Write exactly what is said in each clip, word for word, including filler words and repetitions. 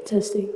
Testing.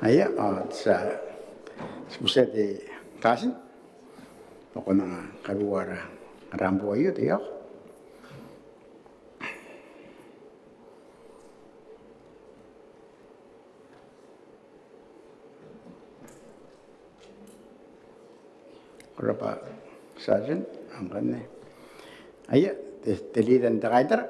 Aia, ao ti a, ti butiia te katin bwa ko na karuoa ara, ara ambwa aio te iok. Ko rabwa Sergeant, ngkanne. Aia, te, te leader n te kaitara.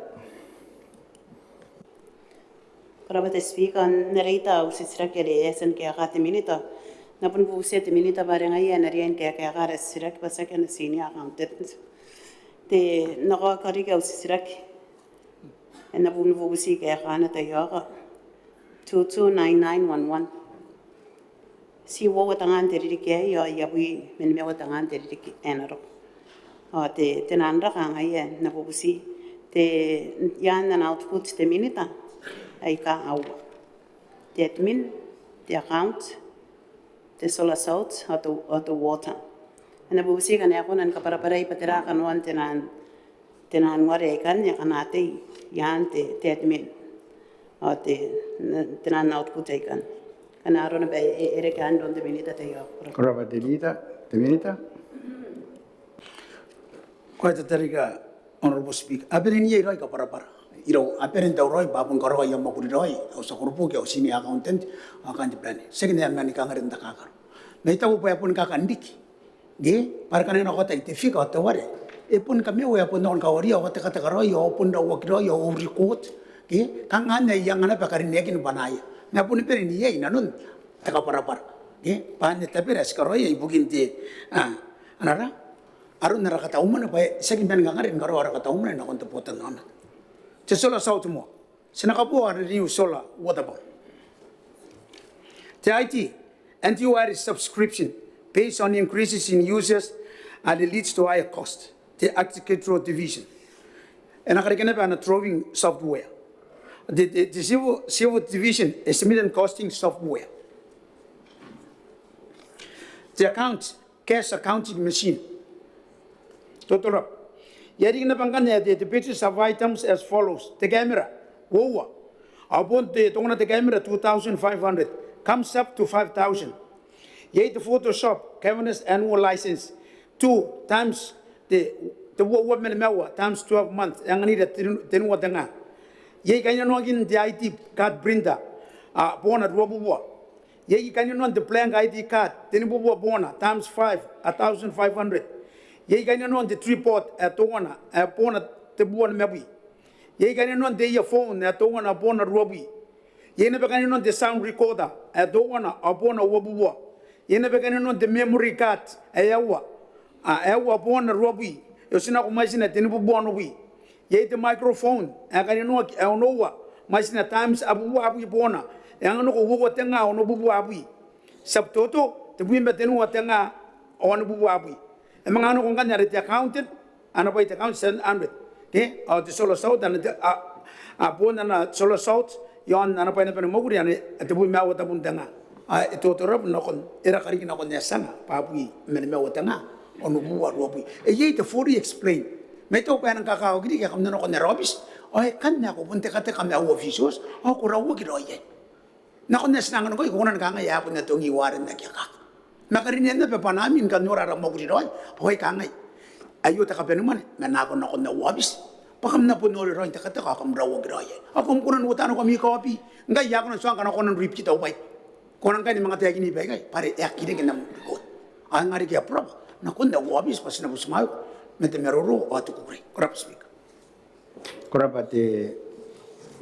Ko rabwa te Speaker, n aron te titiraki are e a tia ni kaeka te Minita. N na bon bubutia te Minita bwa are ngaia e na riai ni kaekaeka ara titiraki bwa tiaki ana senior accountant. Te, n na kaoka riki au titiraki. E na bon bubuti kaekaana te iok. Two two nine nine one one. Ti uoua tengaan te ririki aei ao iabwi ma nimaua tengaan te ririki ae na roko. Ao te, te naan raka ngaia n na bubuti, te, iaan ana output te Minita aika aua. Te admin, te account, te solar salt ao te, ao te water. E na bubuti ngkana e kona ni kabwarabwarai bwa tera kanoan te naan, te naan ware aikanne akana tei iaan te, te admin ao te, te naan output aikanne. Ngkana arona bwa e, e reke n aron te Minita te iok. Ko rabwa te leader, te Minita. Ko rabwa te tia Honourable Speaker, a bane n iai raoi kabwarabwara irou, a bane n tauraoi bwa a bon karaoi aia mwakuri raoi au tia koroboki, au senior accountant ao kaain te bane. Tiaki ae a manga ni kangare n takakaro. Ma I taku bwa e boni kakan riki. Ke bwa are ngkana e nako tai te figure ao te ware, e boni kamaiu, e a bon nako ni kawaria ao a tekateka raoi ao a bon rauaki raoi ao a record. Ke kanga anne ae I anga naba karineakin bwanaia. Ma e boni bane n iai nanon te kabwarabwara. Ke bwa anne tabera ae ti karaoia ibukin te, a, anara, aron ara katau mwane bwa e tiaki man kangare ni karaoa ara katau mwane nakon te botannaomata. Te solar salt moa. Ti na kaboa ara new solar water pump. Te I T and U R subscription based on increases in users and it leads to higher cost. Te Agricultural Division. E na karika naba ana drawing software. Te, te, te Civil, Civil Division estimate and costing software. Te account cash accounting machine. Total up. Iai riki naba ngkanne ae te, te purchase of items as follows. Te camera, uoua. Ao bon te, tokona te camera two thousand five hundred. Comes up to five thousand. Iai te Photoshop, governance annual license. Two times te, te uoua ma nimaua times twelve months. E anganira te, tenua tenga. Iai kainnanoakin te I D card printer. A, boona ruabubua. Iai kainnanoan te blank I D card, tenibubua boona, times five, a thousand five hundred. Iai kainnanoan te tripod, ae teuana, ae boona tebubua nimabwi. Iai kainnanoan te earphone, ae teuana, boona ruabwi. Iai naba kainnanoan te sound recorder, ae teuana, a boona uabubua. Iai naba kainnanoan te memory card, ae aua, a, ae aua, boona ruabwi. E otinako mwaitina tenibubua onobwi. Iai te microphone, ae kainnanoaki ae onoua, mwaitina times abubua abwi boona, e anganiko uoua tenga onobubua abwi. Subtotal, tebwi ma tenua tenga onobubua abwi. E manga anganiko ngkanne are te accountant, ana bwai te accountant seven hundred. Ke, ao te solar salt, ana te, a, a, bon ana solar salt, iaon ana bwai naba ni mwakuri, anne, tebwi ma aua tabun tenga. A, e total up nakon, e raka riki nakon ae ti anga, bwa abwi ma nimaua tenga onobubua ruabwi. E iai te fully explain. Ma I taku bwa e nang kakawaki riki ae kam na nakon ara aobiti. Ao e kan ae ko bon tekateka ma au officials, ao ko rauaki raoi iai. Nakon ae ti na anganiko iai, ko kona ni kangai ae a bon atongi ware n aki akaka. Ma karinean naba bwanaami ni kan nora ara mwakuri raoi, bwa ko kangai. Aio te kabanemwane, ma nako nakon au aobiti. Bwa kam na bon nori raoi n tekateka, ao kam rauaki raoi. Ao kam kona n uota nako ami kaobi. Ngkai I a kona n tuanga ngkana ko kona n repeat au bwai. Ko na ngkai ni manga taekinna baikai, bwa are e aki reke n am record. Ao e nga riki ae burabwa nakon au aobiti, bwa ti na butimwaeko ma te maroro ao te kukurei. Ko rabwa Speaker. Ko rabwa te,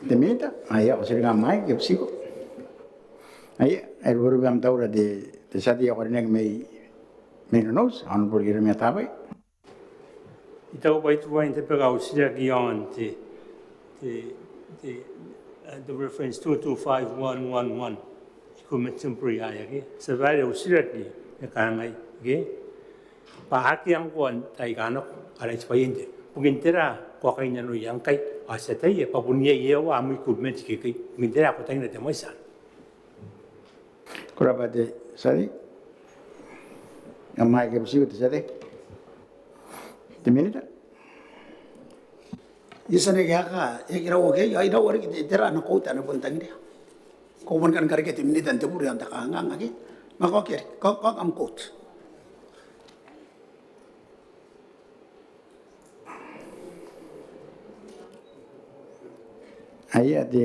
te Minita. Aia, ko tiringa am mic, I butiiko. Aia, e ruberube am taura te, te tia tei ae karineaki mai, mai Nonouti, Honourable Ieremia Tabai. I taku bwa I tuai n tabeka au titiraki iaon te, te, te, uh, the reference two two five one one one, equipment temporary hire, ke? Ti a bae au titiraki e kangai, ke? Bwa akea ngkoa n taai aika nako ara itibwai n te, bukin tera ko a kainnanoia ngkai, ao ti ataia bwa bon iai aua am equipment ikekei, bukin tera ko tangira te mwaiti anne? Ko rabwa te tia tei. Am mic, I butiiko, te tia tei. Te Minita. I a tia n kaeka, e aki rauaki, ao I rauaki riki, tera ana quota ae na bon tangiria? Ko bon kan karekea te Minita n te bure aon te kanganga ke? Ma ko kere, ko, ko kam quote. Aia te,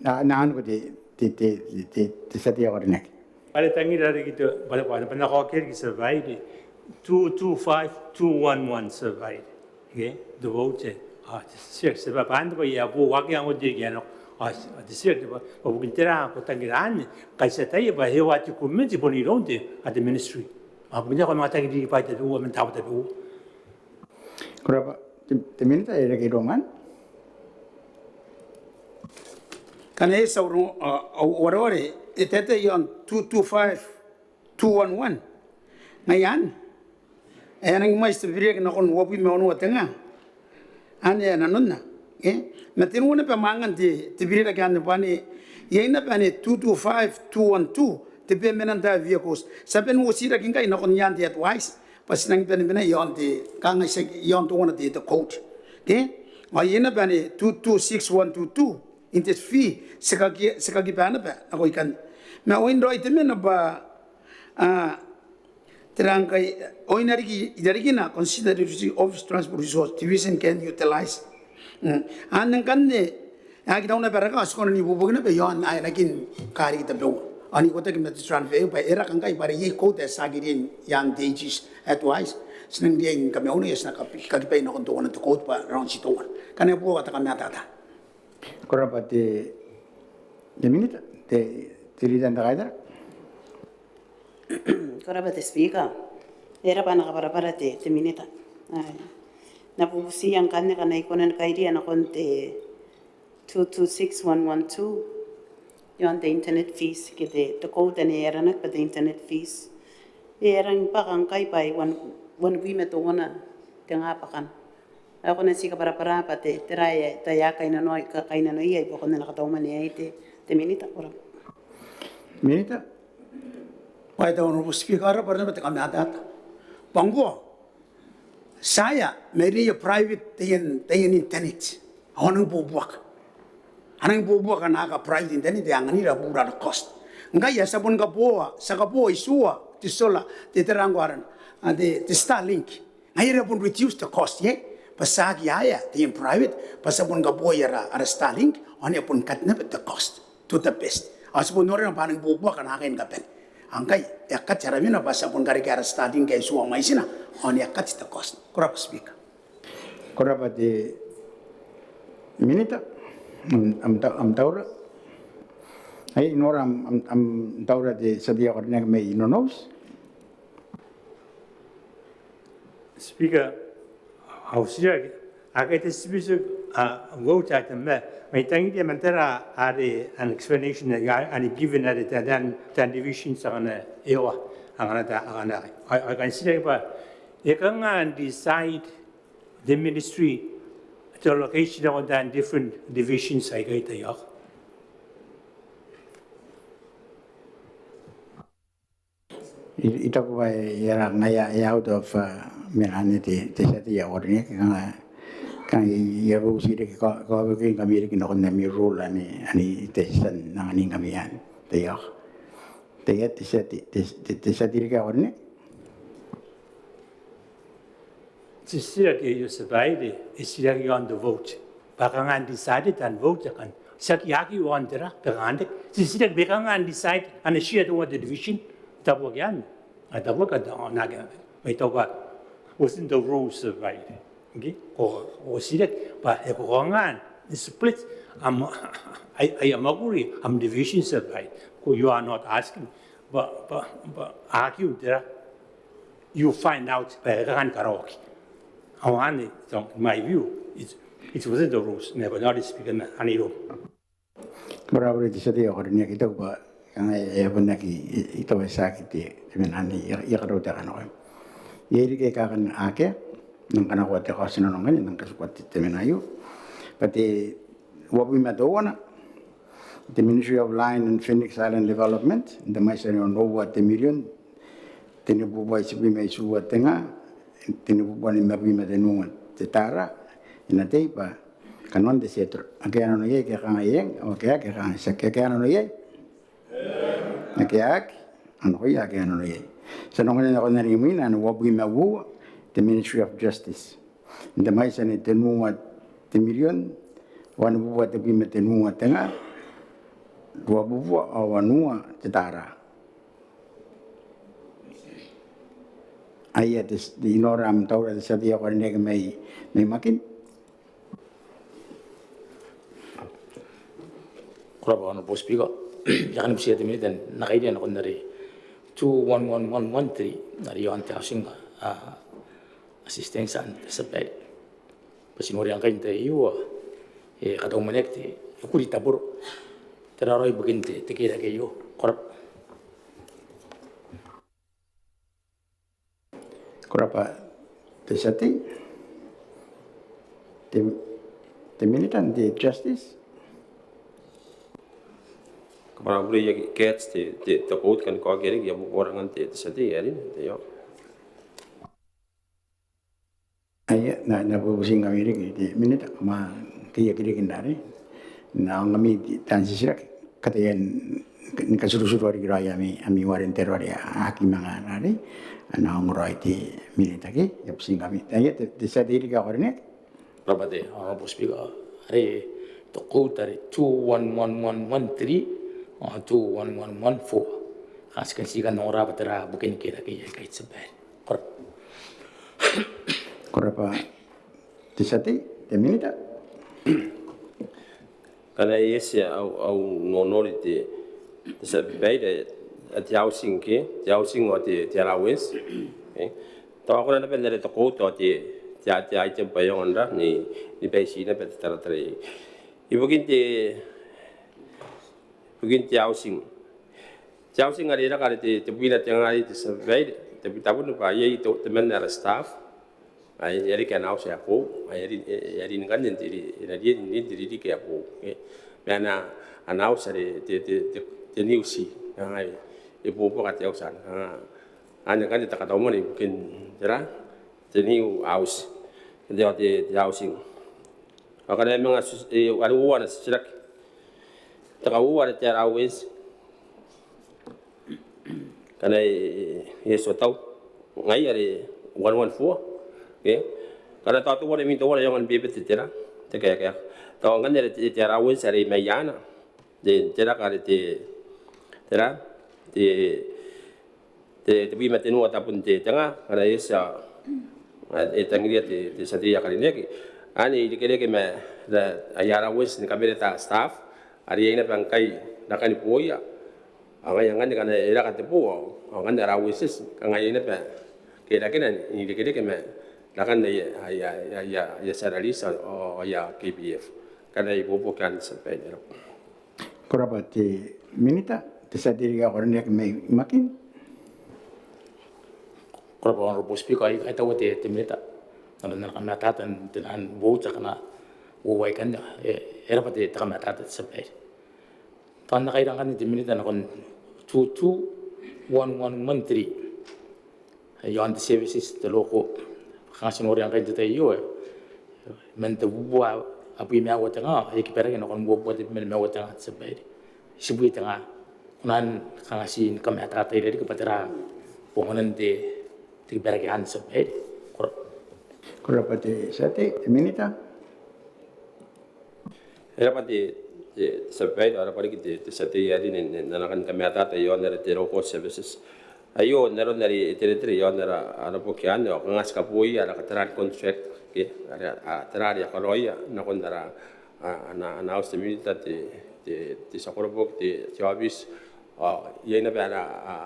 na, na anne ko te, te, te, te, te tia tei ae karineaki. Bwa e tangira riki te, bwa, bwa, bwa na ko kere riki tia babaire. Two two five two one one tia babaire. Ke, te vote, a, te titiraki, te bwai, bwa anne bwa e a bo, akea ngkoe te kiana, a, te titiraki, te bwai, bwa bukin tera ko tangira anne, kai ti ataia bwa e a tia te committee bon iroun te, a te ministry. A, bukin tera ko manga tangira bwa te, ua, man tabo tabeua. Ko rabwa, te, te Minita, e reke iroum anne. Ngkana e tia au, a, au wareware, e taetae iaon two two five two one one. Ngaia anne. E a nangi mwaiti te birirake nakon uabwi ma onoua te nga. Anne e a nanonna. E? Ma tenua naba mwaangan te, te birirake anne bwa ane, iai naba ane two two five two one two, te bemenanta vehicles. Ti a bane n otiraki ngkai nakon iaan te advice. Bwa ti nangi bane mena iaon te, kanga itiaki iaon teuana te, te code. Ke? Ao iai naba ane two two six one two two. Intake fee, ti kaki, ti kakiba naba nako ikanne. Ma oin raoi te mena bwa, a, tera ngkai, oin riki, i rarikina, consider the Office of Transport Resource Division can utilize. Mm. Anne ngkanne, e aki tau naba raka, ti kona n ibuobuoki naba iaon ae e na kin karekea tabeua. Ao n ikotaki ma te transfer bwa e raka ngkai bwa are iai code ae ti aki riai n iaan te AG's advice. Ti nangi riai ni kamaunaia, ti na kabi-, kakibai nakon teuana te code bwa raon ti teuana. Ngkana e buoka te kamatata. Ko rabwa te, te Minita, te, te Leader n te Kaitara. Ko rabwa te Speaker. E rabwa ana kabwarabwara te, te Minita. Ae. N na bubutia ngkanne ngkana I kona ni kairia nakon te two two six one one two. Iaon te internet fees, ke te, te code anne e aranaki bwa te internet fees. E a rangi ni bwaka ngkai bwa e wan, wanibwi ma teuana te nga bwakan. Ao ko na ti kabwarabwara bwa te, tera ae, tao e a kainnanoa, ka-, kainnanoia i buakon ana katau mwane aei te, te Minita, ko rabwa. Minita. Bwa e tau Honourable Speaker, ko rabwa naba te kamatata. Bwa ngkoa, ti aea mairouia private taian, taian internet. Ao a nangi buobuaka. A nangi buobuaka naaka private internet ae anganira bwa e bubura ana cost. Ngkai ti a bon kaboa, ti a kaboa itiua te solar, te tera ngkoa arana, a, te, te Starlink. Ngaia are e a bon reduce te cost, e? Bwa ti aki aea taian private, bwa ti a bon kaboa ara, ara Starlink, ao ane e a bon cut naba te cost to the best. Ao ti bon noria bwa a nangi buobuaka naakai ni kabane. Ao ngkai e a cut ara mena bwa ti a bon karekea ara Starlink ae itiua mwaitina, ao ane e a cut te cost. Ko rabwa Speaker. Ko rabwa te Minita, am, am ta-, am taura. Ai, I nora am, am, am taura te tia tei ae karineaki mai Nonouti. Speaker, au titiraki, akea te specific, a, vote item ma, ma I tangiria man tera are an explanation are, are given are taian, taian divisions akana e ua, akana ta, akana. I, I kan titiraki bwa, e kanga n decide the ministry te allocation nakon taian different divisions aikai taiaoka? I, I taku bwa e, e aera ngaia e out of, uh, mena anne te, te tia tei ae karineaki, kanga, kanga I, I a bouti riki ka, kawaekoa ngkami riki nakon ami role anne, anne te tia n anganingkami anne taiaoka. Te, te tia tei, te, te, te tia tei riki ae karineaki. Te titiraki aio te tia babaire, e titiraki iaon te vote. Bwa kanga n decide taian vote akanne. Tiaki, aki iaon tera, bwa kanga n te, te titiraki bwa kanga n decide ana share teuana te division. Tabuaki anne. A tabuaki anne, a, nake, mai tabuaki. Within the rules, te tia babaire. Okay? Ko, ko titiraki bwa e ko kanga n split am, ai, ai am mwakuri, am division, te tia babaire. Ko, you are not asking. Bwa, bwa, bwa, aki iaon tera. You find out bwa e kanga ni karaoaki. Ao anne, so, in my view, it's, it's within the rules. Naba, Honourable Speaker, anne iroum. Ko rabwa te tia tei ae karineaki, I taku bwa kanga e a bon aki, I, I taku bwa tiaki te, te mena anne, I a, I a karaua te kanakoa. Iai riki aika a kan akea, n nang kanakoa te kaotinano ngkanne, n nang katikua te, te mena aio. Bwa te uabwi ma teuana, te Ministry of Line and Phoenix Island Development, n te mwaiti ae onoua te mirion, tenibubua itibwi ma itiua te nga, tenibubua nimabwi ma tenua te tara, e na tei bwa kanoan te schedule. Akea nano iai ke kanga eng, ao akea ke kanga tiaki, akea nano iai. Ake a aki, a nakoia ake a nano iai. Ti a nako nakon are imwina, ana uabwi ma uoua te Ministry of Justice. N te mwaiti anne tenua te mirion, wanibubua tebwi ma tenua te nga, ruabubua ao wanua te tara. Aia te, I nora am taura te tia tei ae karineaki mai, mai Makin. Ko rabwa Honourable Speaker. I a kan butiia te Minita n na kairi nakon are two one one one one three, are iaon te housing, ah, assistance and supply. Bwa ti noria ngkai n te tai aio e kataumanaki te, e kuri taboro. Tera raoi bukin te, te kerake aio? Ko rabwa. Ko rabwa te tia tei. Te, te Minita n te Justice. Ko rabwa, I a catch te, te, te quote, kan ko aki riki, I a bubura ngkanne te, te tia tei, are te, io. Aia, n na, n na bubuti ngkami riki te Minita, ma ke e aki riki n are. N na ongora ngkami taan titiraki, kataia ni katuruturua riki raoi ami, ami wareka n te aro are a aki manga n are. N na ongora raoi te Minita ke, I a bubuti ngkami. Aia, te, te tia tei riki ae karineaki. Ko rabwa te Honourable Speaker, are te quote are two one one one one three, ao two one one one four. Kanga ti kan tii kan ongora bwa tera bukin kerake aei, te tia babaire. Ko rabwa. Ko rabwa te tia tei, te Minita. Ngkana e eti au, au nonori te, te tia babaire, te housing ke, te housing ao te, te allowance. Okay. Tao a kona naba n are te quote ao te, te, te item bwa e aonga n ra, ni, ni baiti naba te taratara ibukin te, ibukin te housing. Te housing are e raka are te, tebwina te nga, te tia babaire, te, tabun bwa iai te, temanna ara staff ae e a riki ana auti ae boou, ae e a rin, e a rin ngkanne n te ri, e na riai n rin n te ririki ae boou. Okay. Ma ana, ana auti are te, te, te, te new C, ae e buobuoka te auti anne. Anne ngkanne te katau mwane ibukin tera, te new house, te, te, te housing. Ao ngkana e manga, e, are uoua ana titiraki. Te kauoua are te allowance. Ngkana e, e, e eti au tau, ngaia are one one four. Okay. Ngkana tao teuana imwin teuana e aonga ni bebete te tera, te kaeka. Tao ngkanne are te, te allowance are mai iana. Te, te raka are te, tera, te, te, tebwi ma tenua tabun te, te nga, ngkana e eti, e tangiria te, te tia tei ae karineaki. Anne e irekereke ma, ra, aia allowance ni kamareta staff, are iai naba ngkai rakan booia. Ao ngaia ngkanne ngkana e raka te boo, ao ngkanne allowances, kanga iai naba kerakena n irekereke ma rakan aia, aia, aia, aia salaries ao, ao aia K P F. Ngkana e ibuobuoki anne te tia babaire. Ko rabwa te Minita, te tia tei riki ae karineaki mai Makin. Ko rabwa Honourable Speaker, I kaitaua te, te Minita n ana, ana kamatata n te, ana voucher akana uoua ikanne, e, e rabwa te, te kamatata te tia babaire. Tao n na kaira ngkanne te Minita nakon two two one one one three. Iaon te services, te local. Kanga ti noria ngkai n te tai aio, e, man te bubua abwi ma aua te nga, e kibaraki nakon uabubua tebwi ma nimaua te nga te tia babaire. Itibwi te nga. Ko na kanga ti ni kamatata irarikira bwa tera bonganan te, te kibaraki anne te tia babaire. Ko rabwa. Ko rabwa te tia tei, te Minita. E rabwa te, te tia babaire, e rabwa riki te, te tia tei ae karineaki n, n, n ana kan kamatata iaon are te local services. Aio n aron are e teretere iaon ara, ara boki anne, ao kanga ti kabooia ara, tera, contract, okay, ara, a, tera are a karaoia nakon ara, a, ana, ana auti te Minita, te, te, te tia koroboki, te, te aobiti. Ao iai naba ara,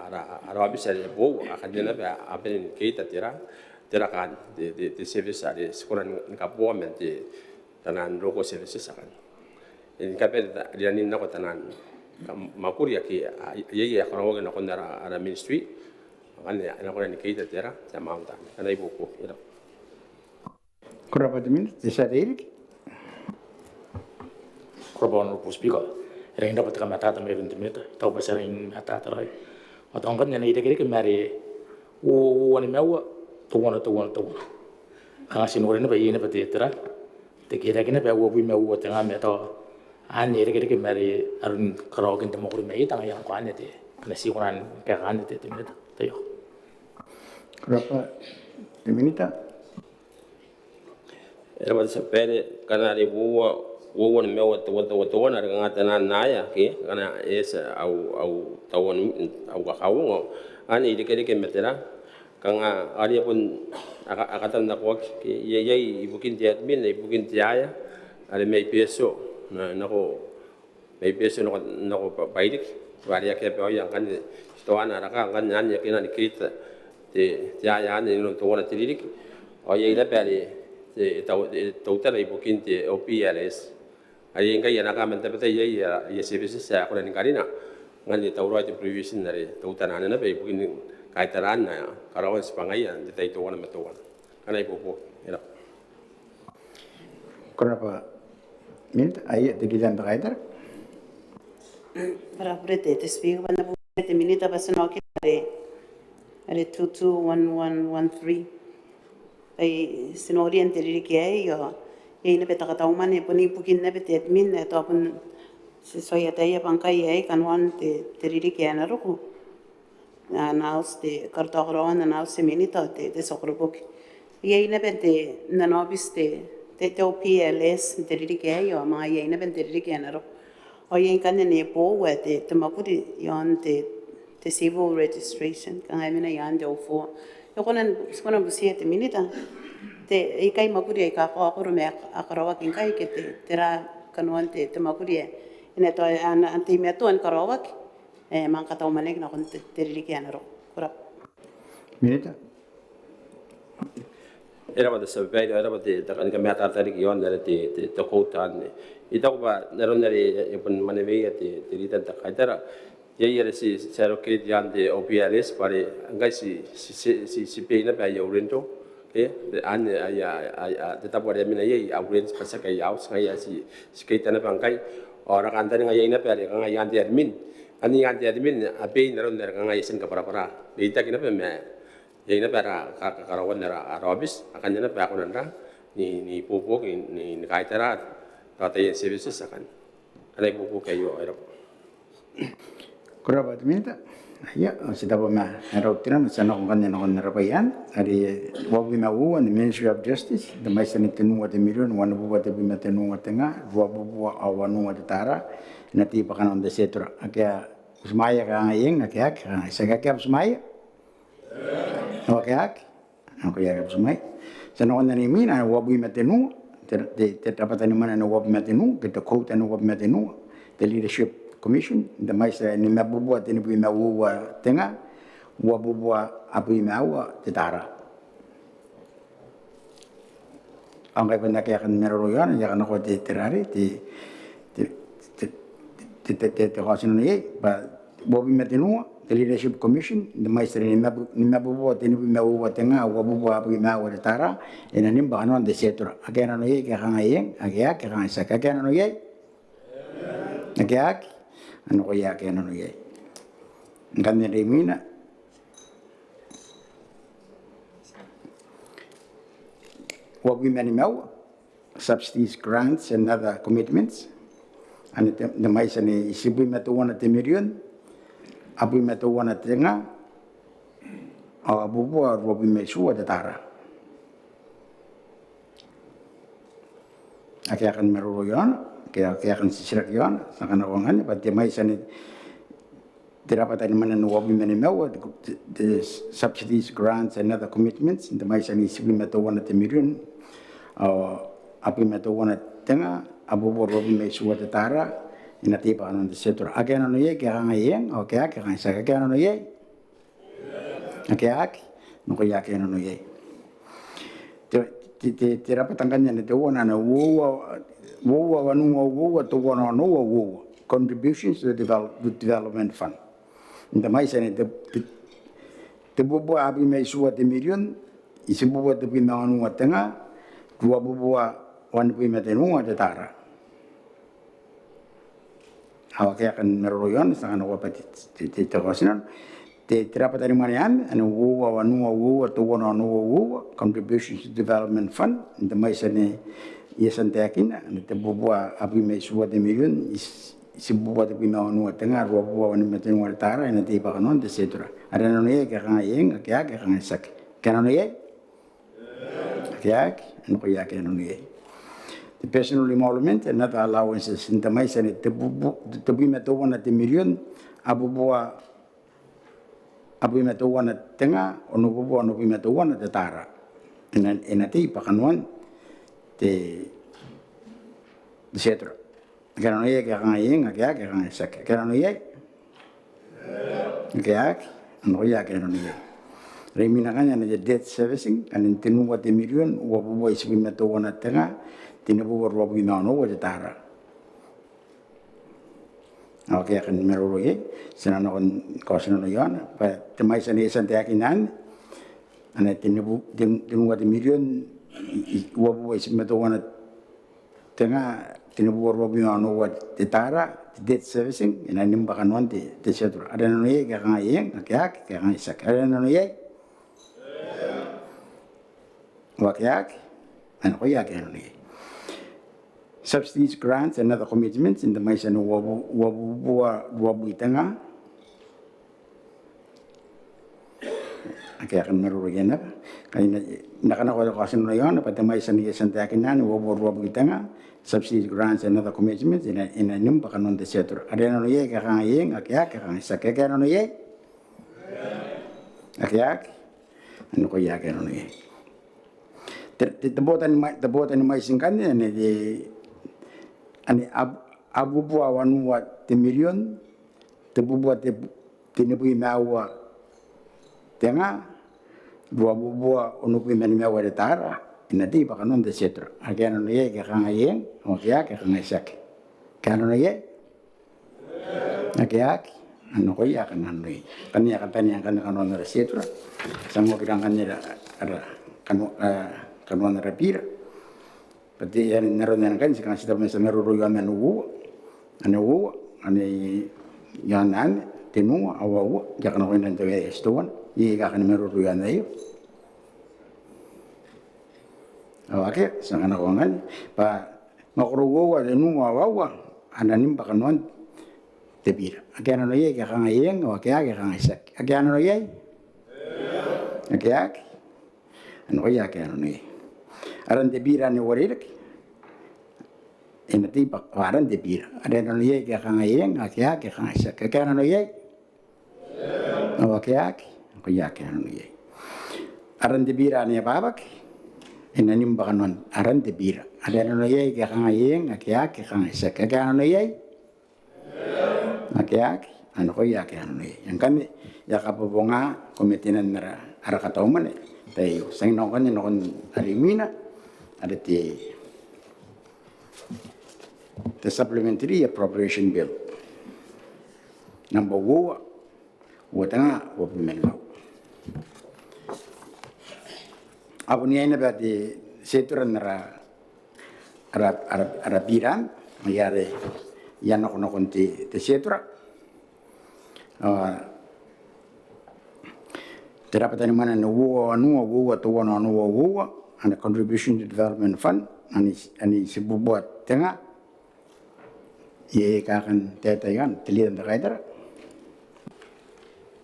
ara, ara aobiti are boou, akanne naba a bane ni cater tera, tera kan, te, te, te service are ti kona ni, ni kabooa man te, taian local services akanne. Ni kabane, rianin nako taian mwakuri ake a, iai, a karaoaki nakon ara, ara ministry. Akanne e na kona ni cater tera, te amount anne. Ao I a buoka, e rabwa. Ko rabwa te Minita, te tia tei riki. Ko rabwa Honourable Speaker. E rangi n rabwa te kamatata mairoun te Minita. I taku bwa ti a rangi ni matata raoi. Ao tao ngkanne e na irekereke ma are uoua, uoua nimaua, teuana, teuana, teuana. Kanga ti noria naba, iai naba te, tera, te kerake naba ae uabwi ma uoua te nga ma tao anne e irekereke ma are aron karaoakin te mwakuri mai eta, ngaia ngkoa anne te, Ngkana ti kona ni kaekaa anne te, te Minita. Thank you. Ko rabwa te Minita. E rabwa te Tia Babaire, ngkana are uoua, uoua nimaua teuana, teuana, teuana are kanga taian aia, ke, ngkana e eti au, au, tauan, au kakauongo, anne irekereke ma tera, kanga are e bon aka, akatanakoaki, ke, iai, iai ibukin te admin, ibukin te aia, are mai Betio, na, nako mai Betio nako, nako Ba, Bairiki, bwa are akea bwa aia ngkanne, teuana ara kaa ngkanne anne akea ni create te, te aia anne inanon teuana te ririki. Ao iai naba are te, tau, te, teutana ibukin te O P L S. Are ngkai ana kaa man tabetai iai aia, aia services ae a kona ni karina. Ngkanne tauraoi te provision are teutana anne naba ibukin kaitaraan aia karaoan tibwangaia n te tai teuana ma teuana. Ngkana ibuobuoki, e rabwa. Ko rabwa Minita, aia te Leader n te Kaitara. Ko rabwa te, te Speaker, bwa N na bubuti te Minita bwa ti na oki are, are two two one one one three. Ai ti noria n te ririki aei, ao iai naba te katau mwane bon ibukin naba te admin, e tao bon ti tuai ataia bwa ngkai aei kanoan te, te ririki ae na roko. Ana auti te, karaoan ana auti te Minita te, te tia koroboki. Iai naba n te, n ana aobiti te, te, te O P L S n te ririki aei, ao manga iai naba n te ririki ae na roko. Ao iai ngkanne ni boou ae te, te mwakuri iaon te, te civil registration, kanga e mena iaon te O four. E kona, ti kona ni butiia te Minita, te, ikai mwakuri aika a kakaokoro ma a karaoaki ngkai ke te, tera kanoan te, te mwakuri ae e na tao, a na, a na teimatoa ni karaoaki. E, manga katau mwaneaki nakon te, te ririki ae na roko. Ko rabwa. Minita. E rabwa te Tia Babaire, e rabwa te, te kan kamatataa riki iaon are te, te, te quota anne. I taku bwa n aron are e bon mwaneweia te, te Leader n te Kaitara. Iai are ti, ti allocate iaon te O P L S, bwa are ngkai ti, ti, ti, ti, ti pay naba aia rental. Ke, te, anne, aia, aia, aia, te tabo are a mena iai, aia rent, bwa tiaki aia auti, ngaia ti, ti keita naba ngkai. Ao ara kantaninga iai naba are kanga iaan te admin. Anne iaan te admin, a pay n aron are kanga e tia ni kabwarabwara. Reitaki naba ma, iai naba ara, ka, ka, karaoan ara, ara aobiti, akanne naba a kona n ra, ni, ni buobuoki, ni, ni kaitara, tao taian services akanne. Ngkana ibuobuoki aio, e rabwa. Ko rabwa te Minita. Aia, ao ti tabe ma ara uti naba, ti a nako ngkanne nakon ara bwai anne, are uabwi ma uoua, n te Ministry of Justice, n te mwaiti ae tenua te mirion, wanibubua tebwi ma tenua te nga, ruabubua ao wanua te tara, e na tei bwa kanoan te tietura. Akea butimwaea aika kangai eng, akea, akea, akea, akea butimwaea. Ao akea, akea. Nakoia ake butimwaea. Ti a nakon are imwina, uabwi ma tenua, te, te, te rabwata ni mwane ae uabwi ma tenua, ke te quota ae uabwi ma tenua, te Leadership Commission, n te mwaiti ae nimabubua tenibwi ma uoua te nga, uabubua abwi ma aua te tara. Ao ngkai bon akea ae kan maroro iaona, I a kanakoa te, te rare, te, te, te kaotinano iai, bwa uabwi ma tenua, te Leadership Commission, n te mwaiti ae nimabu, nimabubua tenibwi ma uoua te nga, uabubua abwi ma aua te tara, e na nim bwa kanoan te tietura. Akea nano iai aika kangai eng, akea, akea, akea kangai tiaki. Akea nano iai? Akea, akea. A nakoia akea nano iai. Ngkanne are imwina, uabwi ma nimaua, subsidies, grants and other commitments. Anne te, n te mwaiti ae itibwi ma teuana te mirion, abwi ma teuana te nga, ao abubua ruabwi ma itiua te tara. Akea ae kan maroro iaona, akea, akea ae kan titiraki iaona, ti a kanakoa ngkanne, bwa te mwaiti ae te rabwata ni mwane ae uabwi ma nimaua, te, te, te subsidies, grants and other commitments, n te mwaiti ae itibwi ma teuana te mirion, ao abwi ma teuana te nga, abubua ruabwi ma itiua te tara, e na tei bwa kanoan te tietura. Akea nano iai aika kangai eng, ao akea, akea kangai tiaki. Akea nano iai? Akea, akea. Nakoia akea nano iai. Te, te, te, te rabwata ngkanne ae teuana ae uoua, uoua wanua uoua teuana onoua uoua. Contributions to the develop, to development fund. N te mwaiti ae te, te, tebubua abwi ma itiua te mirion, itibubua tebwi ma wanua te nga, ruabubua wanibwi ma tenua te tara. Ao akea ae kan maroro iaona, ti a kanakoa bwa te, te, te, te kaotinano. Te, te rabwata ni mwane anne, ae uoua wanua uoua teuana onoua uoua, contributions to development fund, n te mwaiti ae I a tia n taekinna, ae tebubua abwi ma itiua te mirion, is, itibubua tebwi ma onoua te nga ruabubua wanima tenua te tara, e na tei bwa kanoan te schedule. Are a nano iai ke a kangai eng, ake a aki, a kangai tiaki. Ake a nano iai? Ake a aki, a nakoia ake a nano iai. Te personal emolument and other allowances n te mwaiti ane tebwi, tebwi ma teuana te mirion, abubua, abwi ma teuana te nga, onobubua onobwi ma teuana te tara. E na, e na tei bwa kanoan te, te schedule. Ake a nano iai ke a kangai eng, ake a aki, a kangai tiaki. Ake a nano iai? Ake a aki, a nakoia ake a nano iai. Are imwina ngkanne ane te debt servicing, ane tenua te mirion, uabubua itibwi ma teuana te nga, tenibubua ruabwi ma onoua te tara. Ao ake a kan maroro iai, ti na nakon kaotinano iaona, bwa te mwaiti ane e tia n taekinna anne, ane tenibu-, ten-, tenua te mirion, i-, i-, uabubua itibwi ma teuana te nga, tenibubua ruabwi ma onoua te tara, te debt servicing, e na nim bwa kanoan te, te schedule. Are a nano iai ke a kangai eng, ake a aki, ke a kangai tiaki. Are a nano iai? Ao ake a aki, a nakoia ake a nano iai. Subsidies, grants and other commitments n te mwaiti ane uabu-, uabubua ruabwi te nga. Ake a kan maroro iai naba. Ngkai I na, I na kanakoa kaotinano iaona bwa te mwaiti ane e tia n taekinna anne, uabubua ruabwi te nga, subsidies, grants and other commitments, e na, e na nim bwa kanoan te schedule. Are a nano iai ke a kangai eng, ake a aki, ke a kangai tiaki. Ake a nano iai? Ake a aki, a nakoia ake a nano iai. Te, te, te botaki ni mwa-, te botaki ni mwaiti ngkanne, ane te, ane ab-, abubua wanua te mirion, tebubua te, tenibwi ma aua te nga, ruabubua onobwi ma nimaua te tara, e na tei bwa kanoan te schedule. Ake a nano iai ke a kangai eng, ao ake a aki, ke a kangai tiaki. Ake a nano iai? Ake a aki, a nakoia ake a nano iai. Ngkanne a kabanea ngkanne kanoan ara schedule. Ti a manga okira ngkanne ara, ara kano-, a, kanoan ara bira. Bwa te, ane n aron ae ngkanne ti kanga ti tabe ma ti a maroro iaon ane uoua. Ane uoua, ane iaon ane, tenua, ao aua, ti a kanakoa n te wae ae ti teuana. Iai aika a kan maroro iaon aio? Ao akea, ti a kanakoa ngkanne. Bwa mwakoro uoua, tenua, ao aua, a na nim bwa kanoan te bira. Ake a nano iai ke a kangai eng, ao ake a aki, ke a kangai tiaki. Ake a nano iai? Ake a aki, a nakoia ake a nano iai. Aran te bira ane uarereke, e na tei bwa, bwa aran te bira. Are a nano iai ke a kangai eng, ake a aki, ke a kangai tiaki. Ake a nano iai? Ao ake a aki, a nakoia ake a nano iai. Aran te bira ane abwabwaki, e na nim bwa kanoan aran te bira. Are a nano iai ke a kangai eng, ake a aki, ke a kangai tiaki. Ake a nano iai? Ake a aki, a nakoia ake a nano iai. Ngkanne, e a kabobonga komete n ara, ara katau mwane n te tai aio. Ti a nako ngkanne nakon are imwina, are te, te Supplementary Appropriation Bill. Nambwa uoua, uoua te nga, uabwi ma nimaua. Ao bon iai naba te schedule n ara, ara, ara, ara bira, ngaia are e a nako nakon te, te schedule. A, te rabwata ni mwane ane uoua wanua, uoua teuana onoua uoua, ane Contribution to Development Fund, ane, ane itibubua te nga, iai aika a kan taetae iai, te Leader n te Kaitara?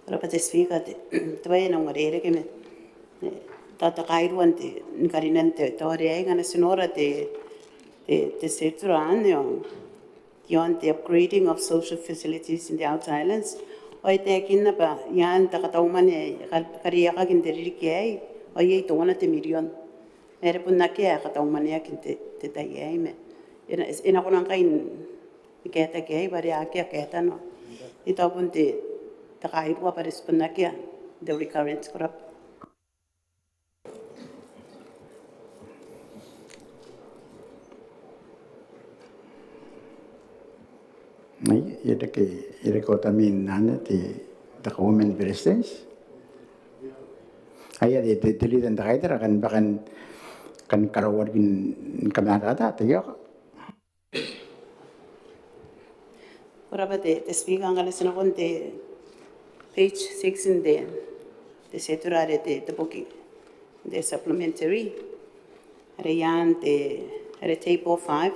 Ko rabwa te Speaker, te, te bwai ae na uarereke ma, e, tao te kairua n te, ni karinan te, te ore aei ngkana ti nora te, te, te schedule anne, iaon te upgrading of social facilities in the outer islands. Ao e taekinna bwa iaan te katau mwane ae ka-, kariaiakaki n te ririki aei, ao iai teuana te mirion. Are bon akea ae katau mwaneaki n te, te tai aei ma e na, e na kona ngkai ni kaetaki aei bwa are akea kaetanoa. E tau bon te, te kairua bwa are ti bon akea n te recurrent. Ko rabwa. Ai, e reke, e reke otamin anne te, te Kauoman ni Beretitenti. Ai, are te, te Leader n te Kaitara, kan, kan, kan karaoa riki ni kamatata, te ioka. Ko rabwa te, te Speaker, ngkana ti nakon te page six n te, te schedule are te, te boki, te supplementary, are iaan te, are table five.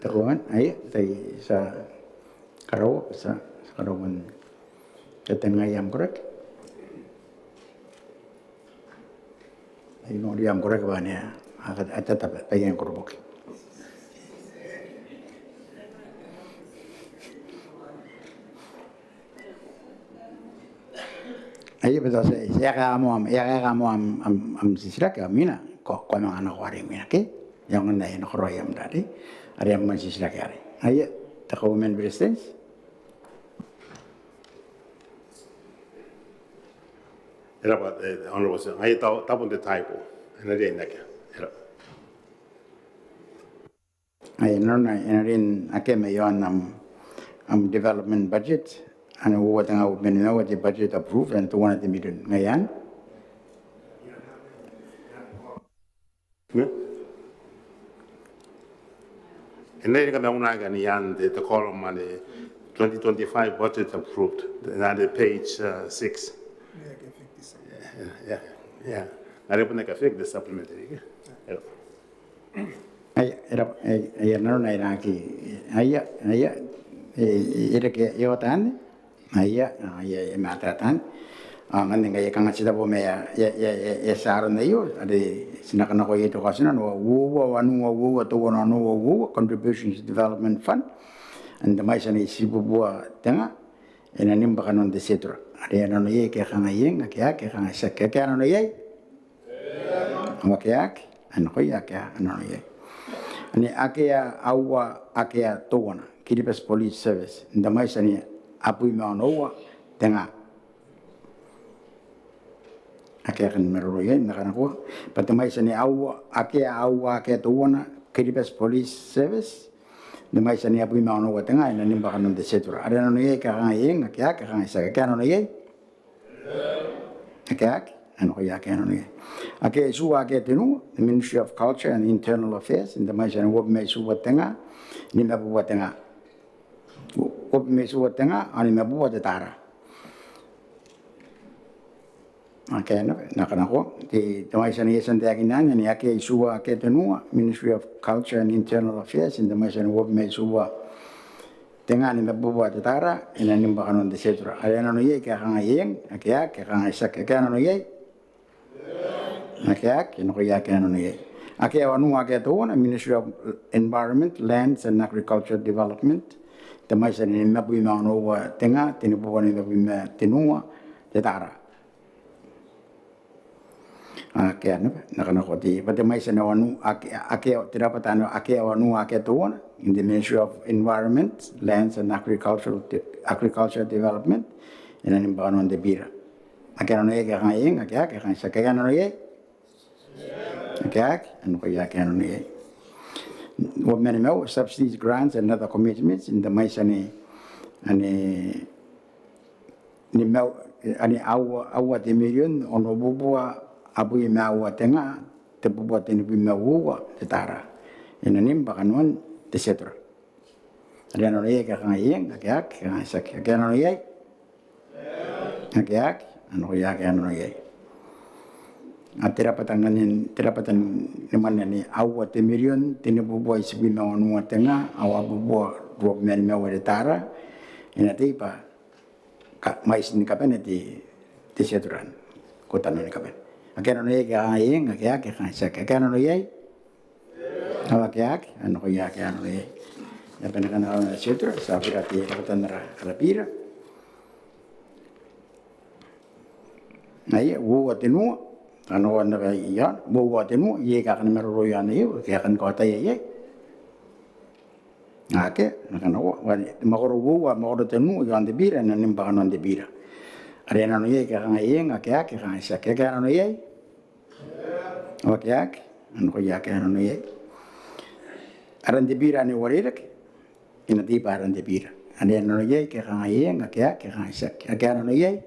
te kauoman, aia, tai ti a karaoa, ti a karaoan te tenga ae am koraki. Ai noria am koraki bwa ane a, a, a tata bwa, bwa iai am koroboki. Aia, bwa tao ti a, ti a kaeka moa am, ti a kaeka moa am, am, am titiraki, ao imwina ko, ko a manga nako are imwina, ke? Iango naba ae e na karaoia am rari are am titiraki arei. Aia, te kauoman ni Beretitenti. E rab'a, e, Honourable Speaker, ngaia tao, tao bon te typo. E na riai n akea. E rab'a. Aia, nanona e na riai n akea mai aon am, am development budget, ane uoua te nga uabwi ma nimaua te budget approved, ane teuana te mirion. Ngaia anne. Ne? E na riai ni kamaunaaki i aan te, te column ane twenty twenty-five budget approved, n te page, uh, six. Ia, ia, ia. Ngaia bon ae e fifty te supplementary, ke? Ia. Aia, e rab'a, aia, aia, nanona e na aki, aia, aia, e, e, e reke, e oota anne. Aia, aia, e matata anne. Ao ngkanne ngkai e kanga ti tabo ma ae, ae, ae, ae, ae ti a aron aio, are ti na kanakoa iai te kaotinano, uoua, wanua, uoua, teuana, onoua, uoua, contributions to development fund. Ane te mwaiti ane itibubua te nga, e na nim bwa kanoan te schedule. Are a nano iai, ke a kangai eng, ake a aki, ake a kangai tiaki, ake a nano iai. Ao ake a aki, a nakoia ake a nano iai. Ane akea aua, akea teuana, Kiribati Police Service, n te mwaiti ane abwi ma onoua te nga. Ake a aki, a na maroro iai, n na kanakoa. Bwa te mwaiti ane aua, akea aua, akea teuana, Kiribati Police Service, n te mwaiti ane abwi ma onoua te nga, e na nim bwa kanoan te schedule. Are a nano iai, ke a kangai eng, ake a aki, ake a kangai tiaki, ake a nano iai. Ake a aki, a nakoia ake a nano iai. Akea itiua, akea tenua, the Ministry of Culture and Internal Affairs, n te mwaiti ane uabwi ma itiua te nga, nimabubua te nga. Uabwi ma itiua te nga, ao nimabubua te tara. Akea naba, n na kanakoa. Te, te mwaiti ane I a tia n taekinna anne, ane akea itiua, akea tenua, Ministry of Culture and Internal Affairs, n te mwaiti ane uabwi ma itiua te nga, nimabubua te tara, e na nim bwa kanoan te schedule. Are a nano iai, ke a kangai eng, ake a aki, ake a kangai tiaki, ake a nano iai. Ake a aki, a nakoia ake a nano iai. Akea wanua, akea teuana, Ministry of Environment, Lands and Agricultural Development, te mwaiti ane nimabwi ma onoua te nga, tenibubua nimabwi ma tenua te tara. Akea naba, n na kanakoa. Te, bwa te mwaiti ane wanua, ake, akea, te rabwata ane akea wanua, akea teuana, in the Ministry of Environment, Lands and Agricultural De-, Agricultural Development, e na nim bwa kanoan te bira. Ake a nano iai, ke a kangai eng, ake a aki, ake a kangai tiaki, ake a nano iai. Ake a aki, a nakoia ake a nano iai. Uabwi ma nimaua, subsidies, grants and other commitments, n te mwaiti ane, ane nimau, ane aua, aua te mirion, onobubua abwi ma aua te nga, tebubua tenibwi ma uoua te tara. E na nim bwa kanoan te schedule. Are a nano iai, ke a kangai eng, ake a aki, ake a kangai tiaki, ake a nano iai. Ake a aki, a nakoia ake a nano iai. Ao te rabwata ngkanne, te rabwata ni mwane anne, aua te mirion tenibubua itibwi ma onoua te nga, aua bubua ruabwi ma nimaua te tara, e na tei bwa mwaitin ni kabane te, te schedule, ko tanoa ni kabane. Ake a nano iai ke a kangai eng, ake a aki, ake a kangai tiaki. Ake a nano iai? Ao ake a aki, a nakoia ake a nano iai. E a bane ngkanne ara schedule, ti a bira te rabwata n ara, ara bira. Aia, uoua tenua, a nako naba iaon, uoua tenua, iai aika a kan maroro iaon aio, ake a kan kaotia iai. Ake, a kan nako, mwakoro uoua, mwakoro tenua, iaon te bira, e na nim bwa kanoan te bira. Are a nano iai ke a kangai eng, ake a aki, ake a kangai tiaki. Ake a nano iai? Ao ake a aki, a nakoia ake a nano iai. Aran te bira ane uarereke, e na tei bwa aran te bira. Are a nano iai ke a kangai eng, ake a aki, ake a kangai tiaki. Ake a nano iai?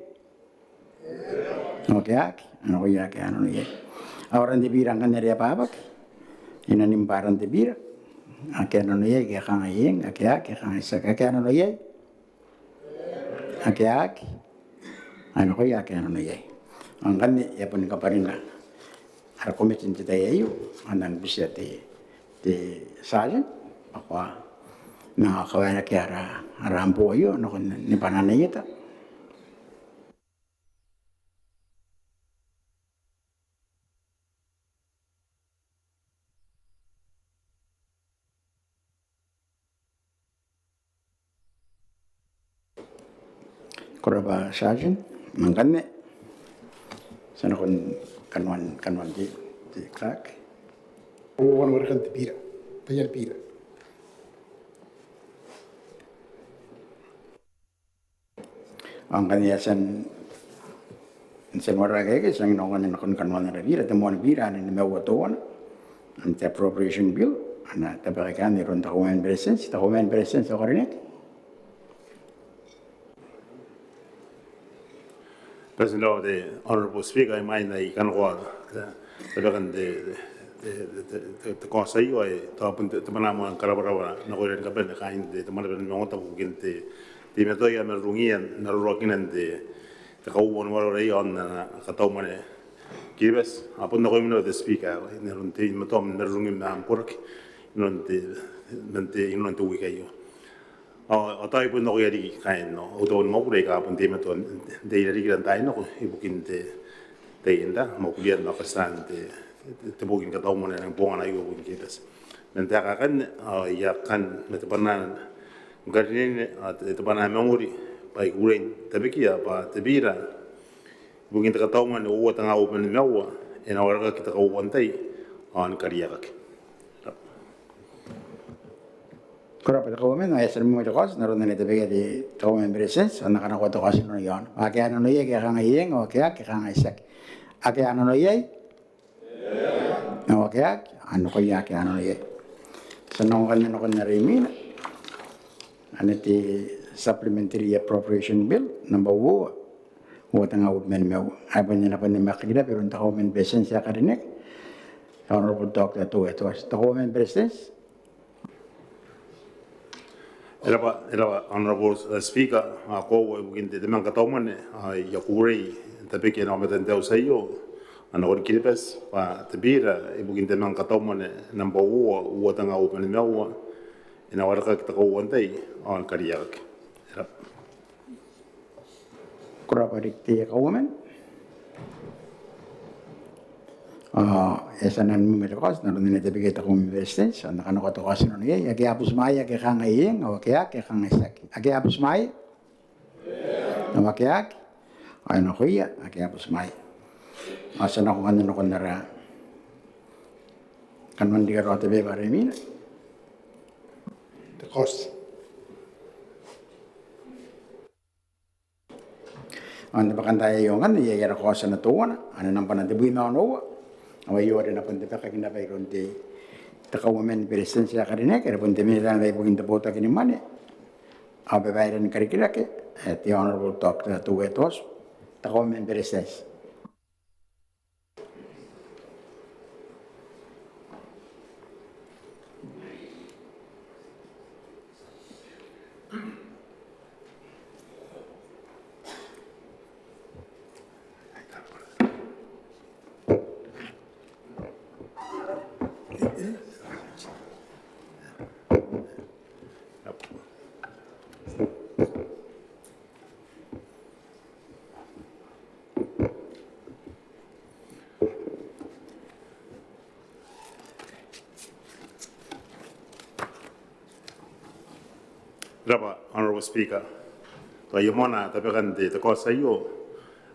Ao ake a aki, a nakoia ake a nano iai. Ao aran te bira ngkanne are e a bwabwaki, e na nim bwa aran te bira. Ake a nano iai ke a kangai eng, ake a aki, ake a kangai tiaki. Ake a nano iai? Ake a aki, a nakoia ake a nano iai. Ao ngkanne e a boni kabwarina ara komete n te tai aio, ao N nang butiia te, te sergeant, ao ko a manga kawaerakea ara, ara ambo aio nakon ni bwanaan ieta. Ko rabwa Sergeant. Ngkanne ti a nakon kanoan, kanoan te, te clerk. Ao warekan te bira, taian bira. Ao ngkanne e a tia n, e a tia n waerake, e a tia n nako nakon kanoan ara bira, te moan bira ae nimaua teuana, ana te appropriation bill, ana tabekaki iroun te Kauoman ni Beretitenti, te Kauoman ni Beretitenti, ao ko rineaki. President, ao te Honourable Speaker, imwain ae I kanakoa tabekan te, te, te kaoti aio, ao tao bon te, te bwanaa moa ni karabwarabwa nakoira ni kabane kaain te, te mwaneaba ni maungatabu ibukin te, te teimatoa ae marurungia n maroroakinan te, te kauoua ni wareware aio n ana katau mwane Kiribati. Ao bon nakoim naba te Speaker, n aron te teimatoa ni marurungim am koraki inanon te, inanon te, inanon te wiki aio. Ao, ao tao I bon nakoia riki kaain au tabo ni mwakuri aika bon teimatoa n tei irarikira n taai nako ibukin te, te, te mwakuri ae e na katia te, te, te bukin katau mwane ae e nang bongana aio ibukin Kiribati. Man taeka akanne, ao I a kan, ma te bwanaa ni karineine, ao te, te bwanaa ni mangori bwa I kukurei n tabekia bwa te bira ibukin te katau mwane uoua tenga uabwi ma nimaua e na warekaki te kauoua n tai ao ni kariaiakaki. Ko rabwa te Kauoman. Ao e a tia ni mwemwe te kaoti n aron are e tabekia te Kauoman ni Beretitenti, ao N na kanakoa te kaoti inanon iaona. Ake a nano iai ke a kangai eng, ao ake a aki, ake a kangai tiaki. Ake a nano iai? Ao ake a aki, a nakoia ake a nano iai. Ti a nako ngkanne nakon are imwina, anne te Supplementary Appropriation Bill nambwa uoua, uoua tenga uabwi ma nimaua. Ae bon ana bane ni manga kairaki naba iroun te Kauoman ni Beretitenti ae karineaki, Honourable Doctor Teuea Toati. Te Kauoman ni Beretitenti. E rabwa, e rabwa Honourable Speaker, ao koaua ibukin te, te manga katau mwane, ao I a kukurei n tabekia n aomata n te auti aio ao nakon Kiribati bwa te bira ibukin te manga katau mwane nambwa uoua, uoua tenga uabwi ma nimaua e na warekaki te kauoua n tai ao ni kariaiakaki. E rabwa. Ko rabwa riki te Kauoman. Ao e a tia naba ni mwemwe te kaoti n aron are e tabekia te Kauoman ni Beretitenti, ao N na kanakoa te kaoti inanon iai. Ake a butimwaea ke a kangai eng, ao ake a aki, ake a kangai tiaki. Ake a butimwaea? Ao ake a aki, ao e nakoia ake a butimwaea. Ao ti a nako ngkanne nakon ara kanoan rikirake te beba are imwina, te kaoti. Ao n te bwakantaai aio ngkanne iai ara kaoti ae teuana, ae nambwana tebwi ma onoua. Ao aio are e na bon tabekaki naba iroun te, te Kauoman ni Beretitenti ae karineaki, are bon te Minita naba ibukin te botaki ni mwane ao babaire ni karikirake, ae te Honourable Doctor Teuea Toati, te Kauoman ni Beretitenti. Ko rabwa Honourable Speaker. Tao aio moa tabekan te, te kaoti aio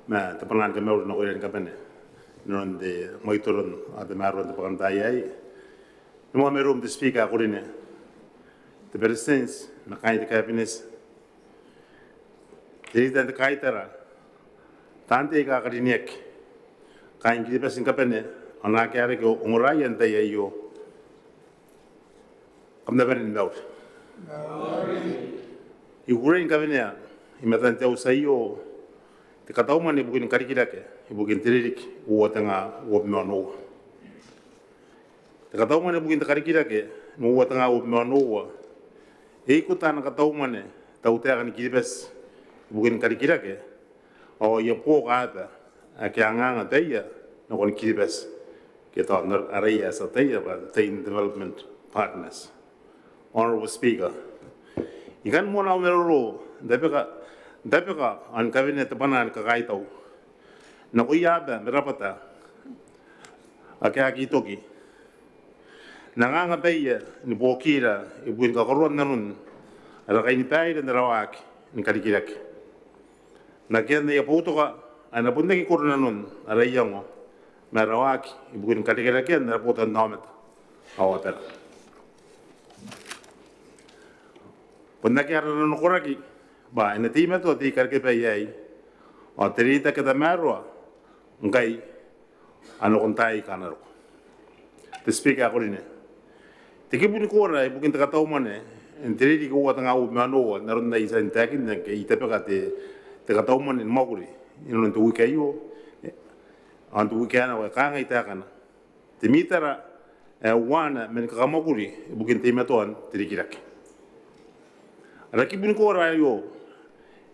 ma te bwanaa ni kamauri nakoira ni kabane inanon te mwaitoron ao te tamaroan te bwakantaai aei. Ni moa mairoum te Speaker ae karineaki, te Beretitenti ma kaain te Cabinet, te Leader n te Kaitara, taan tei aika karineaki, kaain Kiribati ni kabane ao naake a reke ongoraia n te tai aio, kam na bane ni mauri. I kukurei ni kawenea i matan te auti aio te katau mwane ibukin karikirake ibukin te ririki uoua tenga uabwi ma onoua. Te katau mwane ibukin te karikirake n uoua tenga uabwi ma onoua e ikota ana katau mwane tautaeka ni Kiribati ibukin karikirake ao aia buoka aba ake a anganga baia nakon Kiribati ke tao n araia ae ti ataia bwa taan development partners. Honourable Speaker, I kan moana au maroro n tabeka, n tabeka ao ni kawenea te bwanaa ni kakaitau nakoia aba ma rabwata ake a aki toki n anganga baia ni buokira ibukin kakoroan nanon ara kainibaire n ara waaki ni karikirake n akean aia boutoka ae na bon aki koro nanon ara iango ma ara waaki ibukin karikirakean ara botannaomata ao abara. Bon akea ara nanokoraki bwa e na teimatoa te ikarekebai aei ao te reitaki ae tamaroa ngkai a nakon taai aika a na roko. Te Speaker ae karineaki, te kibu ni koora ibukin te katau mwane n te ririki uoua tenga uabwi ma onoua n aron ae I tia n taekinna ngke I tabeka te, te katau mwane ni mwakuri inanon te wiki aio ao n te wiki ae nako e kangai taekana: te mitara ae uaana man kakamwakuri ibukin teimatoan te rikirake. Ara kibu ni koora aio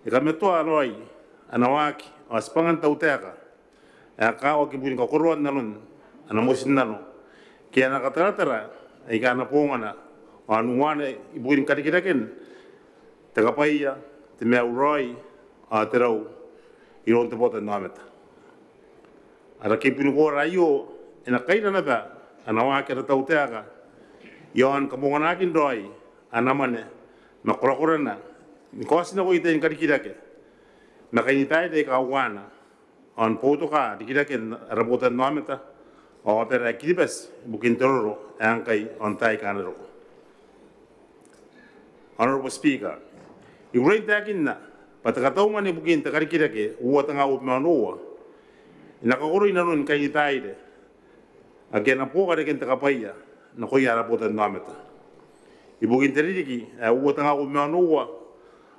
e kamatoa raoi ana waaki ao tibwangan tautaeka ae kakawaki ibukin kakoroan nanon ana motinnano ke ana kataratara aika a na bongana ao n uaana ibukin karikiraken te kabwaia, te maiu raoi ao te rau iroun te botannaomata. Ara kibu ni koora aio e na kaira naba ana waaki ara tautaeka iaon kabonganakin raoi ana mwane ma korakorana ni kaotinako itera ni karikirake ma kainibaire aika uaana ao ni boutoka rikiraken ara botannaomata ao abara ae Kiribati ibukin te roro ae ngkai ao n taai aika a na roko. Honourable Speaker, I kukurei n taekinna bwa te katau mwane ibukin te karikirake uoua tenga uabwi ma onoua e na kakoroi nanon kainibaire ake a na buoka reken te kabwaia nakoia ara botannaomata ibukin te ririki ae uoua tenga uabwi ma onoua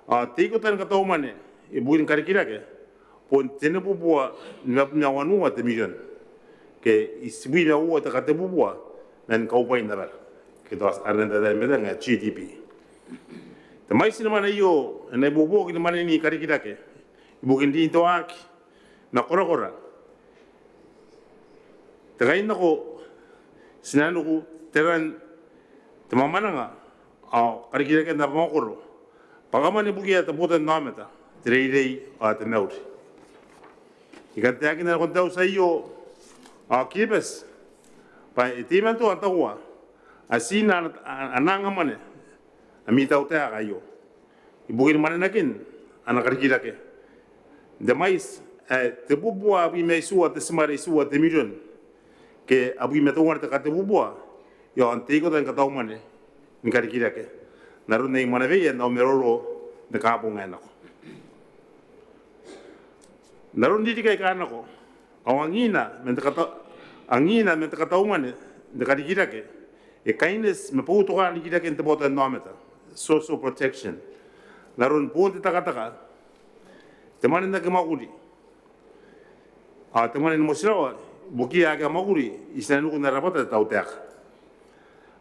ao te ikota ni katau mwane ibukin karikirake bon tenibubua nimabwi ma wanua te mirion ke itibwi ma uoua te katebubua man kaubwain abara ke tao aran te tai n matang ae G D P. Te mwaiti ni mwane aio e na ibuobuoki ni mwane ni karikirake ibukin rin te waaki ma korakora, te kainnako, tinaniku, te ran, te mwamwananga ao karikiraken abamwakoro, bwakamwane ibukiia te botannaomata, te reirei ao te mauri. I kan taekinna nakon te auti aio ao Kiribati bwa e teimatoa n taua atinna ana, ana anga mwane ami tautaeka aio ibukin mwanenakin ana karikirake n te mwaiti ae tebubua abwi ma itiua te timare itiua te mirion ke abwi ma teuana te katebubua iaon te ikota ni katau mwane ni karikirake n aron ae I mwanewea n au maroro n te Kaabong ae nako. N aron ririki aika a nako ao angiina man te kata, angiina man te katau mwane n te karikirake e kaineti ma boutokaan rikiraken te botannaomata, social protection, n aron boon te takataka, te mwane n aki mwakuri ao te mwane ni motirawa ibukiia ake a mwakuri i tinanikun ara bwata te tautaeka.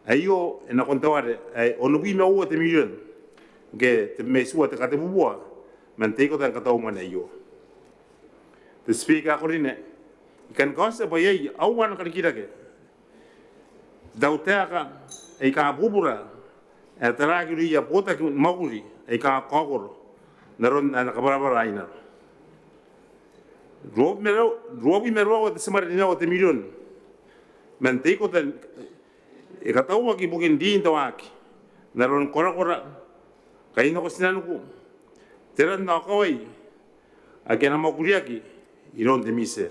Aio e nakon te ware ae onobwi ma uoua te mirion ke tebwi ma itiua te katebubua man te ikota ni katau mwane aio. Te Speaker ae karineaki, I kan kaotia bwa iai aua ana karikirake te tautaeka aika bubura ae taraaki irouia botaki ni mwakuri aika kaokoro n aron ae na kabwarabwara i nano. Ruabwi ma ruabwi ma ruaiwa te timare nimaua te mirion man te ikota e katauaki ibukin rin te waaki n aron korakora, kainako tinaniku, te ran ao kawai ake a na mwakuriaki iroun te MISE.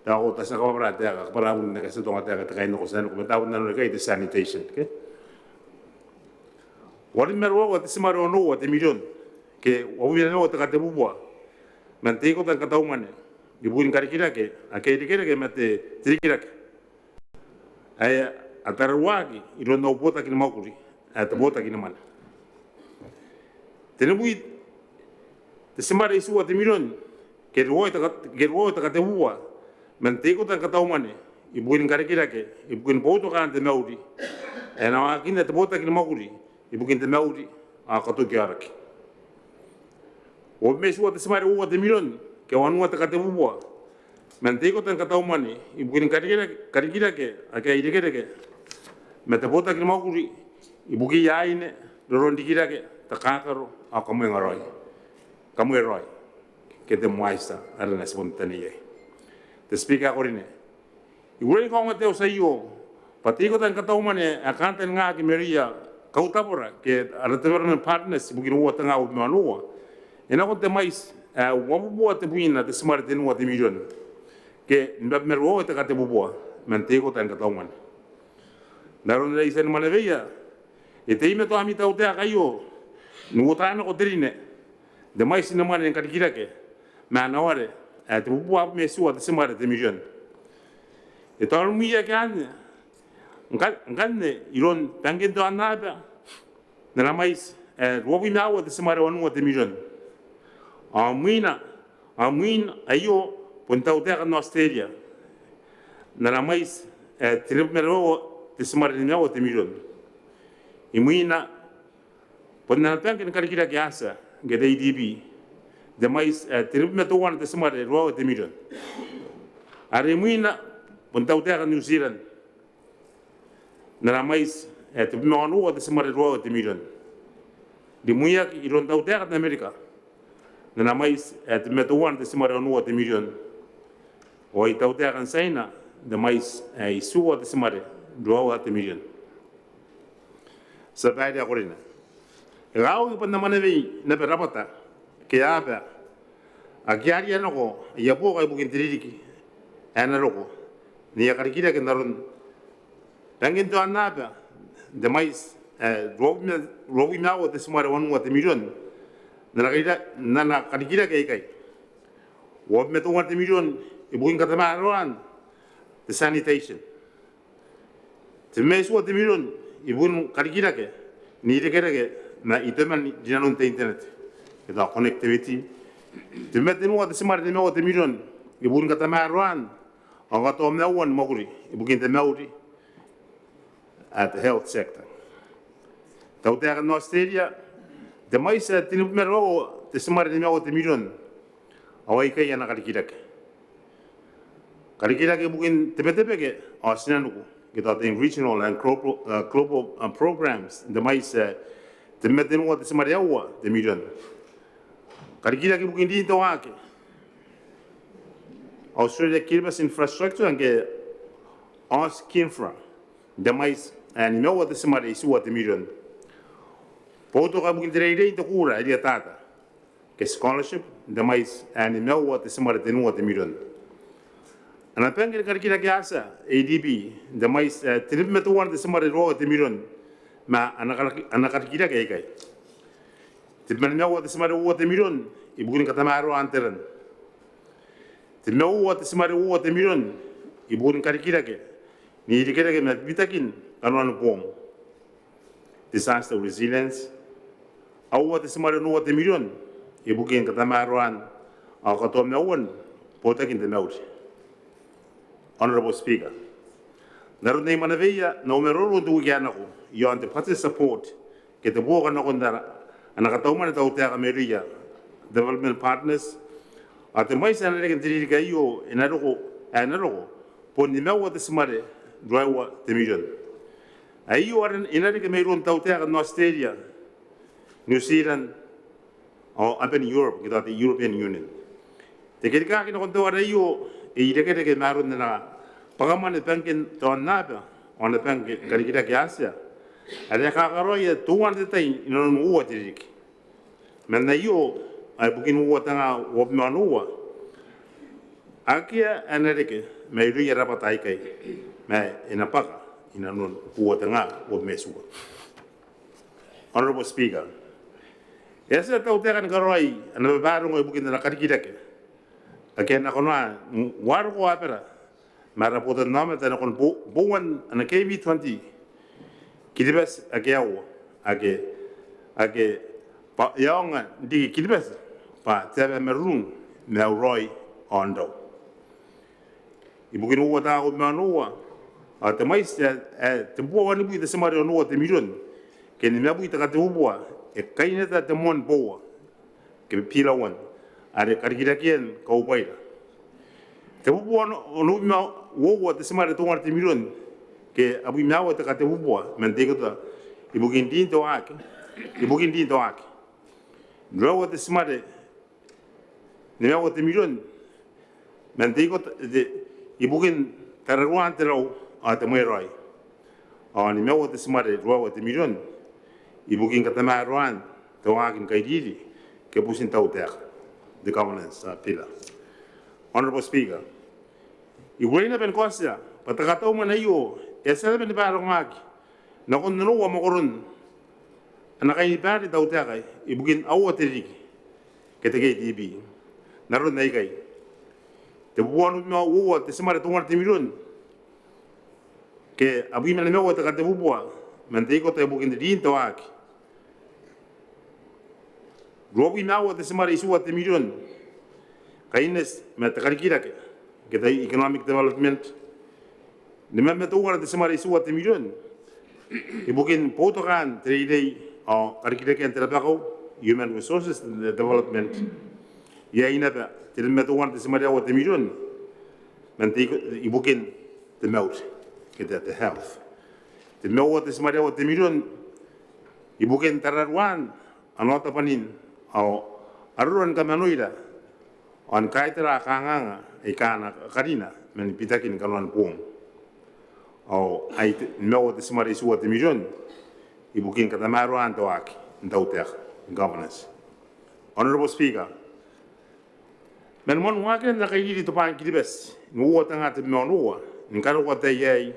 Tao ko tia kabwarabwara taeka, kabwarabwara n ae ti atonga taeka te kainako tinaniku, ma tao nanona ikai te sanitation, ke? Uabwi ma ruaiwa te timare onoua te mirion ke uabwi ma nimaua te katebubua man te ikota ni kataumwane ibukin karikirake ake a irekereke ma te, te rikirake ae a tararuaaki iroun au botaki ni mwakuri ae te botaki ni mwane. Tenibwi te timare itiua te mirion ke ruaiwa te kat-, ke ruaiwa te katebubua man te ikota ni kataumwane ibukin karikirake ibukin boutokaan te mauri ae e na waakinna te botaki ni mwakuri ibukin te mauri ao katoki aoraki. Uabwi ma itiua te timare uoua te mirion ke wanua te katebubua man te ikota ni kataumwane ibukin karikirake, karikirake ake a irekereke ma te botaki ni mwakuri ibukiia aine, roronrikirake, takakaro ao kamwenga raoi, kamwe raoi ke te MWYSSA are na tibwa n taneiai. Te Speaker ae ko rine, I kukurei ni kaongoa te auti aio bwa te ikota ni kataumwane ae kantaningaaki mairouia kautabora ke ara development partners ibukin uoua tenga uabwi ma onoua e nakon te mwaiti ae uabubua tebwina te timare tenua te mirion ke nimabwi ma ruaiwa te katebubua man te ikota ni kataumwane. N aron are I tia ni mwaneweia, e teimatoa ami tautaeka aio n uota nako te rine n te mwaiti ni mwane ni karikirake ma ana ware ae tebubua abwi ma itiua te timare te mirion. E taonimwiaki anne ngka-, ngkanne iroun bangken te aonnaba n ana mwaiti ae ruabwi ma aua te timare wanua te mirion. Ao mwina, ao mwin aio bon tautaeka n Australia n ana mwaiti ae tenibwi ma ruaiwa te timare nimaua te mirion. Imwina bon ana bangke ni karikirake Atia ke te ADB n te mwaiti ae tenibwi ma teuana te timare ruaiwa te mirion. Are imwina bon tautaeka n New Zealand n ana mwaiti ae tebwi ma onoua te timare ruaiwa te mirion. Rimwiaki iroun tautaeka n Amerika n ana mwaiti ae tebwi ma teuana te timare onoua te mirion. Ao ai tautaeka n Tiaina n te mwaiti ae itiua te timare ruaiwa te mirion. Tia Babaire ae ko rine, e kakawaki bwa N na mwanewei naba rabwata ke aaba ake a riai nako aia buoka ibukin te ririki ae na roko n aia karikirake n aron bangken te aonnaba n te mwaiti ae ruabwi ma, ruabwi ma aua te timare wanua te mirion n ana karira-, n ana karikirake aikai. Uabwi ma teuana te mirion ibukin katamaroan te sanitation. Tebwi ma itiua te mirion ibukin karikirake n irekereke ma itoman rinanon te internet ke tao connectivity. Tebwi ma tenua te timare nimaua te mirion ibukin katamaroan ao kataomauan mwakuri ibukin te mauri ae te health sector. Tautaeka n Australia n te mwaiti ae tenibwi ma ruaiwa te timare nimaua te mirion. Ao aikai ana karikirake. Karikirake ibukin te Betebeke ao tinaniku ke tao te regional and global, uh, global, uh, programs n te mwaiti ae tebwi ma tenua te timare aua te mirion. Karikirake ibukin rin te waaki, Australia Kiribati Infrastructure ke AusKinfra n te mwaiti ae nimaua te timare itiua te mirion. Boutoka ibukin te reirei n te kuura ae rietata ke scholarship n te mwaiti ae nimaua te timare tenua te mirion. Ana bangke ni karikirake Atia, ADB, n te mwaiti ae tenibwi ma teuana te timare ruaiwa te mirion ma ana kar-, ana karikirake aikai. Tebwi ma nimaua te timare uoua te mirion ibukin katamaroan te ran. Tebwi ma uoua te timare uoua te mirion ibukin karikirake n irekereke ma bibitakin kanoan boom, disaster resilience. Aua te timare onoua te mirion ibukin katamaroan ao kataomauan botakin te mauri. Honourable Speaker, n aron ae I mwaneweia n au maroro n te wiki ae nako iaon te budget support ke te buoka nakon ara, ana kataumwane tautaeka mairouia development partners, ao te mwaiti ae na reke n te ririki aio e na roko, ae na roko bon nimaua te timare ruaiwa te mirion. Aio are e na reke mairoun tautaeka n Australia, New Zealand ao aban Europe ke tao te European Union. Te kerikaaki nakon te ware aio e irekereke ma aron ana bwakamwane bangken te aonnaba ao ana bangke ni karikirake Atia are e kakaraoia teuana te tai inanon uoua te ririki. Man aio, ae ibukin uoua tenga uabwi ma onoua, akea ae na reke mairouia rabwata aikai, ma e na bwaka inanon uoua tenga uabwi ma itiua. Honourable Speaker, e a tia te tautaeka ni karaoi ana babaronga ibukin ana karikirake ake a na kona n uaroko abara ma ara botannaomata nakon bo-, bouan ana K V twenty Kiribati ake aua, ake, ake bwa e aonga n riki Kiribati bwa te aba ae marurung ma au raoi ao n rau. Ibukin uoua tenga uabwi ma onoua, ao te mwaiti ae, ae tebubua wanibwi te timare onoua te mirion ke nimabwi te katebubua e kaineta te moan boua ke Pillar one are karikirakean kaubwaira. Tebubua ono-, onobwi ma uoua te timare teuana te mirion ke abwi ma aua te katebubua man te ikota ibukin rin te waaki, ibukin rin te waaki. Ruaiwa te timare nimaua te mirion man te ikota, te, ibukin tararuaan te rau ao te mweraoi. Ao nimaua te timare ruaiwa te mirion ibukin katamaroaan te waaki ni kairiri ke butin tautaeka, the governance, uh, pillar. Honourable Speaker, I kukurei naba ni kaotia bwa te katau mwane aio e a tia naba ni baarongaki nakon onoua mwakoron ana kainibaire te tautaeka ibukin aua te ririki ke te K T B n aron aikai. Tebubua onobwi ma uoua te timare teuana te mirion ke abwi ma nimaua te katebubua man te ikota ibukin rin te waaki. Ruabwi ma aua te timare itiua te mirion kaineti ma te karikirake ke te economic development. Nimabwi ma teuana te timare itiua te mirion ibukin boutokaan te reirei ao karikirakean te rabakau, human resources development. Iai naba tenibwi ma teuana te timare aua te mirion man te iko-, ibukin te mauri ke te, te health. Tebwi ma aua te timare aua te mirion ibukin tararuaan ana otabwanin ao arora ni kamanoira ao ni kaitara kanganga aika a na karina man bitakin kanoan boong. Ao ai te, nimaua te timare itiua te mirion ibukin katamaroaan te waaki n tautaeka, governance. Honourable Speaker, man moan waakin ana kairiri Tobwaan Kiribati n uoua tenga tebwi ma onoua ni karokoa te tai aei,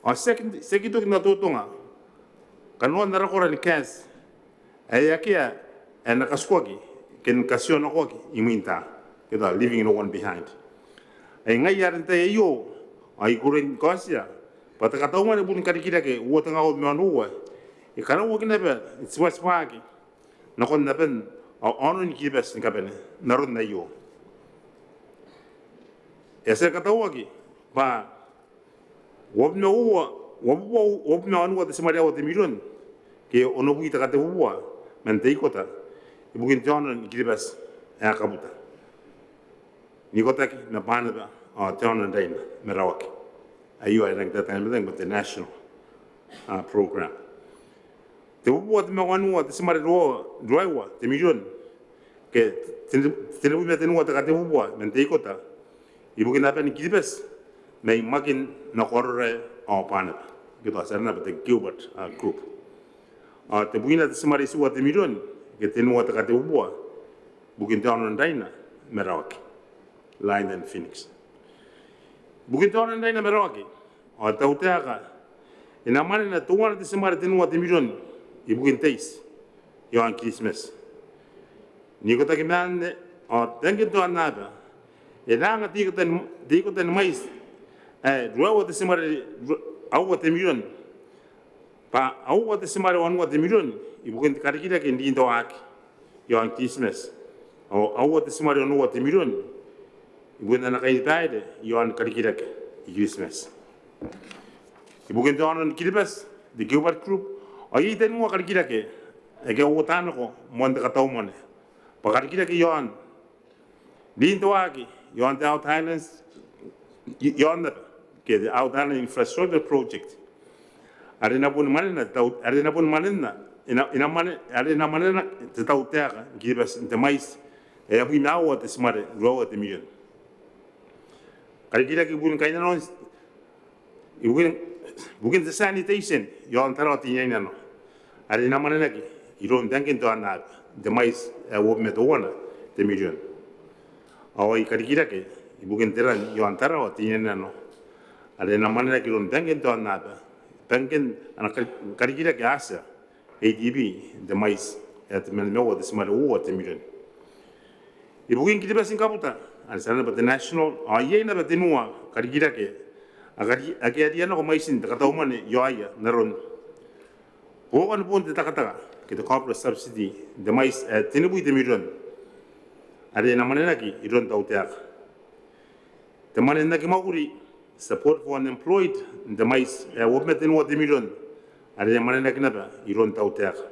ao tiaki, tiaki toki n atotonga kanoan ara kora ni kaeti ae akea ae na katikuaki ke ni kationakoaki imwin taai, ke tao leaving no one behind. Ai ngaia are n te tai aio ao I kukurei ni kaotia bwa te katau mwane ibukin karikirake uoua tenga uabwi ma onoua e karauaki naba n tibwatibwaaki nakon aban ao aonon Kiribati ni kabane n aron aio. E a tia ni katauaki bwa uabwi ma uoua, uabwi ma uoua, uabwi ma onoua te timare aua te mirion ke onobwi te katebubua man te ikota ibukin te aono ni Kiribati ae kabuta n ikotaki ma Banaba ao te aono n Raina ma Rawaki. Aio ae rangi n tatangiria bwa te national, uh, program. Tebubua tebwi ma wanua te timare ruaiwa, ruaiwa te mirion ke ten-, tenibwi ma tenua te katebubua man te ikota ibukin aban Kiribati mai Makin nako Arorae ao Banaba, ke tao ti aranna bwa te Gilbert, uh, Group. Ao tebwina te timare itiua te mirion ke tenua te katebubua ibukin te aono n Raina ma Rawaki, Line and Phoenix. Ibukin te aono n Raina ma Rawaki ao te tautaeka e na mwanena teuana te timare tenua te mirion ibukin te iti iaon Kiritimati. N ikotaki ma anne ao te angke n te aonnaba e na anga te ikota ni, te ikota ni mwaiti ae ruaiwa te timare ru-, aua te mirion bwa aua te timare wanua te mirion ibukin te karikirake n rin te waaki iaon Kiritimati ao aua te timare onoua te mirion ibukin ana kainibaire iaon karikirake i Kiritimati. Ibukin te aono ni Kiribati, te Gilbert Group, ao iai tenua karikirake ake a uota nako moan te katau mwane bwa karikirake iaon rin te waaki iaon te Outer Islands, i-, iaon naba ke te Outer Island Infrastructure Project. Are e na boni mwanena te tau-, are e na boni mwanena, e na, e na mwane-, are e na mwanena te tautaeka n Kiribati n te mwaiti ae abwi ma aua te timare ruaiwa te mirion. Karikirake ibukin kainnanoan, ibukin Ibukin te sanitation iaon Tarawa Teinainano are e na mwanenaki iroun bangken te aonnaba n te mwaiti ae uabwi ma teuana te mirion. Ao ai karikirake ibukin te ran iaon Tarawa Teinainano are e na mwanenaki iroun bangken te aonnaba, bangken ana kari-, karikirake Asia, A D B, n te mwaiti ae tebwi ma nimaua te timare uoua te mirion. Ibukin Kiribati ni kabuta are ti arana bwa te national, ao iai naba tenua karikirake ake a kari-, ake a riai nako mwaitin te katau mwane iaoia n aron buokan boon te takataka ke te corporate subsidy n te mwaiti ae tenibwi te mirion are e na mwanenaki iroun Tautaeka. Te mwane n aki mwakuri, support for unemployed, n te mwaiti ae uabwi ma tenua te mirion are e mwanenaki naba iroun Tautaeka.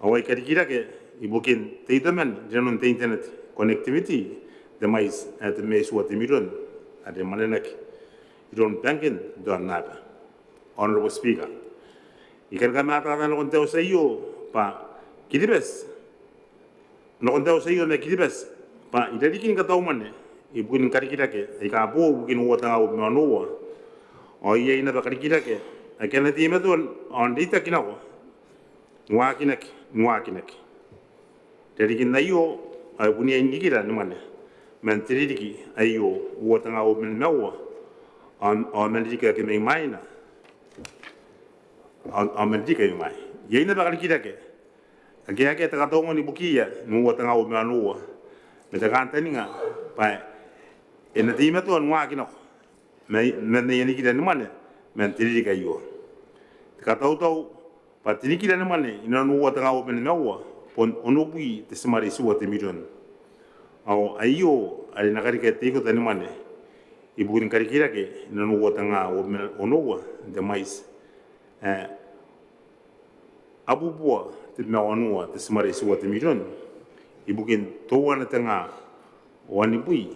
Ao ai karikirake ibukin te itoman rinanon te internet connectivity n te mwaiti ae tebwi ma itiua te mirion are e mwanenaki iroun bangken te aonnaba. Honourable Speaker, I kan kamataata nakon te auti aio bwa Kiribati, nakon te auti aio ma Kiribati bwa irarikin katau mwane ibukin karikirake aika boou ibukin uoua tenga uabwi ma onoua, ao iai naba karikirake ake a na teimatoa ao n reitaki nako ni waakinaki, ni waakinaki. Irarikin aio ao e bon iai nikira ni mwane man te ririki aio, uoua tenga uabwi ma nimaua, ao, ao man ririki ake mai mwaina, ao, ao man ririki ake mai mwaina. Iai naba karikirake ake akea te katau mwane ibukiia n uoua tenga uabwi ma onoua, ma te kantaninga bwa e na teimatoa ni waaki nako man, man aia nikira ni mwane man te ririki aio. Te katautau bwa te nikira ni mwane inanon uoua tenga uabwi ma nimaua bon onobwi te timare itiua te mirion. Ao aio are e na karika te ikota ni mwane ibukin karikirake inanon uoua tenga uabwi ma onoua n te mwaiti ae abubua tebwi ma wanua te timare itiua te mirion ibukin teuana tenga wanibwi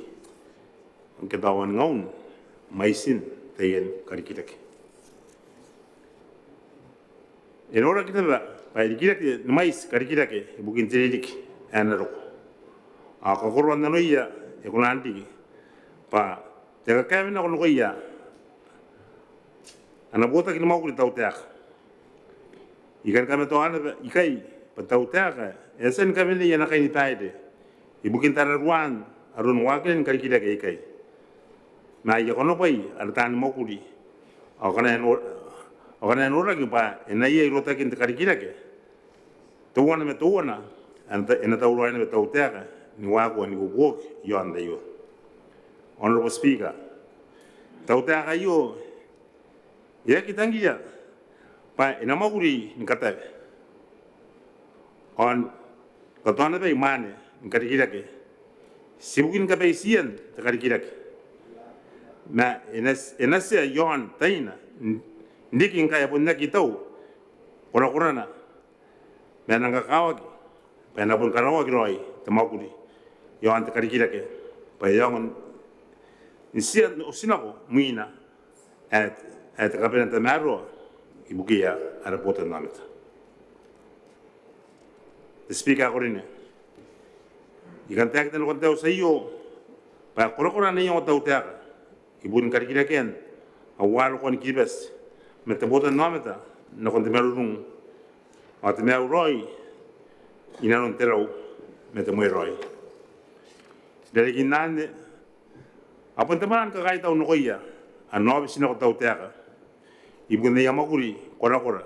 ke tao waningaun mwaitin taian karikirake. E noraki naba bwa e rikirake ni mwaiti karikirake ibukin te ririki ae na roko. Ao kakoroan nanoia e kona n riki bwa te kakaewenako nakoia ana botaki ni mwakuri Tautaeka. I kan kamatoa naba ikai bwa Tautaeka e a tia ni kawenei ana kainibaire ibukin tararuaan aron waakinan karikirake aikai ma aia konabwai ara taani mwakuri. Ao akana e no-, ao akana e noraki bwa e na iai rotakin te karikirake teuana ma teuana ae e na ta-, e na tauraoi naba Tautaeka ni waekoa n ibuobuoki iaon aio. Honourable Speaker, Tautaeka aio e aki tangiria bwa e na mwakuri ni katawe ao ni katoa naba mwaane ni karikirake ti ibukin kabaitian te karikirake. Ma e na, e na tia iaon taina n riki ngkai e bon aki tau korakorana ma e nang kakawaki bwa e na boni karaoaki raoi te mwakuri iaon te karikirake bwa e aonga n tia n otinako mwiina ae, ae te kabanea n tamaroa ibukiia ara botannaomata. Te Speaker ae karineaki, I kan taekina nakon te auti aio bwa e korakora ana iango Tautaeka ibukin karikirakean au warokoan Kiribati ma te botannaomata nakon te marurung ao te maiu raoi inanon te rau ma te mweeraoi. Irarikin anne, a bon te mwananga ni kakaitau nakoia ana aobiti nako Tautaeka ibukin aia mwakuri korakora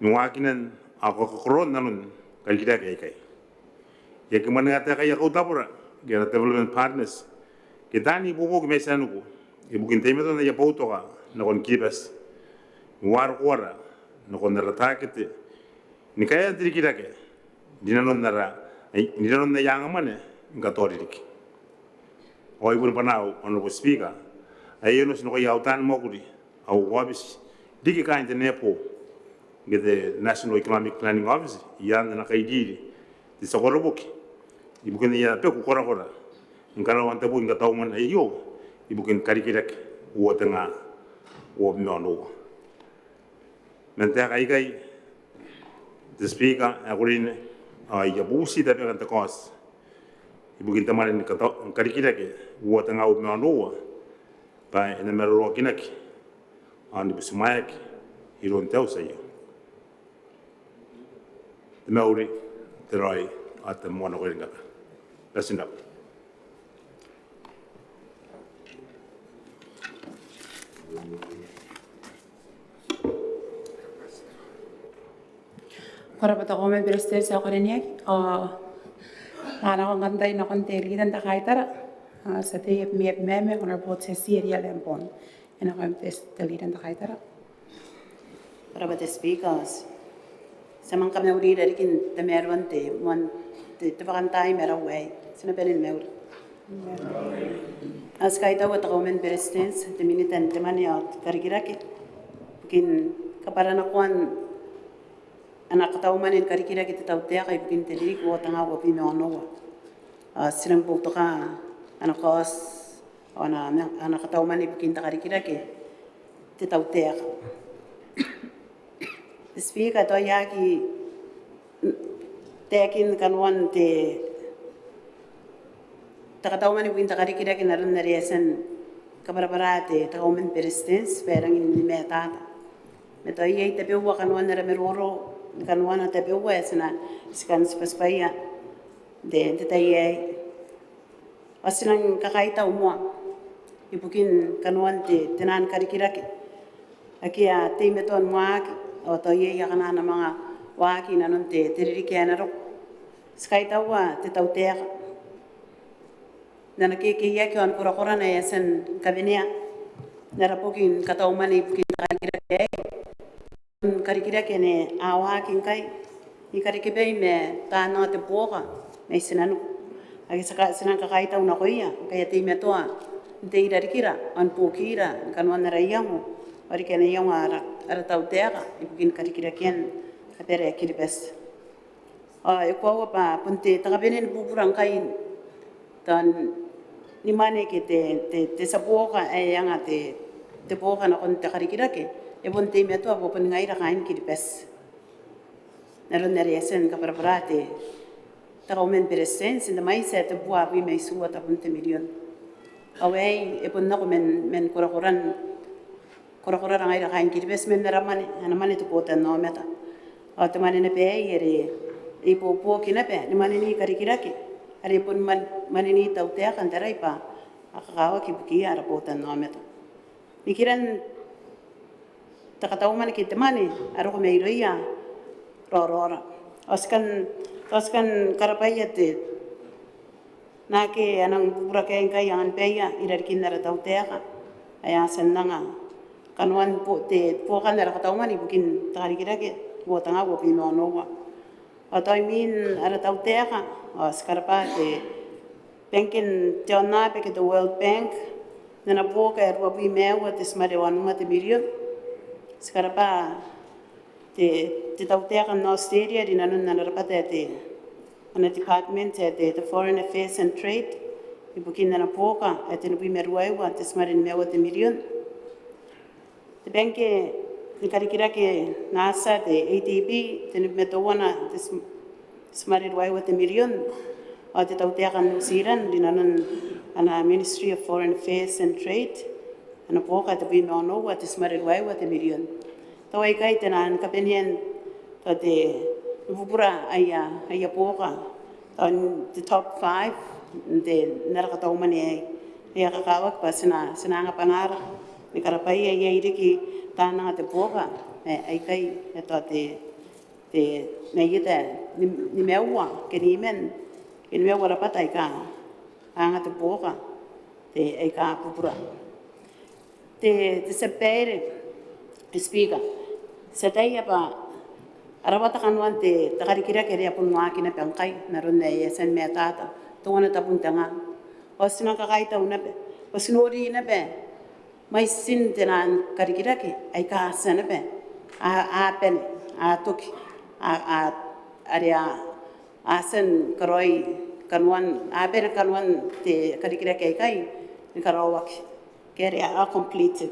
ni waakinan ao kakoroan nanon karikirake aikai. I aki mwanenga taekaia kautabu ke ara development partners ke taani ibuobuoki mai tinaniku ibukin teimatoan aia boutoka nakon Kiribati ni warokoara nakon ara takete ni kaean te rikirake rinanon ara, ai, rinanon aia angamwane ni katoa ririki. Ao ai bon bwanaau, Honourable Speaker, ae I onoti nakoia au taani mwakuri au aobiti riki kaain te NEPO ke te National Economic Planning Office i aan ana kairiri te tia koroboki ibukin aia beku korakora ni karaoan te bong ni kataumwane aio ibukin karikirake uoua tenga uabwi ma onoua. Man taeka aikai, te Speaker ae karineaki, ao I a bubuti tabekan te kaoti ibukin te mwane ni kata-, ni karikirake uoua tenga uabwi ma onoua bwa e na maroroakinaki ao ni butimwaeaki iroun te auti aio. Te mauri, te raoi ao te moan nakoira ngkana. Bati n rabwa. Ko rabwa te Kauoman ni Beretitenti ae karineaki, ao e na nako ngkanne nakon te Leader n te Kaitara, ao ti a tei mai Abemama, Honourable Tessie Eria Lambourne. E nakoim te, te Leader n te Kaitara. Ko rabwa te Speaker. Ti a manga kamauri i rarikin tamaroan te moan te, te bwakantaai ma raou aei. Ti na bane ni mauri. Ao ti kaitaua te Kauoman ni Beretitenti, te Minita n te Mwane ao te Karikirake ibukin kabwaranakoan ana kataumwane ni karikirake te tautaeka ibukin te ririki uoa tenga uabwi ma onoua. Ao ti nang boutoka ana kaoti ao ana, ana kataumwane ibukin te karikirake te tautaeka. Te Speaker, tao I aki taekin kanoan te, te kataumwane ibukin te karikirake n aron are e a tia ni kabwarabwara te, te Kauoman ni Beretitenti bwa e rangi ni matata. Ma tao iai tabeua kanoan ara maroro, kanoana tabeua ae ti na, ti kan tibwatibwaia n te, n te tai aei. Ao ti nang kakaitau moa ibukin kanoan te, te naan karikirake ake a teimatoa ni waaki, ao tao iai akana a na manga waaki inanon te, te ririki ae na roko. Ti kaitaua te tautaeka n ana kekeiaki ao ni korakorana ae e a tia ni kawenea n ara boki ni kataumwane ibukin te karikirake aei. Karikirake ane a waaki ngkai ni karekebwai ma taan anga te buoka mai tinaniku. Ake ti a ka, ti nang kakaitau nakoia ngkai a teimatoa n tei i rarikira ao ni buokira ni kanoan ara iango ao riki ana iango ara, ara tautaeka ibukin karikirakean abara ae Kiribati. Ao e koaua bwa bon te, te kabanea ni bubura ngkai tao ni mwane ke te, te, te tia buoka ae e anga te, te buoka nakon te karikirake e bon teimatoa bwa boni ngaira kaain Kiribati. N aron are e a tia ni kabwarabwara te, te Kauoman ni Beretitenti n te mwaiti ae tebubua abwi ma itiua tabun te mirion. Ao aei e bon nako man, man korakoran korakorara ngaira kaain Kiribati man ara mwane, ana mwane te botannaomata. Ao te mwane naba aei are e ibuobuoki naba ni mwaneni karikirake are bon mwan, mwaneni tautaeka n tarai bwa a kakawaki ibukiia ara botannaomata. Nikiran te kataumwane ke te mwane a roko mairouia raoraora. Ao ti kan, ao ti kan karabwaia te naake a nang bubura ngkai anganibaia i rarikin ara tautaeka ae a tia n anga kanoan bo, te buokan ara kataumwane ibukin te karikirake uoa tenga uabwi ma onoua. Ao tao imwin ara tautaeka ao ti karabwa te bangke n te aonnaba ke te World Bank n ana buoka ae ruabwi ma aua te timare wanua te mirion. Ti karabwa te, te tautaeka n Australia rinanon ana rabwata ae te, ana department ae te, te Foreign Affairs and Trade ibukin ana buoka ae tenibwi ma ruaiwa te timare nimaua te mirion. Te bangke ni karikirake n Atia, te ADB, tenibwi ma teuana te tim, timare ruaiwa te mirion. Ao te tautaeka n New Zealand rinanon ana Ministry of Foreign Affairs and Trade, ana buoka tebwi ma onoua te timare ruaiwa te mirion. Tao aikai te naan kabanean tao te bubura aia, aia buoka tao n te top five n te, n ara kataumwane aei. Aia kakawaki bwa ti na, ti na anga bwanaara ni karabwaia iai riki taan anga te buoka ae aikai, e tao te, te, mai eta ni, nimaua ke niman ke nimaua rabwata aika a anga te buoka, te, aika bubura. Te, te tia babaire, Speaker, ti ataia bwa a rawata kanoan te, te karikirake are a bon waaki naba ngkai n aron ae e a tia ni matata, teuana tabun te nga. Ao ti nang kakaitau naba bwa ti nori naba mwaitin te naan karikirake aika a tia naba, a, a bane, a toki, a, a, are a, a tia ni karaoi kanoan, a bane kanoan te karikirake aikai ni karaoaki ke are a completed.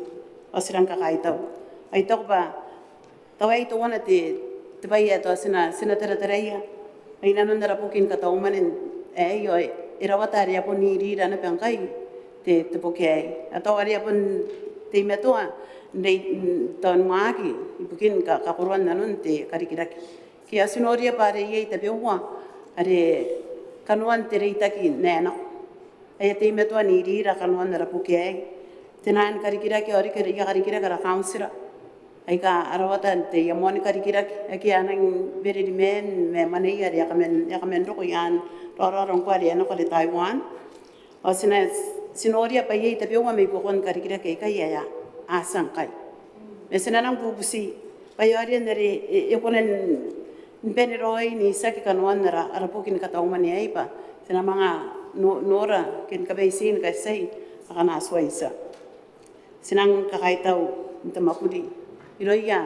Ao ti nang kakaitau. Ao I taku bwa tao aei teuana te, te bwai ae tao ti na, ti na tarataraia mai nanon ara boki ni kataumwane aei, ao e rawata are a bon irira naba ngkai te, te boki aei. Ao tao are a bon teimatoa n rei-, n taonimwaaki ibukin ka-, kakoroan nanon te karikirake. Ke a ti noria bwa are iai tabeua are kanoan te reitaki n ae nako ae a teimatoa n irira kanoan ara boki aei. Te naan karikirake ao riki aia karikirake ara kauntira aika a rawata n te aia moan karikirake ake a nang bereri maan ma mwaneia are e a kaman, e a kaman roko i aan raoraora ngkoa are e a nako are Taiwan. Ao ti na, ti noria bwa iai tabeua mai buakon karikirake aikai ae a tia ngkai. Ma ti na nang bubuti bwa e aonga n are e, e kona n bane raoi n itiaki kanoan ara, ara boki ni katau mwane aei bwa ti na manga no-, nora ke ni kabaitii ni katiai akana tuai tia. Ti nang kakaitau n te mwakuri irouia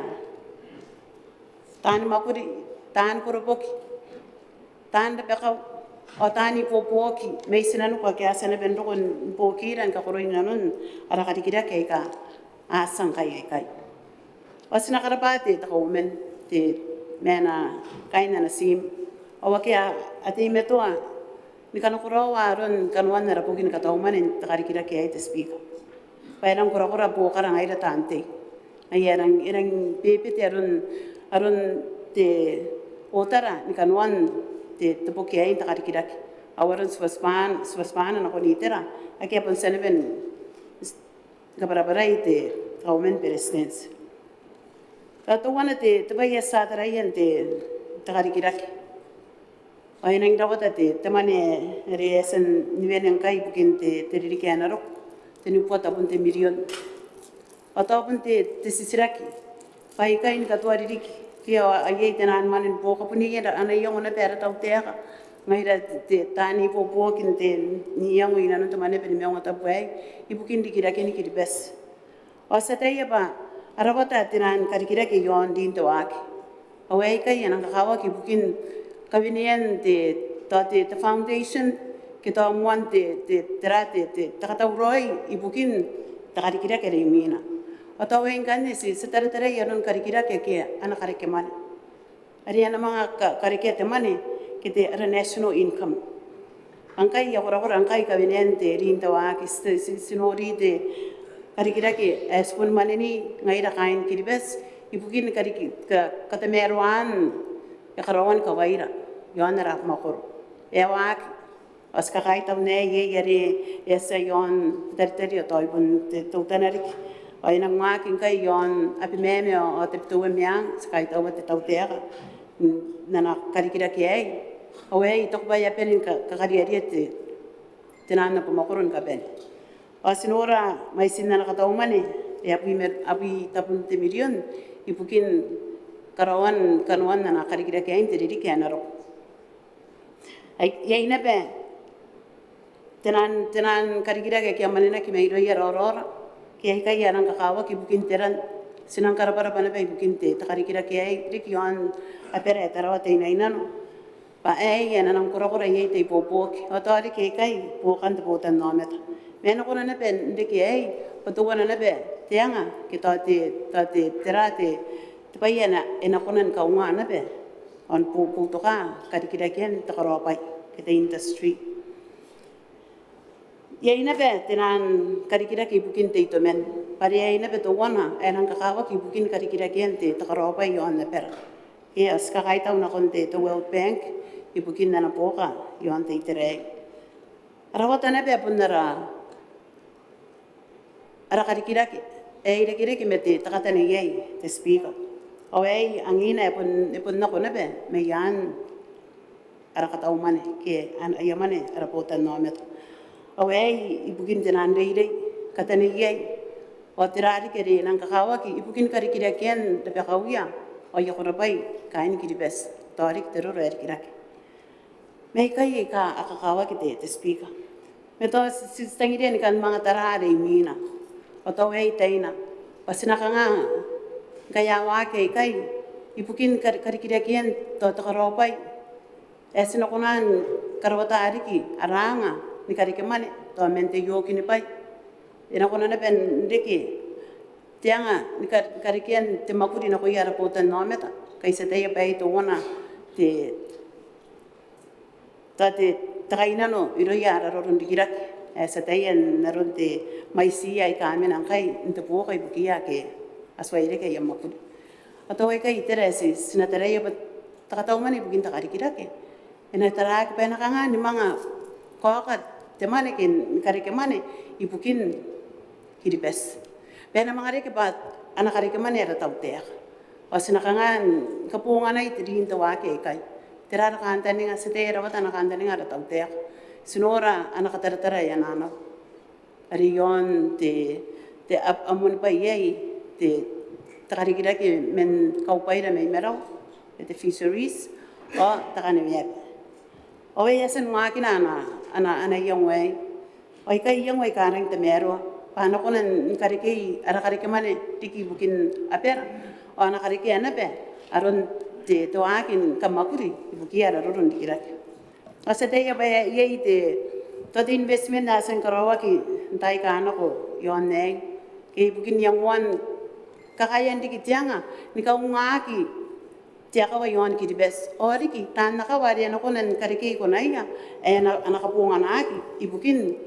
taani mwakuri, taani koroboki, taan rabakau ao taani ibuobuoki mai tinaniku ake a tia naba n roko ni buokira ni kakoroa nanon ara karikirake aika a tia ngkai aikai. Ao ti na karabwa te, te Kauoman, te, ma ana, kaain ana tiim ao ake a, a teimatoa ni kanakoraoa aron kanoan ara boki ni katau mwane n te karikirake aei te Speaker. Bwa e nang korakora buokara ngaira taan tei. Ngaia e nang, e nang bebete aron, aron te otara ni kanoan te, te boki aei n te karikirake. Ao aron tibwatibwaan, tibwatibwaana nakon itera ake a bon tia naba ni kabwarabwarai te Kauoman ni Beretitenti. Tao teuana te, te bwai ae ti a taraia n te, te karikirake. Ao e nang rawata te, te mwane are e a tia ni wene ngkai ibukin te, te ririki ae na roko, tenibubua tabun te mirion. Ao tao bon te, te titiraki bwa aikai ni katoa ririki ke ao a iai te naan mwane ni buoka bon iai ana iango naba ara tautaeka ngaira te, te taani ibuobuoki n te, n iango inanon te Mwaneaba ni Maungatabu aei ibukin rikiraken Kiribati. Ao ti ataia bwa a rawata te naan karikirake iaon rin te waaki. Ao aikai a nang kakawaki ibukin kawenean te, tao te, te foundation ke tao moan te, te, tera te, te, te katauraoi ibukin te karikirake are imwina. Ao tao aei ngkanne ti, ti a taratarai aron karikirake ake a na karekemwane. Are a na manga ka-, karekea te mwane ke te ara national income. Ngkai a korakora ngkai kawenean te rin te waaki, ti, ti, ti nori te karikirake ae ti bon mwanenii ngaira kaain Kiribati ibukin kariki-, ka-, katamaroaan e karaoan kawaira iaon ara mwakoro. E a waaki. Ao ti kakaitau n aei, iai are e a tia iaon Butaritari ao tao i bon te, teutana riki. Ao e nang waaki ngkai iaon Abemama ao, ao Tabiteuea Meang, ti kaitaua te tautaeka n ana karikirake aei. Ao aei I taku bwa e a bane ni ka-, kakariaria te, te naan abamwakoro ni kabane. Ao ti nora mwaitin ana katau mwane, e abwi ma-, abwi tabun te mirion ibukin karaoan kanoan ana karikirake aei n te ririki ae na roko. Ai, iai naba te naan, te naan karikirake ake a mwanenaki mairouia raoraora, ke aikai a nang kakawaki ibukin te ran. Ti nang karabwarabwa naba ibukin te, te karikirake aei riki iaon abara ae Tarawa Teinainano. Bwa aei e na nang korakora iai te ibuobuoki. Ao tao riki aikai buokan te botannaomata. Ma e na kona naba n reke aei bwa teuana naba te anga ke tao te, tao te, tera te, te bwai ae e na, e na kona ni kaunga naba ao ni bou-, boutoka karikirakean te karaobwai ke te industry. Iai naba te naan karikirake ibukin te itoman. Bwa are aei naba teuana ae nang kakawaki ibukin karikirakean te, te karaobwai iaon abara. Ke ao ti kakaitau nakon te, te World Bank ibukin ana buoka iaon te itera aei. A rawata naba bon ara, ara karikirake ae irekereke ma te, te kataneiai, te Speaker. Ao aei angina e bon, e bon nako naba mai aan ara katau mwane ke an, aia mwane ara botannaomata. Ao aei ibukin te naan reirei, kataneiai, ao tera riki are nang kakawaki ibukin karikirakean rabakauia ao aia korabwai kaain Kiribati, tao riki te roro ae rikirake. Ma aikai aika a kakawaki te, te Speaker. Ma tao ti, ti, ti tangiria ni kan manga tara are imwina. Ao tao aei taina bwa ti na kanga ngkai a waaki aikai ibukin kar-, karikirakean tao te karaobwai ae ti na kona ni karawata riki ara anga ni karekemwane tao man te iokinibwai. E na kona naba n reke te anga ni kar-, karekean te mwakuri nakoia ara botannaomata. Ngkai ti ataia bwa aei teuana te, tao te, te kainnano irouia ara roro n rikirake. ae ti ataia n aron te mwaitiia aika a mena ngkai n te buoka ibukiia ake a tuai reke aia mwakuri. Ao tao aikai itera ae ti, ti na taraia bwa te katau mwane ibukin te karikirake e na taraaki bwa e na kanga ni manga kaoka te mwane ke ni kareke mwane ibukin Kiribati bwa e na manga reke bwa a na kareke mwane ara tautaeka. Ao ti na kanga ni kabonganai te rin te waaki aikai. Tera ara kantaninga? Ti ataia rawata ana kantaninga ara tautaeka. Ti nora ana kataratara ae ana nako are i aon te, te ab-, amoan bwai aei, te, te karikirake man kaubwaira mai marawa, te fisheries, ao te kaneweaba. Ao e a tia ni waakina ana, ana, ana iango aei. Ao aikai iango aika rangi n tamaroa bwa a na kona ni karekei ara kareke mwane riki ibukin abara, ao a na karekea naba aron te, te waaki ni kamwakuri ibukiia ara roro n rikirake. Ao ti ataia bwa iai te, tao te investment ae a tia ni karaoaki n taai aika nako i aon aei ke ibukin iangoan kakaean riki te anga ni kaungaaki te akawa i aon Kiribati ao riki taan akawa are a na kona ni karekei konaia ae a na, a na kabonganaaki ibukin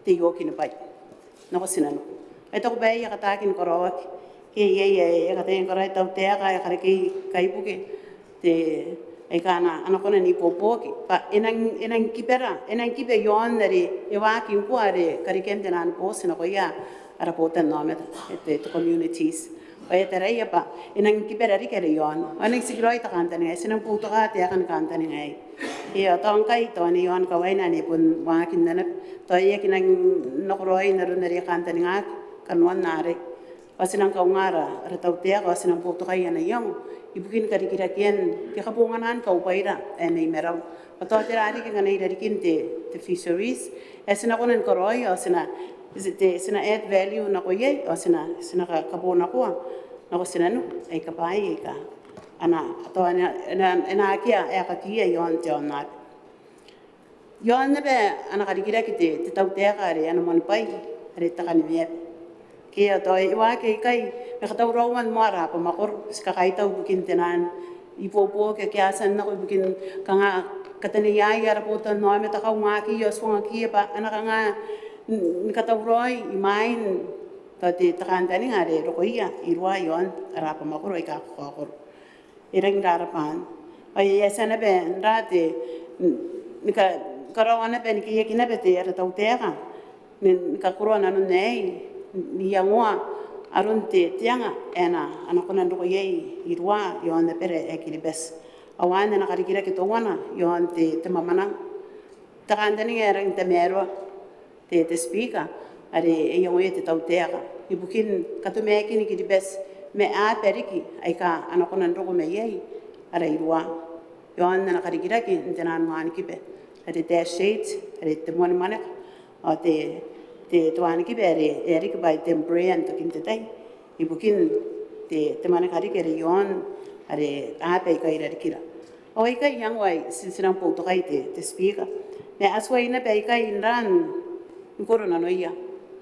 te iokinibwai nako tinaniku. Ao I taku bwa e a kataaki ni karaoaki ke iai ae e a kataaki ni karaoaki te tautaeka ae karekei kaibuke te, aika a na, a na kona n ibuobuoki bwa e nang, e nang kibara, e nang kiba i aon are e waaki ngkoa are karekean te nano booti nakoia ara botannaomata, te, te communities. Ao e a taraia bwa e nang kibara riki are i aona. Ao e nang tikiraoi te kantaninga aei, ti nang boutoka taekan kantaninga aei. Ao tao ngkai tao ane i aon kawaina ane bon waakinna naba, tao e aki nang nakoraoi n aron are e kantaningaaki kanoan arei. Ao ti nang kaunga ara, ara tautaeka, ao ti nang boutokai ana iango ibukin karikirakean ke kabonganaan kaubwaira ae mai marawa. Ao tao tera riki ngkana i rarikin te, te fisheries ae ti na kona ni karaoi, ao ti na, te, ti na add value nako iai, ao ti na, ti na ka, kabonakoa nako tinaniku aika bwaai aika a na, tao a na, a na, a na akea aekakiia i aon te aonnaba. I aon naba ana karikirake te, te tautaeka are ana moanibwai are te kaneweaba. Ke ao tao e waaki aikai ma katauraoan moa ara abamwakoro, ti kakaitau ibukin te nano n ibuobuoki ake a tia n nako ibukin kanga kataneiai ara botannaomata, kaungaakiia ao tuangakiia bwa a na kanga n, ni katauraoi imwain tao te, te kantaninga are rokoia irua i aon ara abamwakoro aika kakaokoro. E rangi n rarabwa. Ao e a tia naba n ra te, ni ka, karaoa naba ni keiaki naba te ara tautaeka ni, ni kakoroa nanon aei, n iangoa aron te, te anga ae a na, a na kona n roko iai irua i aon abara ae Kiribati. Ao anne ana karikirake teuana i aon te, te mwamwananga. Te kantaninga ae rangi n tamaroa te, te Speaker, are e iangoia te tautaeka ibukin katomakinan Kiribati ma aaba riki aika a na kona n roko mai iai ara irua i aon ana karikirake n te nano ni wanikiba are te dash eight, are te moanimwaneka, ao te, te, te wanikiba are e a riki bwa te Embraer n tokin te tai ibukin te, te mwaneka riki are i aon are aaba aika i rarikira. Ao aikai iango ae ti, ti nang boutokai te, te Speaker. Ma a tuai naba aikai n ra ni koro nanoia.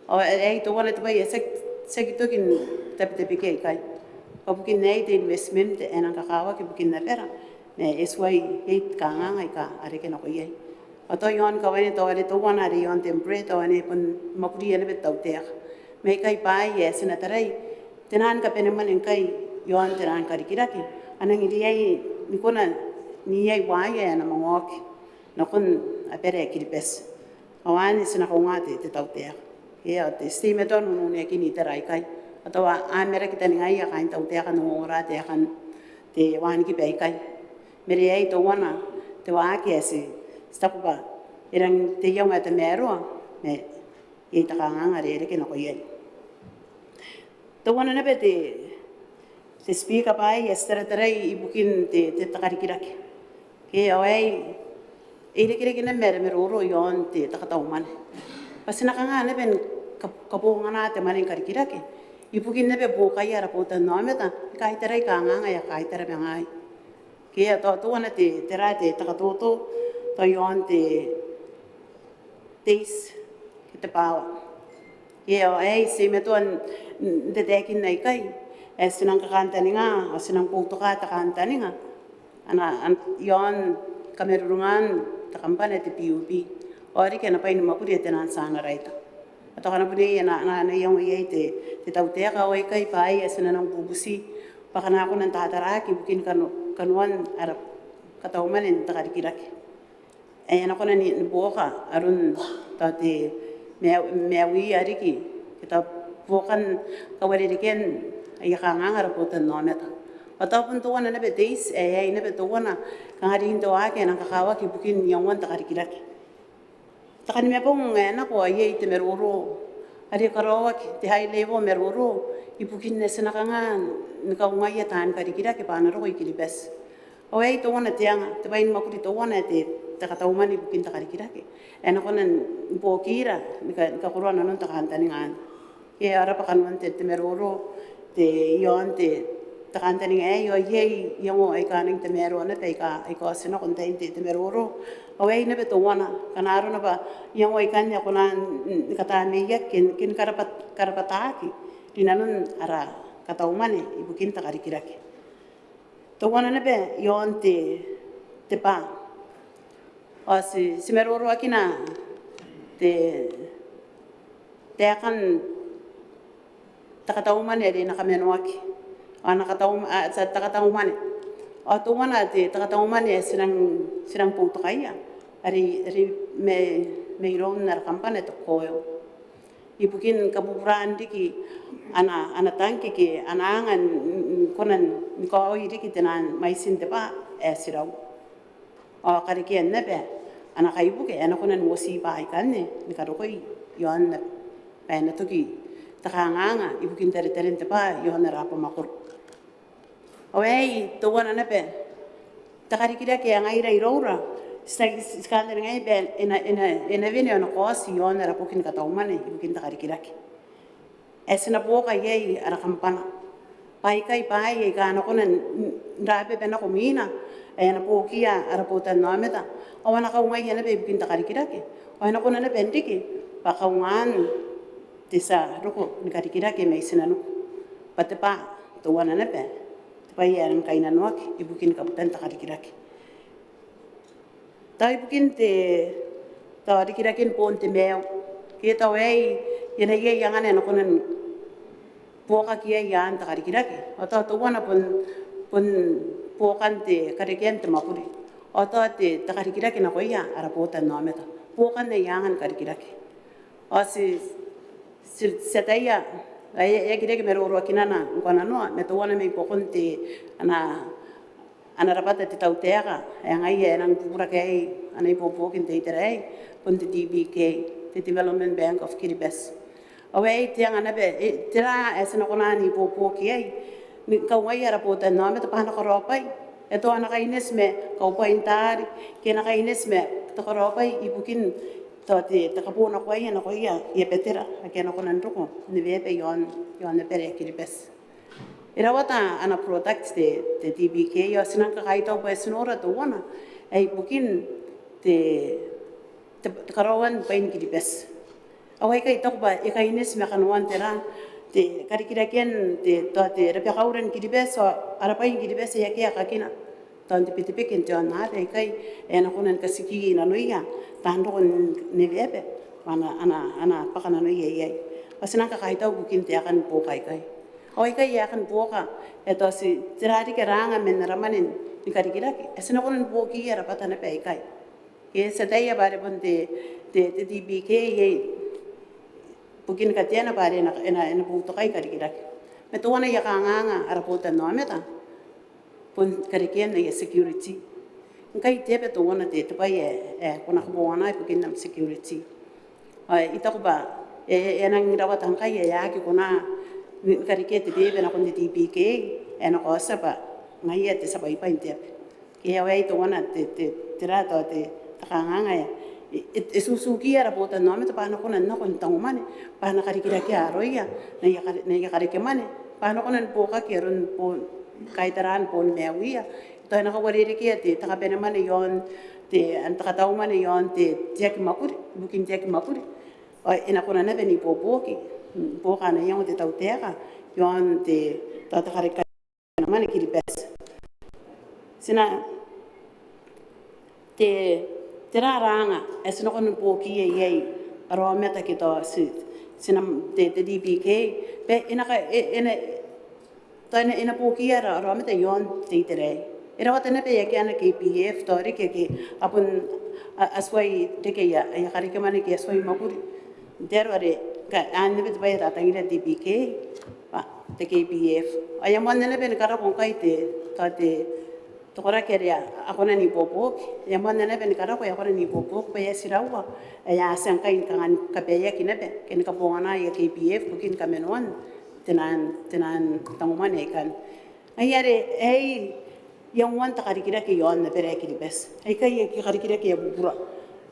Ao aei teuana te bwai ae ti aki, ti aki toki n tabetabekei aikai. Ao bukin aei te investment ae nang kakawaki ibukin abara ma e tuai iai kanganga aika a reke nako iai. Ao tao i aon kawaina tao are teuana are i aon te Embraer, tao ane bon mwakuria naba te tautaeka. Ma aikai bwaai ae ti na tarai, te nano ni kabanemwane ngkai i aon te nano ni karikirake a nang riai ni kona n iai bwaai ae a na manga oki nakon abara ae Kiribati. Ao anne ti na kaunga te, te tautaeka. Ke ao ti teimatoa n ununeakini itera aikai. Ao tao a maraki taningaia kaain tautaeka n ongora taekan te wanikiba aikai. Ma are aei teuana te waaki ae ti, ti taku bwa e rangi n te iango ae tamaroa ma iai te kanganga are e reke nako iai. Teuana naba te, te Speaker, bwaai ae ti taratarai ibukin te, te, te karikirake. Ke ao aei e irekereke naba ma ara maroro i aon te, te katau mwane. Bwa ti na kanga naba ni ka, kabongana te mwane ni karikirake ibukin naba buokaia ara botannaomata ni kaitarai kanganga aika a kaitara ma ngaai. Ke ao tao teuana te, tera te, te katoto tao i aon te, te iti ke te bwaawa. Ke ao aei ti teimatoa n, n tataekinna aikai ae ti nang kakantaninga ao ti nang boutoka te kantaninga ana, an, i aon kamarurungan te kambana te PUB. ao riki ana bwai ni mwakuri ae te naan tianaraita. Ao tao ngkana bon iai ana, ana, ana iango iai te, te tautaeka, ao aikai bwaai ae ti na nang bubuti bwa a na kona n tataraki ibukin kano, kanoan ara katau mwane n te karikirake ae a na kona ni, ni buoka aron tao te mea, mea wiia riki ke tao buokan kauarerekean aia kanganga ara botannaomata. Ao tao bon teuana naba te iti ae, ae naba teuana kanga rin te waaki ae nang kakawaki ibukin iangoan te karikirake. Te kanimabong ae nako ao iai te maroro are karaoaki, te high level maroro ibukin ae ti na kanga ni kaungaia taan karikirake bwa a na roko i Kiribati. Ao aei teuana te anga, te bwai ni mwakuri teuana ae te, te katau mwane ibukin te karikirake ae a na kona ni buokira ni ka, ni kakoroa nanon te kantaninga anne. Ke ara bwa kanoan te, te maroro, te iaon te, te kantaninga aei, ao iai iango aika a nang tamaroa naba aika, aika oti nako n tain te, te maroro. Ao aei naba teuana, kanga arona bwa iango aikanne a kona n, ni katamneiaki ke, ke ni karaba, karabataaki rinanon ara katau mwane ibukin te karikirake. Teuana naba iaon te, te bwaa. Ao ti, ti maroroakina te, taekan te katau mwane are e na kamanoaki. Ao ana katau, a, tia, te katau mwane. Ao teuana te, te katau mwane ae ti nang, ti nang boutokaia are, are mai, mairoun ara kambana te Koil. Ibukin kabuburaan riki ana, ana tangke ke ana anga n, n, n kona ni kaoi riki te naan mwaitin te bwaa ae ti rau. Ao karekean naba ana kaibuke ae a na kona n uoti bwaa aikanne ni karokoi iaon naba bwa e na toki te kanganga ibukin taretaren te bwaa iaon ara abamwakoro. Ao aei teuana naba te karikirake ae ngaira iroura ti, ti kantaningaia bwa e na, e na, e na wene ao e na kaoti iaon ara boki ni katau mwane ibukin te karikirake ae ti na buoka iai ara kambana. Bwa aikai bwaai aika a na kona n, n, n rababa nako mwiina ae a na buokiia ara botannaomata ao a na kaungaia naba ibukin te karikirake ao e na kona naba n riki bwa kaungaan te tia roko ni karikirake mai tinaniku. Bwa te bwaa teuana naba te bwai ae a nang kainnanoaki ibukin kabutan te karikirake. Tao ibukin te, tao rikiraken boon te maiu ke tao aei e na iai angana ae a na kona ni buokaki iai aan te karikirake. Ao tao teuana bon, bon buokan te karekean te mwakuri. Ao tao te, te karikirake nakoia ara botannaomata. Buokan aia anga ni karikirake. Ao ti, ti, ti ataia, ae, ae e aki reke maroroakinana ngkoananoa, ma teuana mai buakon te, ana, ana rabwata te tautaeka ae ngaia ae e nang bubura ke aei ana ibuobuoki n te itera aei bon te D B K, te Development Bank of Kiribati. Ao aei te anga naba, e, tera ae ti na kona n ibuobuoki iai ni kaungaia ara botannaomata bwa a na karaobwai. E tao a na kaineti ma kaubwain taari ke a na kaineti ma te karaobwai ibukin tao te, te kabonakoaia nakoia aia batera ake a na kona n roko n neweaba iaon, iaon abara ae Kiribati. E rawata ana product te, te D B K ao ti nang kakaitau bwa e ti nora teuana ae ibukin te, te, te karaoan bwain Kiribati. Ao aikai I taku bwa e kaineti ma kanoan tera, te karikirakean te, tao te rabakauran Kiribati ao ara bwain Kiribati ae akea kakina. Tao n te Betebeke n te aonnaba aikai ae a na kona ni katiki nanoia taan roko n neweaba bwa a na, a na, a na bwaka nanoia iai. Bwa ti nang kakaitau ibukin taekan buoka aikai. Ao aikai aekan buoka ae tao ti, tera riki ara anga man ara mwane ni karikirake ae ti na kona ni buokiia rabwata naba aikai. Ke ti ataia bwa are bon te, te, te D B K iai bukin kateana bwa are e na, e na, e na boutokai karikirake. Ma teuana aia kanganga ara botannaomata bon karekean aia security. Ngkai te aba teuana te, te bwai ae, ae ko na kabongana ibukin am security. Ao I taku bwa e, e a nang rawata ngkai ae a aki kona ni karekea te beba nakon te D B K ae e na kaotia bwa ngaia te tia bwaibwai n te aba. Ke ao aei teuana te, te, tera tao te, te kanganga ae e, e, e tutukiia ara botannaomata bwa a na kona n nako n tangomwane bwa a na karikirakea aroia n aia kare, n aia karekemwane bwa a na kona ni buokaki aron boon, kaitaraan boon maiuia. Tao e na kauarerekea te, te kabanemwane iaon te, an te katau mwane iaon te, te aki mwakuri, ibukin te aki mwakuri. Ao e na kona naba n ibuobuoki, buoka ana iango te tautaeka iaon te, tao te kareka mwane Kiribati. Ti na, te, Tera ara anga ae ti na kona ni buokiia iai ara aomata ke tao ti, ti na, te, te DBK, bwa e na ka, e, e na, tao e na, e na buokiia ara, ara aomata iaon te itera aei. E rawata naba aia, ke ana KPF, tao riki ake a bon, a, a tuai reke aia, aia karekemwane ke a tuai mwakuri. N te aro are ngkai anne naba te bwai ae tatangiria te DBK, bwa te KPF. Ao e a moanna naba ni karako ngkai te, tao te, te koraki are a kona n ibuobuoki. E a moanna naba ni karako, e a kona n ibuobuoki bwa e a tiraua ae a tia ngkai ni kanga ni kabaeaki naba ke ni kabongana aia KPF ibukin kamanoan te naan, te naan tangomwane aikanne. Ngaia are aei iangoan te karikirake iaon abara ae Kiribati. Aikai aika karikirake ae bubura.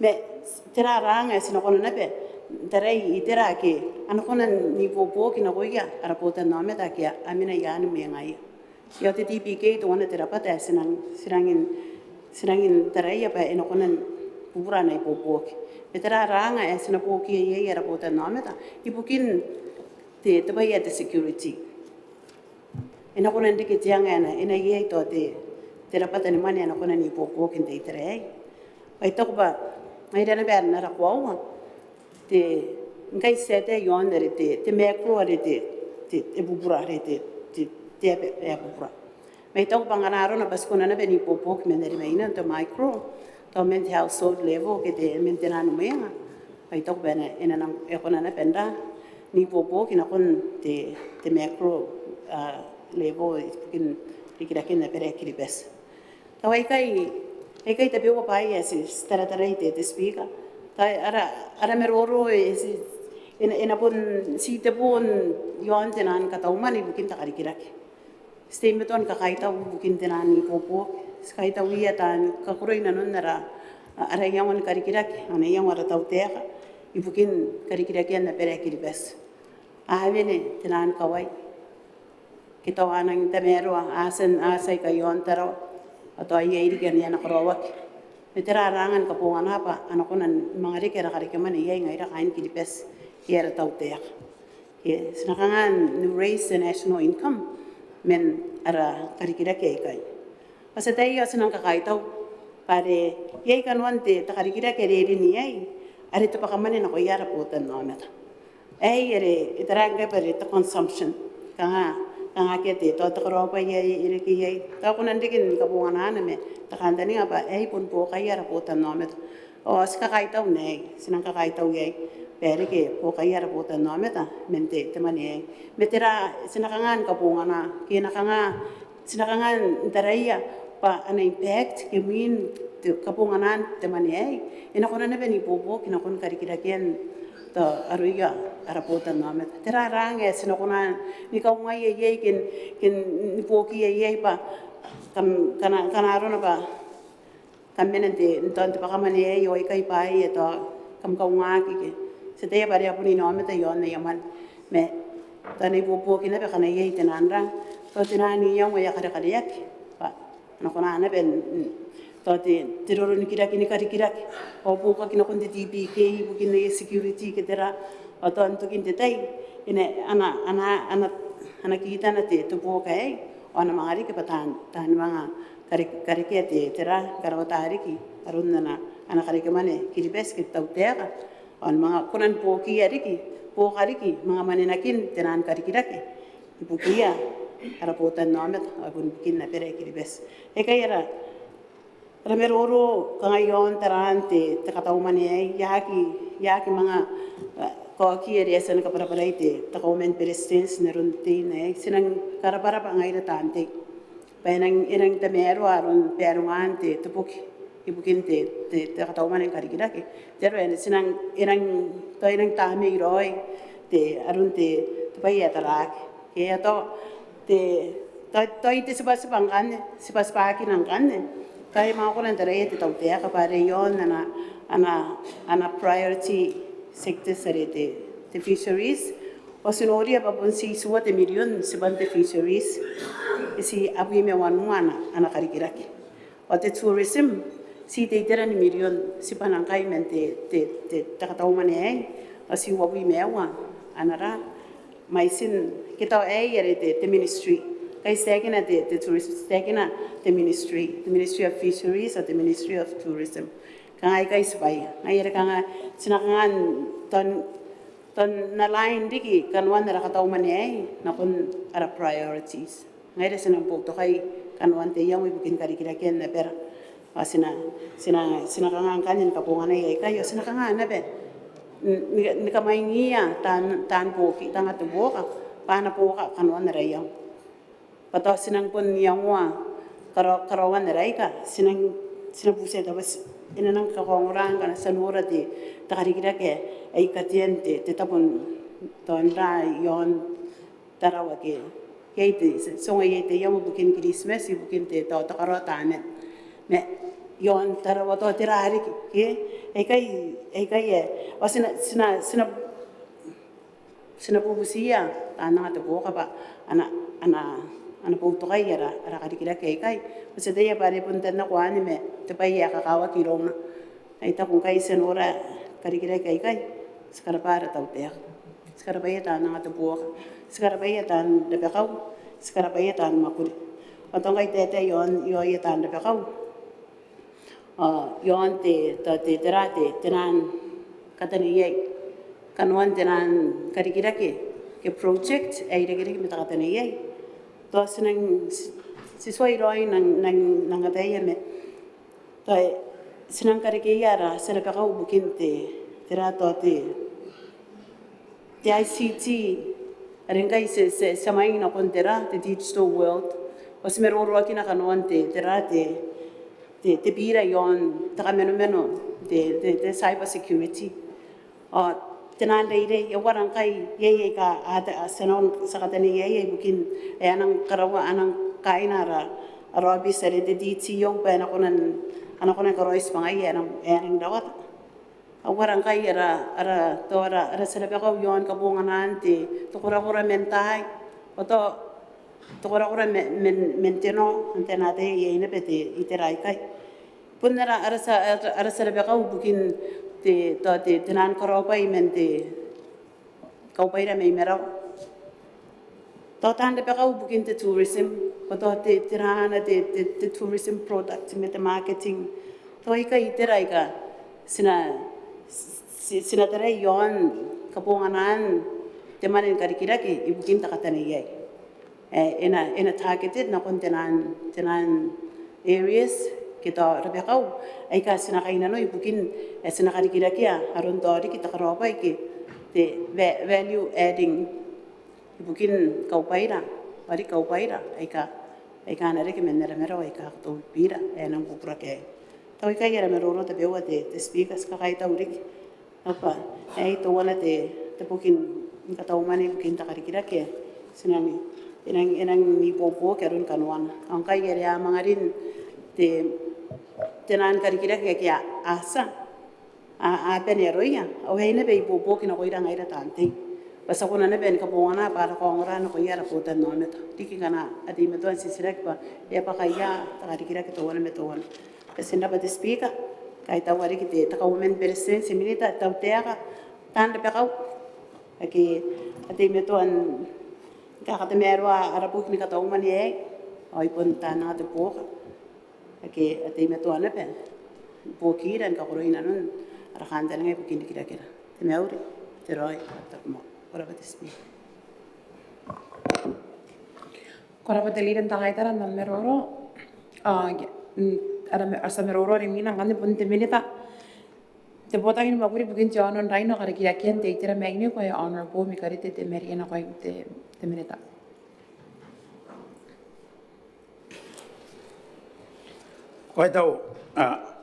Ma tera ara anga ae ti na kona naba n tarai itera ake a na kona n ibuobuoki nakoia ara botannaomata ake a mena i aan mwengaia. Ao te DBK teuana te rabwata ae ti nang, ti nang, ti nang taraia bwa e na kona ni bubura ana ibuobuoki. Ma tera ara anga ae ti na buokiia iai ara botannaomata ibukin te, te bwai ae te security. E na kona n reke te anga ae e na, e na iai tao te, te rabwata ni mwane ae na kona n ibuobuoki n te itera aei. Bwa I taku bwa ngaira naba n ara koaua, te, ngkai ti taetae iaon are te, te macro are te, te, te bubura are te, te, te aba ae bubura. Ma I taku bwa ngkana arona bwa ti kona naba n ibuobuoki man are mai nanon te micro, tao man te household level ke te, man te naan mwenga, bwa I taku bwa e na, e na nang, e kona naba n ra, n ibuobuoki nakon te, te macro, ah, level ibukin rikiraken abara ae Kiribati. Tao aikai, aikai tabeua bwaai ae ti, ti taratarai te, te Speaker. Tao ara, ara maroro ae ti, e na, e na bon ti te bon iaon te naan katau mwane ibukin te karikirake. Ti teimatoa ni kakaitau ibukin te naan ibuobuoki. Ti kaitauia taan kakukurei inanon ara, ara iango ni karikirake, ana iango ara tautaeka ibukin karikirakean abara ae Kiribati. A wene te naan kawai. Ke tao a nang tamaroa, a tia n, a tia ikai iaon Tarawa, ao tao iai riki ane a na karaoaki. Ma tera ara anga ni kabongana bwa a na kona ni manga reke ara karekemwane iai ngaira kaain Kiribati ke ara tautaeka. Ke ti na kanga n raise the national income man ara karikirake aikai. Bwa ti ataia ao ti nang kakaitau bwa are iai kanoan te, te karikirake are e rin iai, are te bwakamwane nakoia ara botannaomata. Aei are e taraaki ngkai bwa are te consumption. Kanga, kanga akea te, tao te karaobwai ae e reke iai. Tao ko nang reke ni kabonganaana ma te kantaninga bwa aei bon buokaia ara botannaomata. Ao ti kakaitau n aei, ti nang kakaitau iai bwa e reke buokaia ara botannaomata man te, te mwane aei. Ma tera, ti na kanga ni kabongana, ke e na kanga, ti na kanga n taraia bwa ana impact ke imwin te kabonganaan te mwane aei, e na kona naba n ibuobuoki nakon karikirakean tao aroia ara botannaomata. Tera ara anga ae ti na kona ni kaungaia iai ke n, ke n ibuokiia iai bwa kam, ngkana, ngkana arona bwa kam mena n te, n tao n te bwakamwane aei ao aikai bwaai ae tao kam kaungaaki ke. Ti ataia bwa are a bon inaomata iaon aia mwane. Ma tao e na ibuobuoki naba ngkana iai te naan ra, tao te naan iango ae a karekareaki bwa a na kona naba n, n, tao te, te roro n rikirake, ni karikirake. Ao buokaki nakon te DBK ibukin aia security ke tera, ao tao n tokin te tai e na, a na, a na, a na, a na kitana te, te buoka aei. Ao a na manga riki bwa taan, taan manga kare, karekea te, tera, karawata riki aron ana, ana karekemwane Kiribati ke te tautaeka. Ao a na manga kona ni buokiia riki, buoka riki manga mwanenakin te naan karikirake ibukiia ara botannaomata ao bon ibukin abara ae Kiribati. Aikai ara, ara maroro kanga iaon taraan te, te katau mwane aei, I aki, I aki manga, eh, kaoki are e a tia ni kabwarabwarai te, te Kauoman ni Beretitenti n aron te tai aei. Ti nang karabwarabwa ngaira taan tei bwa e nang, e nang tamaroa aron barongaan te, te boki ibukin te, te, te katau mwane ni karikirake. Te aro ae ti nang, e nang, tao e nang tamnei raoi te, aron te, te bwai ae taraaki. Ke tao te, tao, tao te tibwatibwa ngkanne, tibwatibwaakina ngkanne, tao e manga kona n taraia te tautaeka bwa are iaon ana, ana, ana priority sectors are te, te fisheries. Ao ti noria bwa bon ti itiua te mirion tibwan te fisheries, e ti abwi ma wanua ana, ana karikirake. Ao te tourism, ti te itera ni mirion tibwan ngkai man te, te, te, te katau mwane aei, ao ti uabwi ma aua ana ra. Mwaitin, ke tao aei are te, te ministry. Ngkai ti taekina te, te tourism, ti taekina te ministry, te Ministry of Fisheries ao te Ministry of Tourism. Kanga aikai tibwaia. Ngaia are kanga ti na kanga n ton, ton align riki kanoan ara katau mwane aei nakon ara priorities. Ngaia are ti nang boutokai kanoan te iango ibukin karikirakean abara. Ao ti na, ti na, ti na kanga ngkanne ni kabonganai aikai, ao ti na kanga naba ni, ni, ni kamwaingiia taan, taan boki, taan anga te buoka bwa a na buoka kanoan ara iango. Bwa tao ti nang bon iangoa kara, karaoan ara aika, ti nang, ti na butiia tabeua e na nang kakaongora ngkana ti a nora te, te karikirake ae katean te, te tabo n, tao n ra iaon Tarawa ke iai te, ti ongo iai te iango ibukin Kiritimati ibukin te, tao te karaoa tamnei. Ma iaon Tarawa tao tera riki ke aikai, aikai ae, ao ti na, ti na, ti na ti na bubutiia taan anga te buoka bwa a na, a na, a na boutokai ara, ara karikirake aikai. Bwa ti ataia bwa are bon tannako anne ma te bwai ae kakawaki irouna. Ai taku ngkai ti a nora karikirake aikai, ti karabwa ara tautaeka, ti karabwaia taan anga te buoka, ti karabwaia taan rabakau, ti karabwaia taan mwakuri. Ao tao ngkai I taetae iaon, iaoia taan rabakau. Ao iaon te, tao te, tera te, te nang kataneiai kanoan te nang karikirake ke project ae irekereke ma te kataneiai. Tao ti nang, ti, ti tuai raoi nang, nang, nang ataia ma tao ti nang karekeia ara tia rabakau ibukin te, tera tao te te I C T, are ngkai ti, ti, ti a mwaing nakon tera, te digital world. Ao ti maroroakina kanoan te, tera, te, te, te bira iaon te kamanomano, te, te, te cyber security. Ao te nang reirei, e uara ngkai iai aika a, a, ti a nang, ti a kataneiai ibukin ae a nang karaoa, a nang kaaina ara, ara aobiti are te D T O bwa e na kona n, a na kona ni karaoi tibwangaia ae a nang, ae a nang rawata. Ao uara ngkai ara, ara, tao ara, ara tia rabakau iaon kabonganaan te, te korakora man taai, ao tao te korakora man, man, man te nao, antai ae na ataia iai naba te itera aikai. Bon ara, ara tia, ara, ara tia rabakau ibukin te, tao te, te nang karaobwai man te kaubwaira mai marawa. Tao taan rabakau ibukin te tourism, ao tao te, te rana te, te, te tourism product ma te marketing. Tao aikai itera aika ti na, ti, ti na tarai iaon kabonganaan te mwane ni karikirake ibukin te kataneiai. E, e na, e na targeted nakon te nang, te nang areas ke tao rabakau aika ti na kainnanoi ibukin ae ti na karikirakea aron tao riki te karaobwai ke te va-, value adding ibukin kaubwaira, ao riki kaubwaira aika, aika a na reke man ara marawa aika katautibira ae a nang kukurake. Tao aikai ara maroro tabeua te, te Speaker, ti kakaitau riki. Ao bwa aei teuana te, te boki ni katau mwane ibukin te karikirake ae ti nang, e nang, e nang ibuobuoki aroni kanoana. Ao ngkai are a manga rin te, te nang karikirake ake a tia, a, a bane aroia, ao aei naba ibuobuoki nakoira ngaira taan tei. Bwa ti a kona naba ni kabongana bwa ara kaongora nakoia ara botannaomata. Riki ngkana a teimatoa n titiraki bwa e a bwaka ia te karikirake teuana ma teuana. Bati n rabwa te Speaker, kaitaua riki te, te Kauoman ni Beretitenti, Minita, te Tautaeka, taan rabakau ake a teimatoa ni kakatamaroa ara boki ni katau mwane aei, ao ai bon taan anga te buoka ake a teimatoa naba ni buokira ni kakororaoi nanon ara kantaninga ibukin rikirakera. Te mauri, te raoi, te tabomoa. Ko rabwa te Speaker. Ko rabwa te Leader n te Kaitara n am maroro. Ao, mm, ara ma-, ara tia maroro are imwina ngkanne bon te Minita, te Botaki ni Mwakuri ibukin te Aono n Raina ao Karikirakean te Itera ma Aine, ko Honourable Mikarite Temarienakoim, te, te Minita. Ko kaitau, a,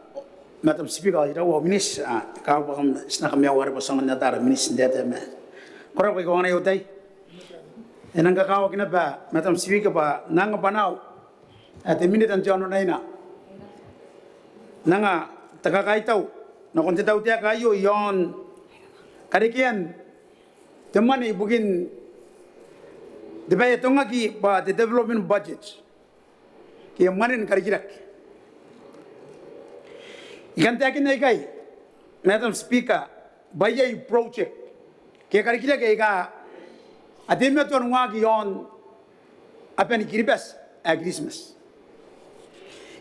Madam Speaker, ao iraua au miniti, a, kawa kam, ti na kamaiuira bwa ti aonga n ata ara miniti n taetae ma. Ko rabwa, I kaangai au tai. E nang kakawaki naba, Madam Speaker, bwa N nang bwanau ae te Minita n te Aono n Raina n anga te kakaitau nakon te Tautaeka aio iaon karekean te mwane ibukin te bwai ae atongaki bwa te development budget ke mwane ni karikirake. I kan taekinna ikai, Madam Speaker, bwa iai project ke karikirake aika a teimatoa n waaki iaon aban Kiribati ae Kiritimati.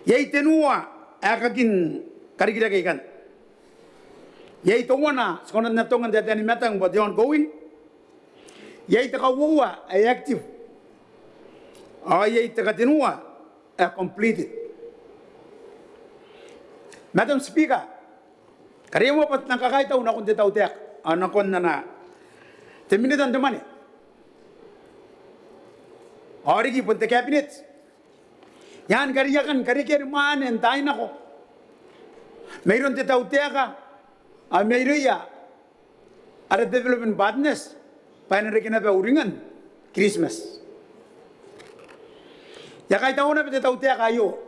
Iai tenua aekakin karikirake aikanne. Iai teuana ti kona n atonga n te tani matang bwa te ongoing. Iai te kauoua ae active. Ao iai te katenua ae completed. Madam Speaker, kareimoa bwa N nang kakaitau nakon te tautaeka ao nakon ana, te Minita n te mwane ao riki bon te Cabinet i aan kariaia, karekean mwane n taai nako mairoun te tautaeka ao mairouia ara development partners bwa e na reke naba uringan Kiritimati. I a kaitau naba te tautaeka aio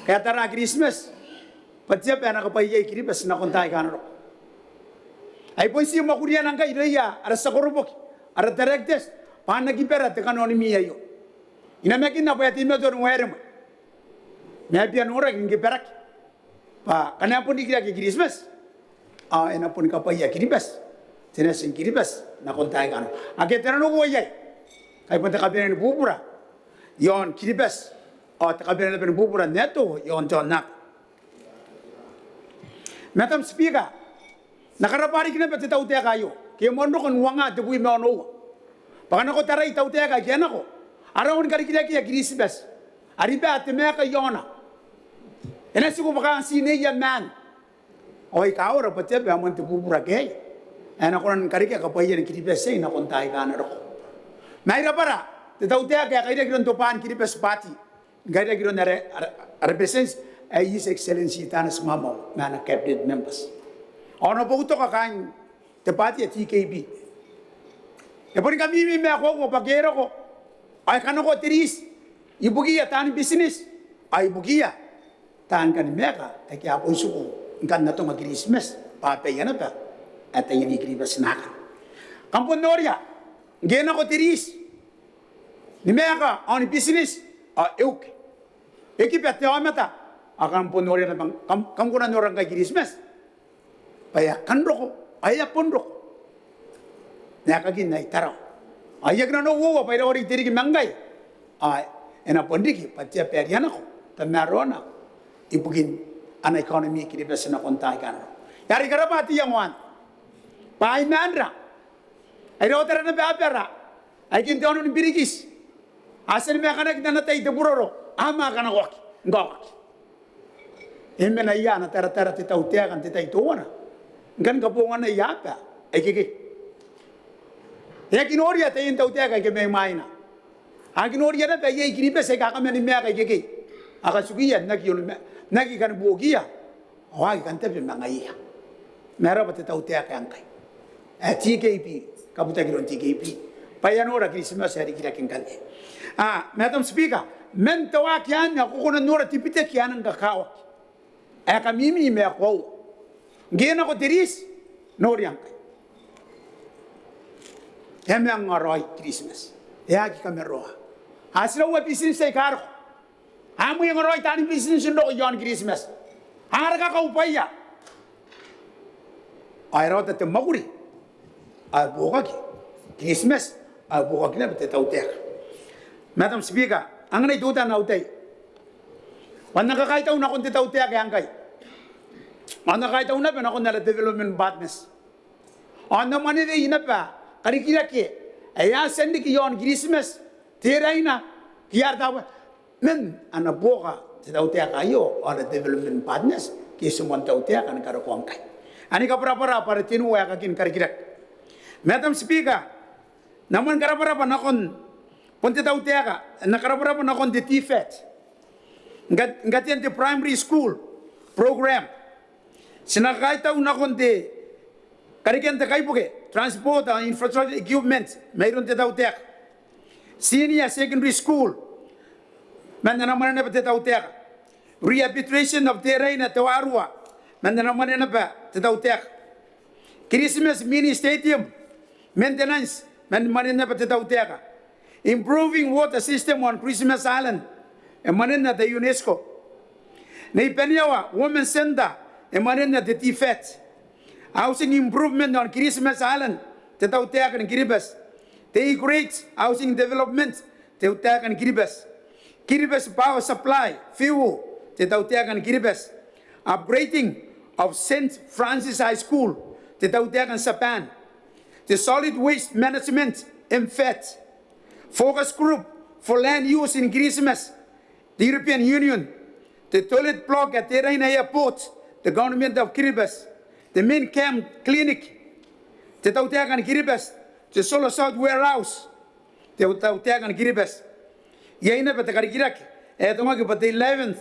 ngke e a tara Kiritimati bwa te aba ae na kabwaia iai Kiribati nakon taai aika a na roko. Ai bon ti mwakuriana ngkai irouia ara tia koroboki, ara directors, bwa a na kibara te kanoan mwane aio. I namakinna bwa e a teimatoa ni waeremwe ma e bia noraki ni kibaraki bwa ngkana e bon rikirake Kiritimati ao e na boni kabwaia Kiribati, te nation Kiribati nakon taai aika a na roko. Akea te nanououa iai ngkai bon te kabanea ni bubura i aon Kiribati ao te kabanea naba ni bubura n ae tao i aon te aonnaba. Madam Speaker, N na karabwa riki naba te tautaeka aio ngke e moan roko n uanga tebwi ma onoua bwa ngkana ko tarai tautaeka aike a nako, a rawa ni karikirakea Kiritimati, a riba te maeka i aona, e na tiku bwa kaain tineia maan ao aika a ora bwa te aba ae moan te bubura ake aei ae na kona ni karekea kabwaian Kiribati aei nakon taai aika a na roko. Ma I rabwara te tautaeka ae kairaki iroun Tobwaan Kiribati Party ni kairaki iroun ara, ara, ara Beretitenti ae His Excellency Taneti Maamau ma ana Cabinet members ao ana boutoka kaain te party ae TKP. E boni kamimi ma e koaua bwa ngke e roko ao e kanakoa te riiti ibukiia taan bitineti ao ibukiia taan kani maeka aike a bon tiku ni kan atonga Kiritimati bwa abaia naba ae taiani Kiribati naakana. Kam bon noria ngke e nako te riiti ni maeka ao ni bitineti ao e uke, e kiba te aomata ao kam bon noria naba, kam, kam kona n nora ngkai Kiritimati bwa e a kan roko ao e a bon roko n aekakin ae i Tarawa. Ao I aki nanououa bwa e rawa riki te riki ma ngkai ao e na bon riki bwa te aba ae rianako tamaroana ibukin ana economy Kiribati nakon taai aika a na roko. I a riki karabwa te iango anne bwa ai maanra, ai rawatara naba abara aikin te aono ni birikiti a tia ni maekanaki n ana tai te buroro, a manga kanakoaki, ngkoa e mena ia ana taratara te tautaeka n te tai teuana ni kan kabonganaia aba aika ikekei. E aki noria taian tautaeka aike mai mwaina, a aki noria naba iai Kiribati aika a kaman maeka ikekei, a katikiia n aki, n aki kani buokiia ao a aki kan tabe ma ngaiia. Ma e rabwa te tautaeka ae ngkai ae TKP, kabutaki iroun TKP bwa e a nora Kiritimati ae rikirake ngkanne. A, Madam Speaker, man te waaki anne ao ko kona n nora te bitaki ae nang kakawaki ae kamimi ma e koaua. Ngke e nako te riiti, noria ngkai e a manga raoi Kiritimati, e aki kamaroa. A tiraua bitineti aika roko, a mwianga raoi taan bitineti n roko i aon Kiritimati, a raka kaubwaia ao e rawata te mwakuri ae buokaki Kiritimati, ae buokaki naba te tautaeka. Madam Speaker, anganai teutana au tai bwa N na kakaitau nakon te tautaeka ae ngkai ao N na kaitau naba nakon ara development partners ao N na mwanewei naba karikirake ae a tia n riki i aon Kiritimati, Teraina, Kiartawe, man ana buoka te tautaeka aio ao ara development partners ke ti moan tautaeka ni karokoa ngkai. Ani kabwarabwara bwa are tenua aekakin karikirake. Madam Speaker, N na moan karabwarabwa nakon, bon te tautaeka, N na karabwarabwa nakon te TVET ni ka, ni katean te primary school program. Ti na kakaitau nakon te karekean te kaibuke, transport ao infrastructure equipment mairoun te tautaeka. Senior secondary school man ana mwane naba te tautaeka. Rehabilitation of Teraina, Tewarua, man ana mwane naba te tautaeka. Kiritimati Mini Stadium maintenance man mwanen naba te tautaeka. Improving water system on Christmas Island, e mwanena te UNESCO. Nei Baniawa Women Centre, e mwanena te TVET. Housing improvement on Christmas Island, te tautaeka ni Kiribati. Te Great Housing Development, te tautaeka ni Kiribati. Kiribati Power Supply, fuel, te tautaeka ni Kiribati. Upgrading of Saint Francis High School, te tautaeka n Tiaban, te Solid Waste Management, MFAT, Focus Group for Land Use in Christmas, te European Union, te toilet block at Teraina Airport, te Government of Kiribati, te main camp clinic, te tautaeka ni Kiribati, te Solar South Warehouse, te tautaeka ni Kiribati. Iai naba te karikirake ae atongaki bwa te eleventh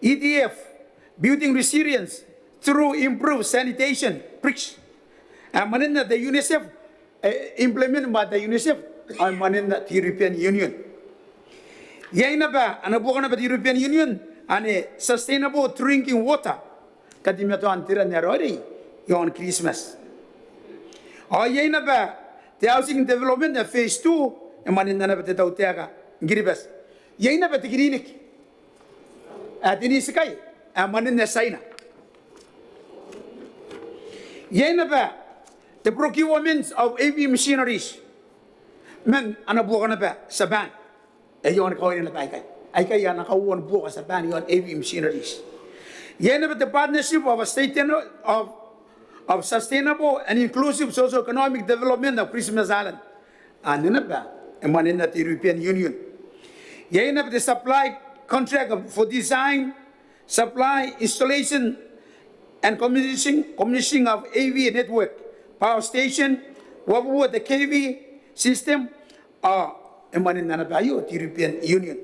E D F, Building Resilience through Improved Sanitation, BRICS, ae mwanena te UNICEF, e implement bwa te UNICEF, ao e mwanena te European Union. Iai naba ana buoka naba te European Union anne, Sustainable Drinking Water, kateimatoan te ran ae raoiroi iaon Christmas. Ao iai naba te housing development ae phase two, e mwanena naba te tautaeka ni Kiribati. Iai naba te clinic ae te NICE kai, ae mwanena Tiaina. Iai naba te procurement of heavy machineries, man ana buoka naba Tiaban, e iaon kawaina naba aikai. Aikai ana kauoua ni buoka Tiaban iaon heavy machineries. Iai naba te partnership of a state of, of sustainable and inclusive socio-economic development of Christmas Island, anne naba e mwanena te European Union. Iai naba te supply contract for design, supply, installation and commissioning, commissioning of A V network, power station, uabubua te K V system, ao e mwanena naba aio te European Union.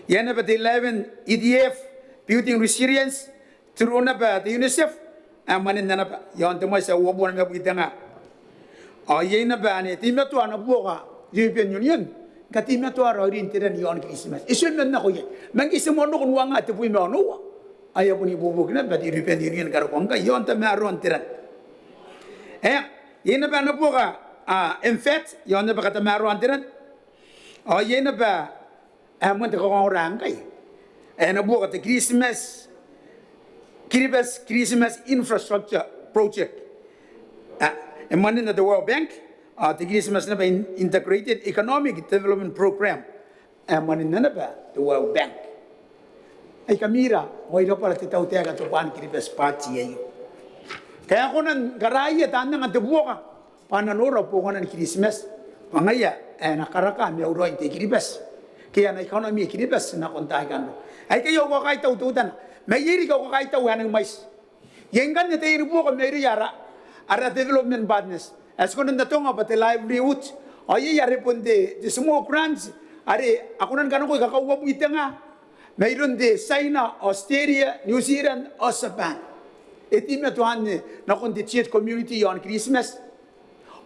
Iai naba te eleven E D F, Building Resilience through naba te UNICEF, ae mwanena naba iaon te mwaiti ae uabubua nimabwi te nga. Ao iai naba anne teimatoa ana buoka te European Union, kateimatoa raoiroin te ran iaon Christmas. E tuai man nako iai. Ma ngke ti moan roko n uanga tebwi ma onoua, ao e a bon ibuobuoki naba te European Union ni karokoa ngkai iaon tamaroan te ran. E, iai naba ana buoka, a, MFAT, iaon naba katamaroan te ran. Ao iai naba ae moan te kakaongora ngkai, ae ana buoka te Christmas, Kiribati Christmas Infrastructure Project, a, e mwanena te World Bank, ao te Christmas naba in-, Integrated Economic Development Program, ae mwanena naba te World Bank. Ai kamira, ao ai rabwa ara te tautaeka Tobwaan Kiribati Party aio. Ngkai a kona ni karaia taan anga te buoka bwa a na nora bongana ni Kiritimati bwa ngaia ae na karaka maiuraoin te I-Kiribati ke ana economy Kiribati nakon taai aika a na roko. Aikai au kakaitau teutana, ma iai riki au kakaitau ae nang mwaiti. Iai ngkanne taiani buoka mairouia ara, ara development partners ae ti kona n atonga bwa te livelihood, ao iai are bon te, te small grants are a kona ni kanakoi kakauabwi te nga mairoun te China, Australia, New Zealand ao Tiaban. E teimatoa anne nakon te Church community iaon Kiritimati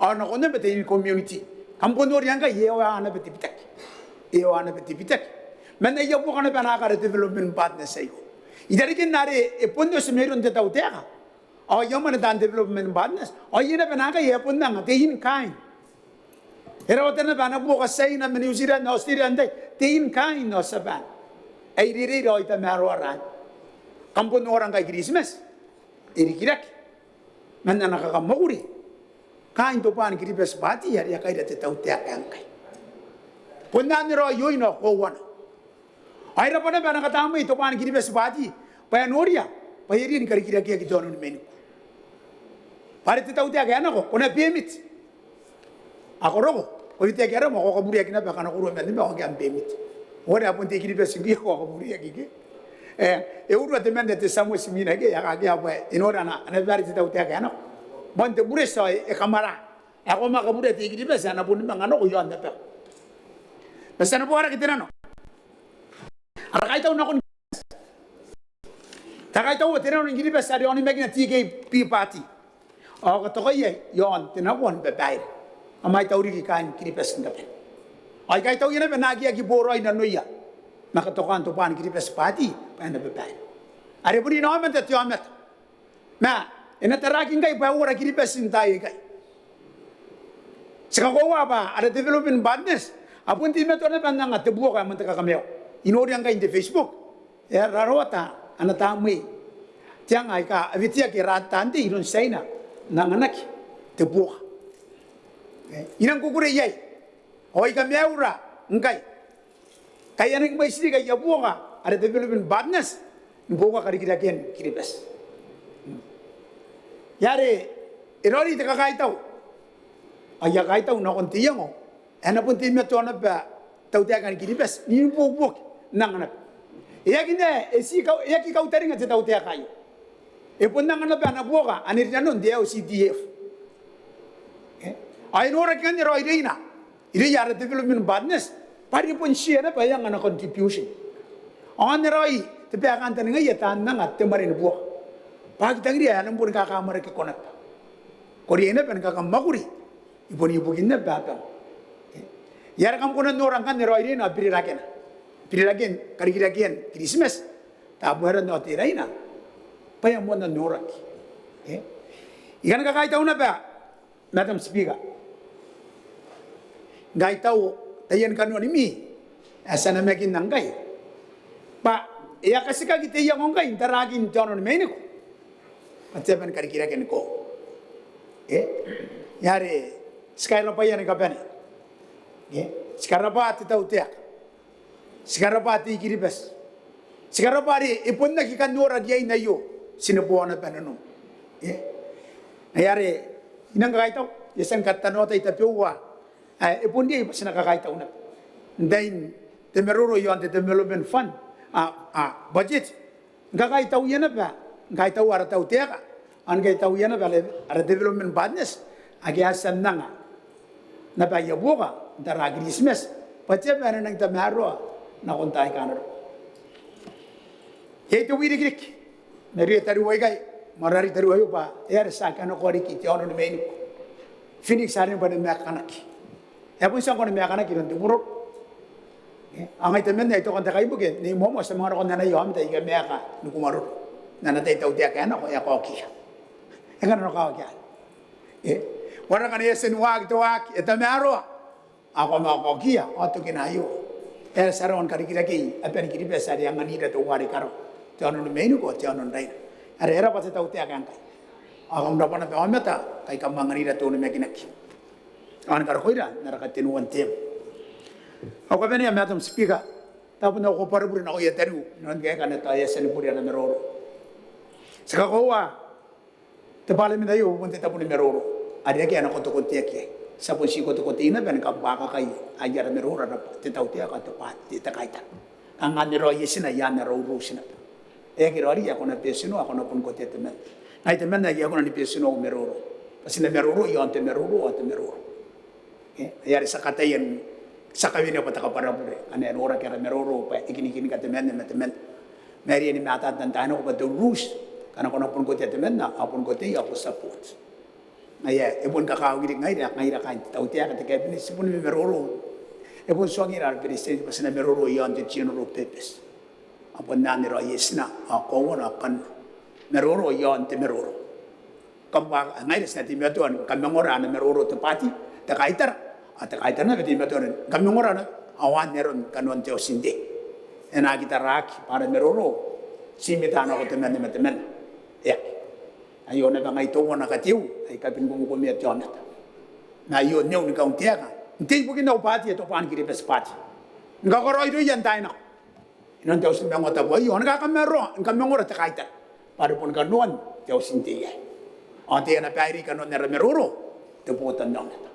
ao nakon naba te community. Kam bon noria ngkai e a naba te bitaki, e a naba te bitaki man aia buoka naba naake ara development partners aio. I rarikin are e bon oti mairoun te tautaeka ao aia mwane taan development partners, ao iai naba naakai ae bon anga te in-kind. E rawata naba ana buoka China ma New Zealand, Australia n tai, te in-kind ao Tiaban ae i reirei raoi tamaroa raan. Kam bon nora ngkai Kiritimati e rikirake man ana kakamwakuri kaain Tobwaan Kiribati Party are a kaira te tautaeka ngkai. Bon anne raoi oin ao koauana. Ao e rabwa naba ana katamnei Tobwaan Kiribati Party bwa e noria bwa e riai ni karikirakeaki te aono ni mainiku. Bwa are te tautaeka ae nako, ko na permit. A ko roko, ko iteaki aram ao ko kabureaki naba, kanakoraoa man naba ao ngke am permit. Ao are a bon te I-Kiribati ngkoe, ko a kabureaki ke. E, e urua temanna te tia moti mwina ke, e a kakea bwa e nora ana, ana babaire te tautaeka ae nako. Moan te bureti ao e kamwara ae ko a manga kaburea te I-Kiribati ae na bon manga nako iaon abau. Ma ti a naba waraki te nano. Ara kaitau nakon, ti a kaitaua te nano ni Kiribati are a onimakina te I-Kiribati Party ao katokaia iaon te nakoa ni babaire. Kam aitau riki kaain Kiribati ni kabane. Ao I kaitauia naba naake aki boraoi nanoia ma katokaan Tobwaan Kiribati Party bwa e na babaire. Are bon inaomata te aomata. Ma e na taraaki ngkai bwa e uara Kiribati n taai aikai. Ti kakoaua bwa ara development partners a bon teimatoa naba n anga te buoka ae moan te kakamaiu. I noria ngkai n te Facebook e a rawata ana tamnei te anga aika a weteaki, e rata n tei iroun Tiaina n anganaki te buoka. E, I nang kukurei iai ao I kamaiura ngkai ngkai a nang mwaiti riki aia buoka ara development partners ni buoka karikirakean Kiribati. Ngaia are e raoiroi te kakaitau, aia kaitau nakon te iango ae e na bon teimatoa naba te tautaeka ni Kiribati n ibuobuoki n anga naba. E aki, e aki kautaringa te tautaeka aio. E bon anga naba ana buoka anne rinanon te L C D F. Ao e noraki ngkanne raoiroina irouia ara development partners bwa are bon tia naba aia anga ana contribution. Ao e na raoi te bwai ae kantaningaia taan anga te mwane ni buoka bwa a aki tangiria ae a na boni kakaamwarakeko naba. Ko riai naba ni kakamwakuri i bon ibukin naba aia bwai. Ngaia are kam kona n nora ngkanne raoiroina ao birirakena, biriraken karikirakean Kiritimati, Tabuaeran ao Teraina bwa e a moanna n noraki. I kan kakaitau naba Madam Speaker, n kaitau taian kanoan mwakuri ae ti a namakinna ngkai bwa e a katikaki te iango ngkai n tarakin te aono ni mainiku bwa te aba ni karikirake ni koaua. Ngaia are ti kairabwaia ni kabane. Ti karabwa te tautaeka, ti karabwa te I-Kiribati, ti karabwa are e bon aki kan nora riain aio, ti neboa naba nanom. Ngaia are I nang kakaitau, I a tia ni katanoata tabeua ae e bon riai bwa ti na kakaitau naba n tain te maroro iaon te development fund, a, a budget. Ni kakaitauia naba, ni kaitaua ara tautaeka ao ni kaitauia naba ara development partners ake a tia n anga naba aia buoka n tara Kiritimati bwa te aba ae e na nangi tamaroa nakon taai aika a na roko. Iai te wirikiriki mairouia tariu aikai, ma rairi tariu aio bwa e aera ti a aki kanakoa riki te aono ni mainiku? Phoenix are e na bwa e na maakanaki. E a bon tia ngkoa ni maakanaki iroun te Bororo. Ao ngai temanna ae I toka n te kaibuke, Nei Moamoa, ti a manga nako n anaia aomata aika maaka ni kumaroro n ana tai te tautaeka ae nako, e a kaokiia. E nga nano kaokia? Wareka ngkana e a tia ni waaki te waaki, e tamaroa, ao ko a manga kaokiia. Ao tokina aio, e aera ti a rawa ni karikirakei aban Kiribati are e anganira teuare i karawa, te aono ni mainiku ao te aono n Raina. Are e rabwa te tautaeka ngkai. Ao kam rabwa naba aomata ngkai kam anganira te onimakinaki ao ni karokoira n ara katenua n teem. Au kabanea, Madam Speaker, tao bon au kabwarabure nakoia tariu inanon te kaeka ae tao e a tia ni bure ana maroro. Ti kakoaua te Parliament aio bon te tabo ni maroro are akea ae na kotekoteaki iai. Ti a bon ti kotekotei naba ni kabwakakai aia ara maroro ara, te tautaeka, te bwaati, te kaitara. Kanga anne raoi etina i aan ara uroti naba. E aki raoiroi ae ko na betinoa, ae ko na bon kotea temanna. Ngai temanna ae I aki kona ni betinoa au maroro bwa ti na maroro iaon te maroro ao te maroro. Ngaia are ti a kataia n, ti a kawenea bwa te kabwarabure ngkana e noraki ara maroro bwa e kinikinika temanna ma temanna. Ma e riai ni mataata n taai nako bwa te uroti, ngkana ko na bon kotea temanna, ao bon koteia ao bon support. Ngaia e boni kakawaki riki ngaira, ngaira kaain te tautaeka, te cabinet, ti boni mamaroro. E bon tuangira ara Beretitenti bwa ti na maroro iaon te general purpose. Ao bon anne raoi etina ao koauana ao kanoana. Maroro iaon te maroro. Kam bwa ngaira ti na teimatoa ni kamangora ana maroro te bwaati, te kaitara. Ao te kaitara naba e teimatoa ni kamangora ana, ao anne aron kanoan te auti n tei. E na aki taraaki bwa ara maroro ti mita nako temanna ma temanna. E aki. Aio naba ngai teuana kateu ae I kabinikumikomea te aomata. Ma aio neu ni kauntaeka n tei ibukin au bwaati ae te Tobwaan Kiribati Party ni kakaraoiroia n taai nako inanon te auti ni maungatabu aio, ao ni kakamaroa, ni kamangora te kaitara bwa are boni kanoan te auti n tei aei. Ao taiana baire kanoan ara maroro te botannaomata.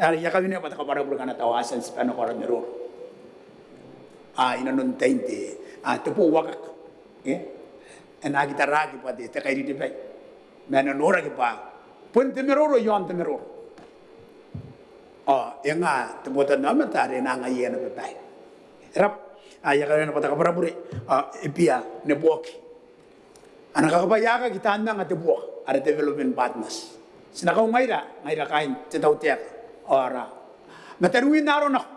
Are I a kawenea bwa te kabwarabure ngkana tao a tia n tibwa nako ara maroro. A, inanon tain te, a, te bouakaka. E? E na aki taraaki bwa te, te kairiribai. Ma e na noraki bwa bon te maroro iaon te maroro. Ao e nga te botannaomata are e na anga iai ana babaire. E rabwa. Ao I a kawenea naba te kabwarabure. Ao e bia neboaki ana kakabwaiaakaki taan anga te buoka, ara development partners. Ti na kaungaira ngaira kaain te tautaeka ao ara mataniwi n aro nako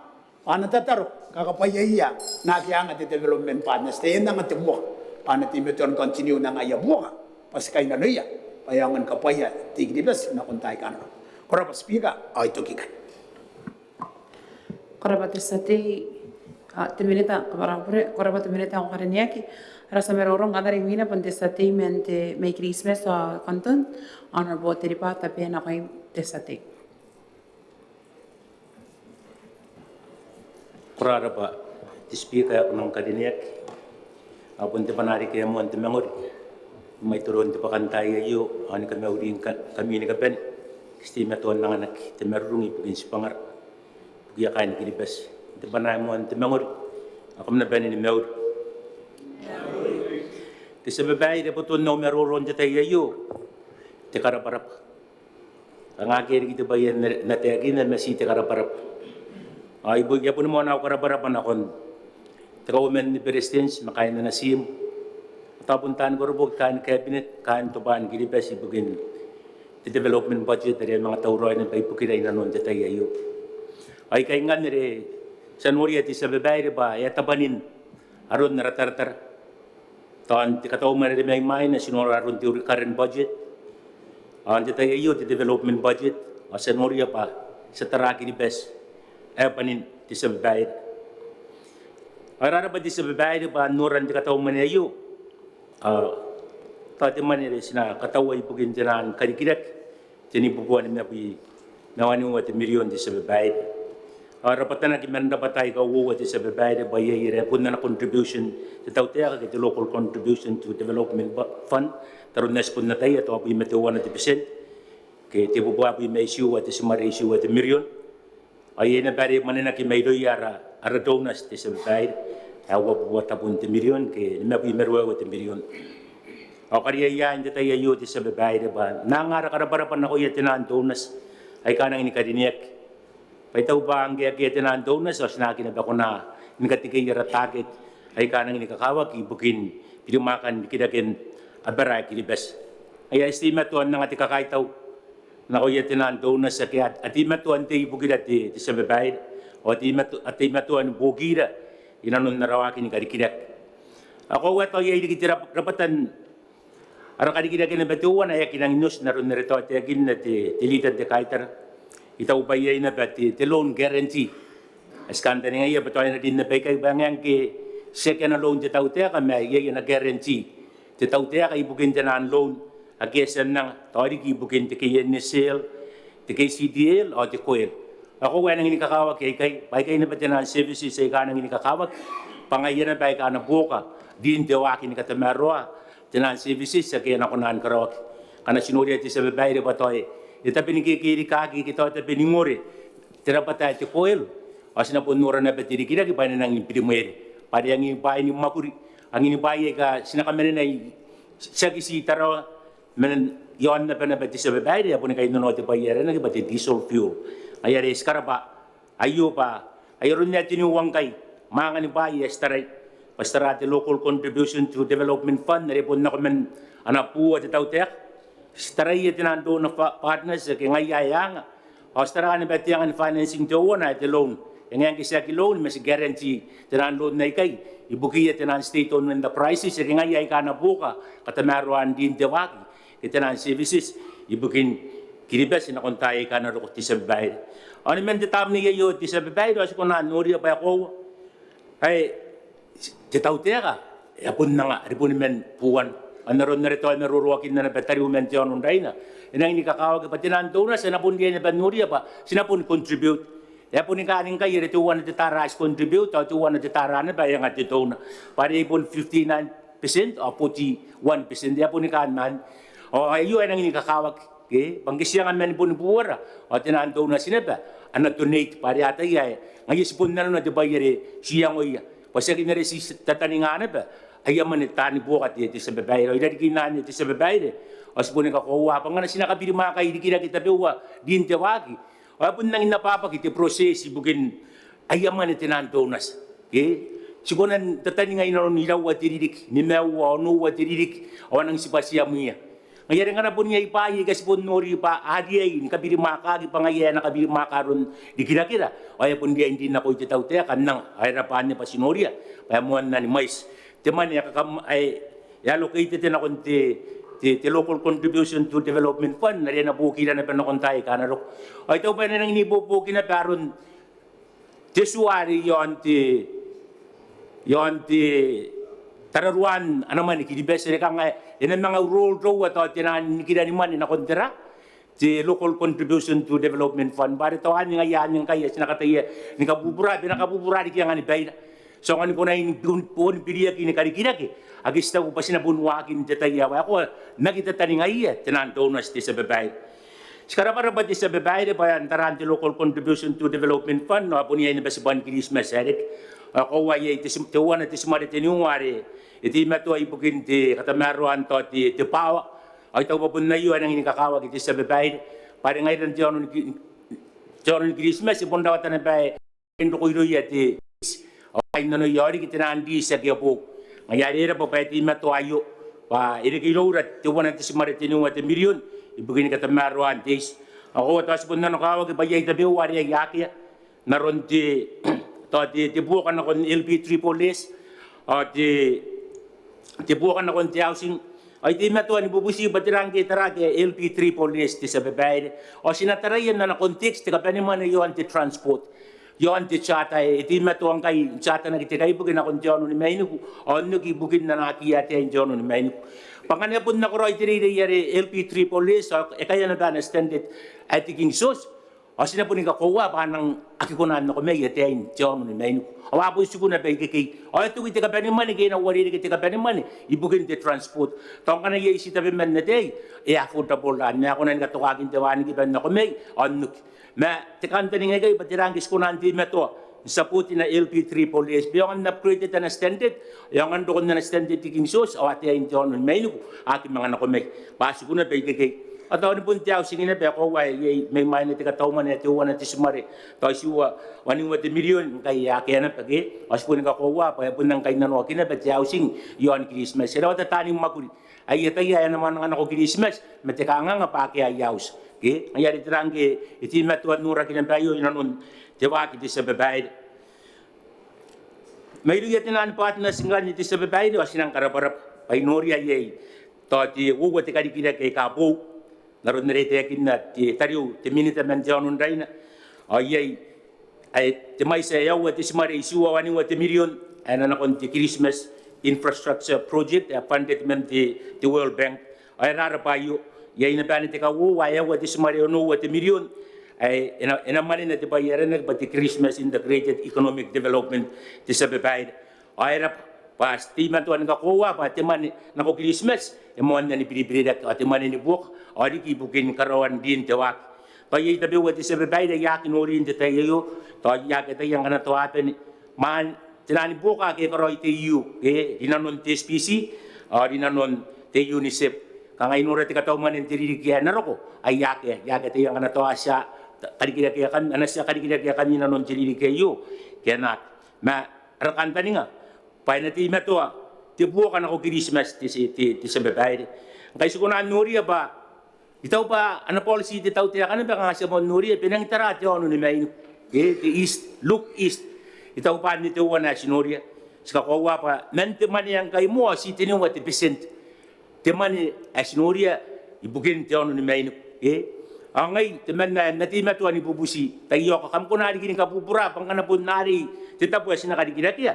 bwa a na tataro ni kakabwaiaia naake a anga te development partners, taian anga te buoka, bwa a na teimatoa ni continue n anga aia buoka bwa ti kainnanoia bwa e aonga ni kabwaia te I-Kiribati nakon taai aika a na roko. Ko rabwa Speaker, ao I toki ikai. Ko rabwa te tia tei, a, te minita, kabwarabure, ko rabwa te minita ae ko karineaki. Ara tia maroro ngkanne are imwina bon te tia tei man te, mai Kiritimati ao Kanton, Honourable Teriba Tabena, nakoim te tia tei. Ko rabwa te Speaker ae ko nang karineaki. Ao bon te bwanaa riki ae moan te mangori Maitoroan te bwakantaai aio ao ni kamauri ngkami ni kabane. Ti teimatoa n anganaki te marurung ibukin tibwangara ibukia kaain Kiribati n te bwanaa ae moan te mangori. Ao kam na bane ni mauri. Te tia babaire, boton au maroro n te tai aio te karabwarabwa. Kanga akea riki te bwai ae N na taekinna ma ti te karabwarabwa. Ao I bon, I a boni moana au karabwarabwa nakon te Kauoman ni Beretitenti ma kaain ana tiim, tao bon taani koroboki, kaain cabinet, kaain Tobwaan Kiribati ibukin te development budget are a manga tauraoi naba ibukira inanon te tai aio. Ao ikai ngkanne are ti a noria te tia babaire bwa e a tabwanin aron ara taratara. Tao n te kataumwane are mai mwaina ti nora aron te current budget, ao n te tai aio te development budget, ao ti a noria bwa ti a tara Kiribati ae bwanin, te tia babaire. Ao e rarabwa te tia babaire bwa n noran te kataumwane aio ao tao te mwane are ti na kataua ibukin te naan karikirake te nibubua nimabwi ma waniua te mirion, te tia babaire. Ao e rabwatanaki man rabwata aika uoua, te tia babaire, bwa iai are bon ana contribution te tautaeka ke te local contribution to development fund, n aron ae ti bon ataia, tao bwi ma teuana te betienti ke tebubua bwi ma itiua te timare itiua te mirion. Ao iai naba are mwanenaki mairouia ara, ara donors, te tia babaire, ae uabubua tabun te mirion ke nimabwi ma ruaiwa te mirion. Ao kariaia n te tai aio, te tia babaire, bwa N na anga ara karabwarabwa nakoia te naan donors aika a nangi ni karineaki. Bwa I taku bwa ngke akea te naan donors ao ti na aki naba kona ni katikei ara target aika a nangi ni kakawaki ibukin birimwaakan rikiraken abara ae Kiribati. Ngaia ae ti teimatoa n anga te kakaitau nakoia te naan donors ake a teimatoa n tei ibukira, te, te tia babaire, ao a teimatoa, a teimatoa ni buokira inanon ara waaki ni karikirake. Ao koaua tao iai riki te rab-, rabwatan ara karikirake naba teuana ae aki nangi n oti n aron are tao e taekinna te, te leader n te kaitara. I taku bwa iai naba te, te loan guarantee ae ti kantaningaia bwa tao e na rin naba ikai bwa e ngae ngke tiaki ana loan te tautaeka ma iai ana guarantee te tautaeka ibukin te naan loan ake e a tia n anga, tao riki ibukin te K N S L, te K C D L ao te KOEL. Ao koaua e nangi ni kakawaki aikai, bwa aikai naba te naan services aika a nangi ni kakawaki, bwa ngaia naba aika a na buoka rin te waaki ni katamaroa te naan services ake a na kona ni karaoaki. Ngkana ti noria, te tia babaire, bwa tao e tabe ni kekerikaki ke tao e tabe n ingore te rabwata ae te KOEL, ao ti na bon nora naba te rikirake bwa e na nangi ni birimwere, bwa are angiin bwaai ni mwakuri, angiin bwaai aika ti na kamanenai, tiaki ti Tarawa, ma iaon abana naba, te tia babaire, ae boni kainnanoa te bwai ae aranaki bwa te diesel fuel. Ngaia are ti karabwa aio bwa ai aron ae teniua ngkai mwaangan bwaai ae ti tarai, bwa ti tara te local contribution to development fund are bon nako man ana bua te tautaeka. Ti taraia te naan donor partners ake ngaia ae anga, ao ti tara naba te anga ni financing teuana ae te loan. E ngae ngke tiaki loan ma ti guarantee te naan loan aikai ibukiia te naan state owned enterprises ake ngaia aika a na buoka katamaroaan rin te waaki ke te naan services ibukin Kiribati nakon taai aika a na roko, te tia babaire. Ao ni man te tamnei aio, te tia babaire, ao ti kona n noria bwa e koaua ae te tautaeka e a bon anga are boni man buana. Ao n aron are tao e maroroakinna naba tariu man te aono n Raina, e nangi ni kakawaki bwa te naan donors ae ti na bon riai naba n noria bwa ti na boni contribute. E a boni kaan ngkai are teuana te tara ae ti contribute ao teuana te tara naba ae anga te donor, bwa are bon fifty-nine percent ao forty-one percent, e a boni kaan anne. Ao aio ae nangi ni kakawaki, ke bwa ngke ti anga man boni buara ao te naan donors naba a na donate, bwa are a ataia ae ngaia ti bon nanona te bwai are ti iangoia, bwa tiaki n are ti tataninga naba aia mwane taani buoka, te, te tia babaire. Ao i rarikin anne, te tia babaire, ao ti boni kakoaua bwa ngkana ti na kabirimwaakai rikirake tabeua rin te waaki, ao e bon nangi n abwabwaki te process ibukin aia mwane te naan donors. Ke ti kona n tataninga inanon iraua te ririki, nimaua, onoua te ririki, ao a nangi tibwa tia mwiia. Ngaia are ngkana bon iai bwaai aika ti bon nori bwa a riai ni kabirimwaakaki bwa ngaia ae a na kabirimwaaka aron rikirakera, ao e a bon riai n rin nako i te tautaeka n anga. Ao e rabwa anne bwa ti noria bwa e moanna ni mwaiti te mwane ae kakam-, ae e allocated nakon te, te, te local contribution to development fund are e na buokira naba nakon taai aika a na roko. Ao I taku bwa e na nangi n ibuobuoki naba aron te tua are i aon te, i aon te tararuaan ana mwane Kiribati are kanga e na manga role teuana tao te naan nikira ni mwane nakon tera, te local contribution to development fund, bwa are tao anne ngaia anne ngkai ae ti na kataia ni kabubura, bwa e na kabubura riki angani baira. ti aonga ni kona ni bon, bon biriaki ni karikirake ake ti taku bwa ti na bon waaki n te tai ae waekoa n aki tataningaia taian donors, te tia babaire. Ti karabwarabwa, te tia babaire, bwa n taraan te Local Contribution to Development Fund ao bon iai naba tibwan Kiritimati ae reke. Ao e koaua iai te, teuana te timare teniua are e teimatoa ibukin te katamaroaan tao te, te bwaawa. Ao I taku bwa bon aio ae nangi ni kakawaki, te tia babaire, bwa are ngaira n te aono ni Ki-, te aono ni Kiritimati e bon rawata naba ae e roko irouia te, ao kainnanoia ao riki taian riiti ake a boou. Ngaia are e rabwa bwa e teimatoa aio bwa e reke iroura teuana te timare teniua te mirion ibukin katamaroaan te iti. Ao e koaua tao ti bon nanokawaki bwa iai tabeua are iai akea n aron te, tao te, te buoka nakon L P triple S ao te, te buoka nakon te housing. Ao I teimatoa ni bubuti bwa tera ngke e taraaki ae L P triple S, te tia babaire, ao ti na taraia n ana context te kabanemwane iaon te transport, iaon te charter ae e teimatoa ngkai n charter-naki te kaibuke nakon te aono ni mainiku ao n oki ibukin ana aki ataein te aono ni mainiku. Bwa ngkana e bon nakoraoi te reirei are L P triple S ao e kaea naba ana standard ae te King George, ao ti na boni kakoaua bwa a nang aki kona n nako mai ataein te aono ni mainiku. Ao a bon tiku naba ikekei. Ao e toki te kabanemwane ke e na uarereke te kabanemwane ibukin te transport. Tao ngkana iai tii tabeman ataei, e affordable anne, a kona ni katokaki n te wanikiba n nako mai ao n oki. Ma te kantaninga aikai bwa tera ngke ti kona n teimatoa n support-ina L P triple S bwa e aonga n upgrade-ata ana standard, e aonga n roko n ana standard te King George, ao ataein te aono ni mainiku a aki manga nako mai bwa a tiku naba ikekei. Ao tao ni bon te housing naba ae koaua ae iai mai mwaina te kataumwane ae teuana te timare tao itiua waniua te mirion ngkai e akea naba ke. Ao ti boni kakoaua bwa e bon nang kainnanoaki naba te housing iaon Kiritimati. E rawata taani mwakuri ae ataia ae a na mwananga nako Kiritimati ma te kanganga bwa akea aia auti ke. Ngaia are tera ngke e teimatoa n noraki naba aio inanon te waaki, te tia babaire. Mairouia taian partners ngkanne, te tia babaire, ao ti nang karabwarabwa bwa I noria iai tao te uoua te karikirake aika boou n aron are e taekinna te tariu, te minita man te aono n Raina. Ao iai ae te mwaiti ae aua te timare itiua waniua te mirion ae na nakon te Kiritimati Infrastructure Project ae funded man te, te World Bank. Ao e rarabwa aio. Iai naba anne te kauoua ae aua te timare onoua te mirion ae e na, e na mwanena te bwai ae aranaki bwa te Kiritimati Integrated Economic Development, te tia babaire. Ao e rabwa bwa ti teimatoa ni kakoaua bwa te mwane nako Kiritimati e moanna ni biribirerake, ao te mwane ni buoka ao riki ibukin karaoan rin te waaki. Tao iai tabeua, te tia babaire, ae a aki nori n te tai aio, tao ae a aki ataia ngkana tao a bane. Ma taiani buoka ake e karaoi te E U ke rinanon te S P C ao rinanon te UNICEF. Kanga I nora te kataumwane n te ririki ae na roko ae a aki, ae a aki ataia ngkana tao a tia karikirakea kam, a na tia karikirakea kam inanon te ririki aio ke a na aki. Ma ara kantaninga bwa e na teimatoa te buoka nako Kiritimati, te, te, te tia babaire. Ngkai ti kona n noria bwa I taku bwa ana policy te tautaeka naba kanga ti a moan noria bwa e nangi tara te aono ni mainiku ke te East, look East. I taku bwa anne teuana ae ti noria. Ti kakoaua bwa man te mwane ae ngkai moa ao ti teniua te percent te mwane ae ti noria ibukin te aono ni mainiku ke. Ao ngai temanna ae N na teimatoa ni bubuti, taiaoka kam kona riki ni kabubura bwa ngkana bon arei te tabo ae ti na karikirakea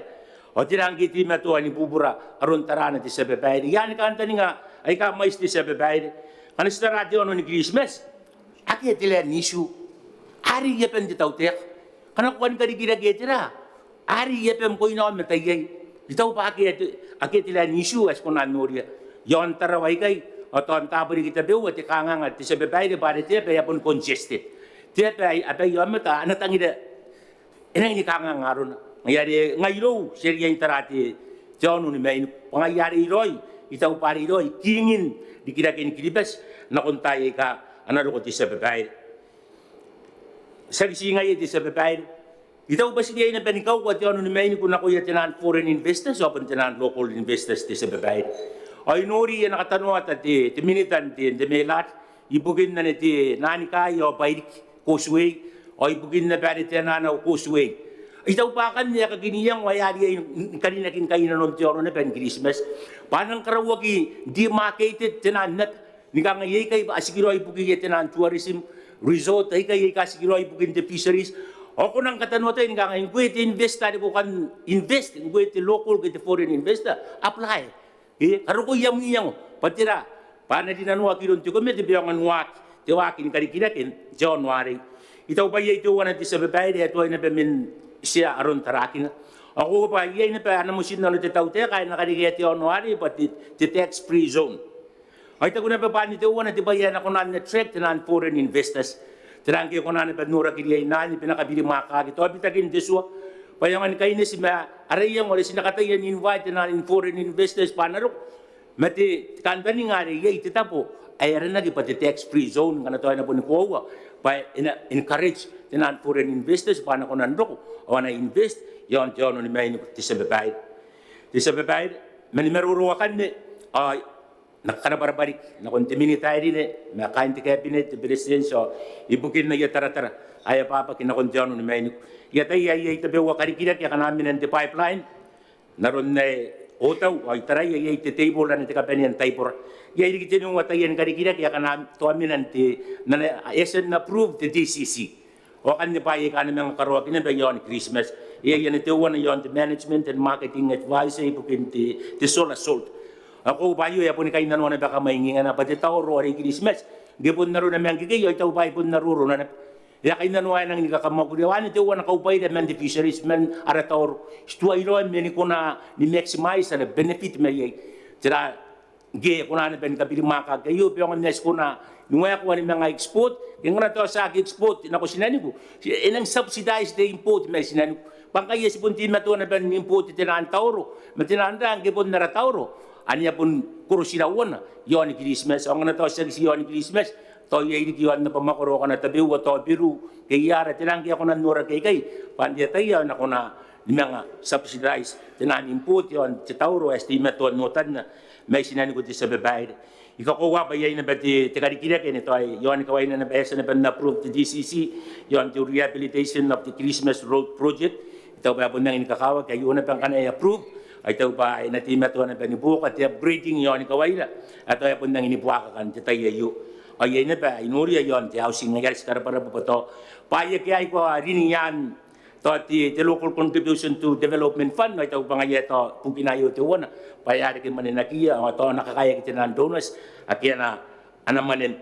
ao tera ngke e teimatoa ni bubura aron tarana, te tia babaire. Iai ni kantaninga aika mwaiti, te tia babaire. Ngkana ti tara te aono ni Kiritimati, akea te land issue. Arei aban te tautaeka. Ngkana ko kani karikirakea tera, arei abam, ko inaomata iai. I taku bwa akea te, akea te land issue ae ti kona n noria iaon Tarawa ikai ao tao n taabo riki tabeua, te kanganga, te tia babaire, bwa are te aba ae a boni congested. Te aba ae abaia aomata a na tangira, e nangi ni kanganga arona. Ngaia are ngai irou ti a riai n tara te, te aono ni mainiku bwa ngaia are e raoi, I taku bwa are e raoi kingin rikiraken Kiribati nakon taai aika a na roko, te tia babaire. Tiaki ti ngaia, te tia babaire. I taku bwa ti riai naba ni kaua te aono ni mainiku nakoia taian foreign investors ao bon taian local investors, te tia babaire. Ao I nori ana katanoata te, te minita n te, te MELAD ibukin anne, te Nanikai ao Bairiki causeway ao ibukin naba are te Ananau causeway. I taku bwa akanne ae kakin iango ae a riai ni karinaki ngkai inanon te aono naba ni Kiritimati bwa a nang karauaki demarcated taian aba ni kangai aikai bwa a tikiraoi ibukiia taian tourism resort, aikai aika a tikiraoi ibukin te fisheries. Ao ko nang katanoatai ni kangai ngkoe te investor are ko kan invest, ngkoe te local ke te foreign investor, apply. E, karokoia am iango bwa tera, bwa a na rinanoaki iroun te komete bwa e aonga n waaki te waaki ni karikirake n te aono arei. I taku bwa iai teuana, te tia babaire, ae tuai naba man tia aron tarakina. Ao ko bwa iai naba ana motinnano te tautaeka ae e na karekea te aono arei bwa te, te tax free zone. Ao I taku naba bwa anne teuana te bwai ae e na kona n attract taian foreign investors. Tera ngke e kona naba n noraki riaina anne bwa e na kabirimwaakaki tao bitakin te tua bwa e aonga ni kaineti ma ara iango are ti na kataia n invite taian foreign investors bwa a na roko ma te kantaninga are iai te tabo ae aranaki bwa te tax free zone ngkana tao e na boni koaua bwa e na encourage taian foreign investors bwa a na kona n roko ao a na invest iaon te aono ni mainiku te tia babaire. Te tia babaire, ma ni maroro akanne ao I na karabwarabwa riki nakon te minita ae rine ma kaain te cabinet, te beretitenti ao ibukin aia taratara ae abwabwaki nakon te aono ni mainiku. I ataia iai tabeua karikirake akana mena n te pipeline n aron ae otau ao I taraia iai te table anne te kabanea n taibora. Iai riki teniua taiani karikirake akana tao mena n te, n ana, e a tia n approve te DCC. Ao akanne bwaai aika a na manga karaoaki naba iaon Kiritimati. Iai anne teuana iaon te management and marketing adviser ibukin te, te solar salt. Ao ko bwa aio e a boni kainnanoa naba kamwaingingana bwa te taoro are i Kiritimati ngke bon arona ma ngkekei ao I taku bwa e bon arona naba. E a kainnanoa ae nangi ni kakamwakuri ao anne teuana kaubwaira man te fisheries man ara taoro. Ti tuai raoi man ni kona ni maximize ara benefit mai iai. Tera ngke e kona naba ni kabirimwaakaki aio bwa e aonga n ae ti kona ni waekoa ni manga export. Ke ngkana tao ti aki export nako tinaniku, e nang subsidize te import mai tinaniku. Bwa ngkai ae ti bon teimatoa naba n import taian taoro ma taian ra ngke bon ara taoro anne a bon koro tirauana iaon Kiritimati. Ao ngkana tao tiaki ti iaon Kiritimati tao iai riki iaon naba mwakoro akana tabeua tao Beru ke Iara, tera ngke a kona n noraki aikai bwa n te ataei ao e na kona ni manga subsidize taian import iaon te taoro ae ti teimatoa n otanna mai tinaniku te tia babaire. I kakoaua bwa iai naba te, te karikirake anne tao iaon kawaina naba e a tia naba n approve te DCC iaon te rehabilitation of the Kiritimati Road project. I taku bwa e bon nangi ni kakawaki aio naba ngkana e approve ao I taku bwa e na teimatoa naba ni buoka te upgrading iaon kawaira ae tao e bon nangi ni buakaka n te tai aio. Ao iai naba I noria iaon te housing, ngaia are ti karabwarabwa bwa tao bwaai ake a aikoa rin i aan tao te, te local contribution to development fund ao I taku bwa ngaia tao bukina aio teuana bwa e a reke mwanenakiia ao tao a na kakaeaki taian donors ake a na, a na mwanen.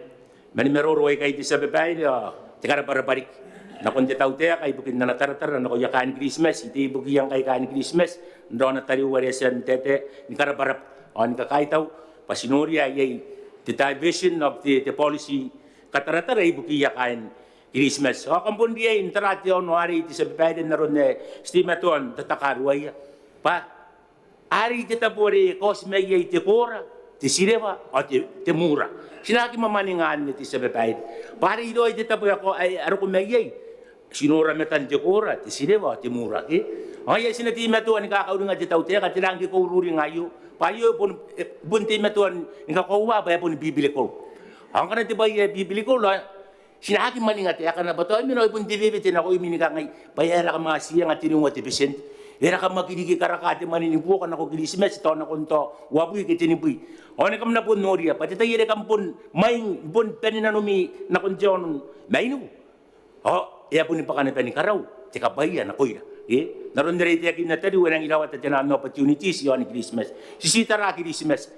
Ma ni maroro aikai te tia babaire ao te karabwarabwa riki nakon te tautaeka ibukin ana taratara nakoia kaain Kiritimati. I tei ibukiia ngkai kaain Kiritimati n raona tariu are e a tia n taetae, ni karabwarabwa ao ni kakaitau bwa ti noria iai te diversion of the, the policy kataratara ibukiia kaain Kiritimati. Ao kam bon riai n tara te aono arei te tia babaire n aron ae ti teimatoa n tatakaruaia bwa arei te tabo are e kaoti mai iai te koora, te tirewa ao te, te muura. Ti na aki mwamwaninga anne te tia babaire bwa arei raoi te tabo ae a roko mai iai. Ti nora matan te koora, te tirewa ao te muura ke. Ao ngaia ae ti na teimatoa ni kakauringa te tautaeka, tera ngke ko ururinga aio bwa aio e bon, e bon teimatoa ni kakoaua bwa e boni biblical. Ao ngkana te bwai ae biblical ao ti na aki mwaninga taekana bwa tao e mena ao e bon te wewete nakoimi ni kangai bwa e aera kam a tii anga teniua te betienti, e aera kam aki riki karaka te mwane ni buoka nako Kiritimati tao nakon tao uabwi ke tenibwi. Ao ane kam na bon noria bwa te tai are kam bon mwaing, bon bane nanomi nakon te aono mainiku ao e a boni bwaka naba ni karau te kabwaia nakoira. E, n aron are e taekinna tariu, e nangi rawata taian opportunities iaon Kiritimati. Ti tii tara Kiritimati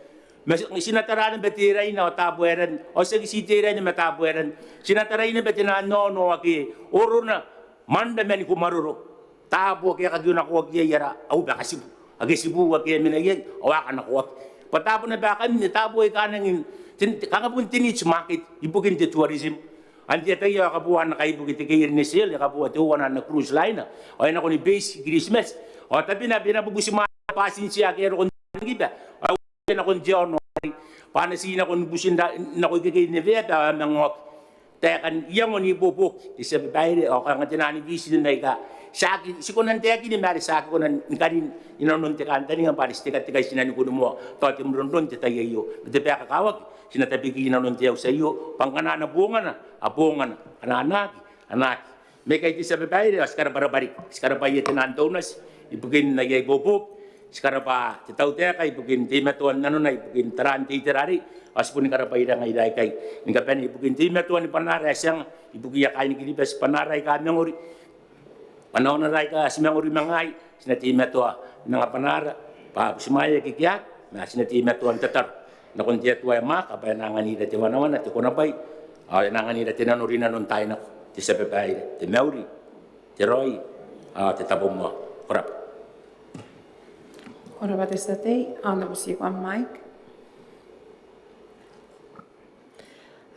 ma ti na tara naba Teraina ao Tabuaeran, ao tiaki tii Teraina ma Tabuaeran. Ti na tarai naba taian aono ake orona, Manda ma Nikomaroro, taabo ake a kakionakoaki iai ara au bakatibu, ake tibu ake a mena iai ao a kanakoaki. Bwa taabo naba akanne, taabo aika a nangi n, kanga bon te niche market ibukin te tourism. N te ataei ao e kabooa ana kaibuke te K N S L, e kabooa teuana ana cruise liner ao e nako ni base i Kiritimati. Ao tabena bwa e na bubuti mwaane, bwatintia ake a roko n te anikiba ao e a nakon te aono arei bwa a na tii nako ni buti n ra, nako ikekei n eweaba ao a manga oki. Taekan iango n ibuobuoki te tia babaire ao kanga taian vision aika ti aki, ti kona n taekini ma are ti aki kona ni karin inanon te kantaninga bwa are ti tekateka i tinanikuni moa tao te mronron n te tai aio. Ma te bwai ae kakawaki ti na tabeki inanon te auti aio bwa ngkana a na bongana, a bongana, ngkana a na aki, a na aki. Ma ikai te tia babaire ao ti karabwarabwa riki, ti karabwaia taian donors ibukin aia ibuobuoki. Ti karabwa te tautaeka ibukin teimatoan nanona ibukin taraan te itera arei. Ao ti boni karabwaira ngaira aikai ni kabane ibukin teimatoan bwanaara ae ti anga ibukiia kaain Kiribati, bwanaara aika a mangori, bwanaonara aika ti mangori ma ngaai. Ti na teimatoa n anga bwanaara bwa butimwaea kekeaki, ma ti na teimatoa n tataro nakon te Atua ae mwaaka bwa e na anganira te wanawana, te konabwai ao e na anganira te nanori inanon taai nako. Te tia babaire, te mauri, te raoi ao te tabomoa. Ko rabwa. Ko rabwa te tia tei, ao N na butiko am mic.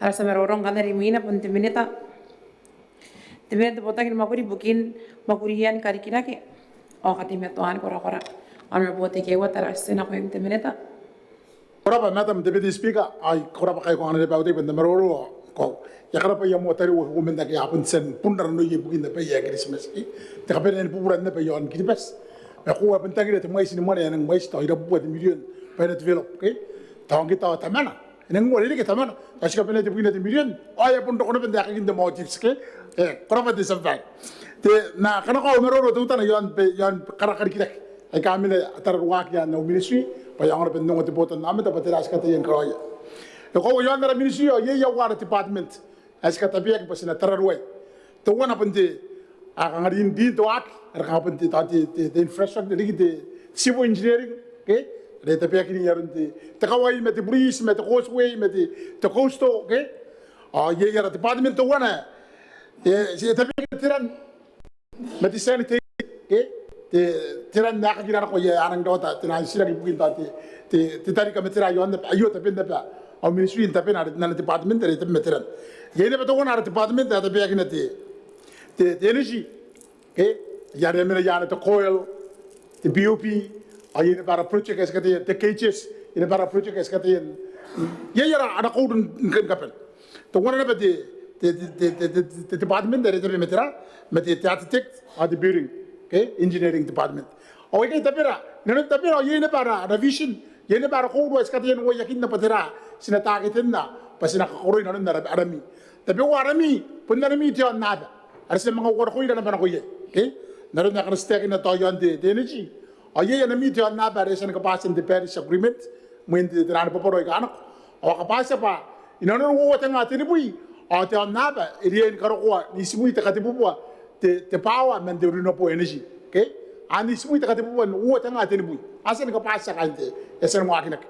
Ara tia maroro ngkanne rimwina bon te Minita. Te Minita n te Botaki ni Mwakuri ibukin Mwakurian Karikirake ao Kateimatoan Korakora. Ao n na botaki ae uoua tara tina nakoim te Minita. Ko rabwa Madam Deputy Speaker, ao ko rabwa ngkai ko anganira bwa au tai bwa N na maroro. Ko, e a karabwaia moa tariu ake ko mena ake a bon tia n bun ara nanoia ibukin te bwai ae Kiritimati. Te kabanea ni bubura n te bwai ae aon Kiribati. Ma ko a bon tangira te mwaiti ni mwane ae nang mwaiti tao irabubua te mirion bwa e na develop, ke? Tao ngke tao tamana. E nang uarereke tamana. Tao ti kabanea te bwina te mirion. Ao e a bon roko naba n taekakin te Maldives, ke? E, ko rabwa te tia babaire. Te, N na kanakoa au maroro teutana iaon bwa, iaon kara karikirake aika a mena, a tararuaaki n au ministry, bwa e aonga naba n ongo te botannaomata bwa tera ae ti kataia ni karaoia. E koaua iaon ara ministry ao iai, iai aua ara department ae ti katabeaki bwa ti na tararuai. Teuana bon te, a kanga rin, rin te waaki, are kanga bon te, tao te, te, te infrastructure, riki te civil engineering, ke? Are e tabeaki n aron te, te kawai ma te bridge ma te causeway ma te, te coastal, ke? Ao iai, iai ara department teuana, e, e tabeaki n te ran ma te sanitation, ke? Te, te ran ae kakirake nako, iai, a nang rawata te nang titiraki ibukin tao te, te, te tarika ma tera iaon naba, aio taben naba au ministry n tabena, n ana department are tabe ma te ran. Iai naba teuana ara department ae tabeakina te, te, te energy, ke? Iai are mena iai ana te KOIL, te PUB, ao iai naba ara project ae ti kataia te KGES, iai naba ara project ae ti kataia, iai, iai ara, ara kouru ni kabane. Teuana naba te, te, te department are tabe ma tera, ma te, te architect ao te building, ke? Engineering department. Ao aikai tabera, inanon tabera ao iai naba ara, ara vision, iai naba ara kouru ae ti kataia n uaiakinna bwa tera ae ti na targetinna bwa ti na kakoroi inanon ara, ara mi. Tabeua ara mi, bon ara mi te aonnaba are ti na manga uarokoira naba nako iai, ke? N aron ae kanga ti taekinna tao iaon te, te energy. Ao iai ana mi te aonnaba are e a tia ni kabatia n te Paris Agreement, mwiin te, te nang boboro aika a nako. Ao a kabatia bwa inanon uoua tenga tenibwi, ao te aonnaba e riai ni karokoa n itibwi te katebubua te, te power man te renewable energy, ke? N itibwi te katebubua n uoua tenga tenibwi. A tia ni kabatia kaain te, e a tia ni waakinaki.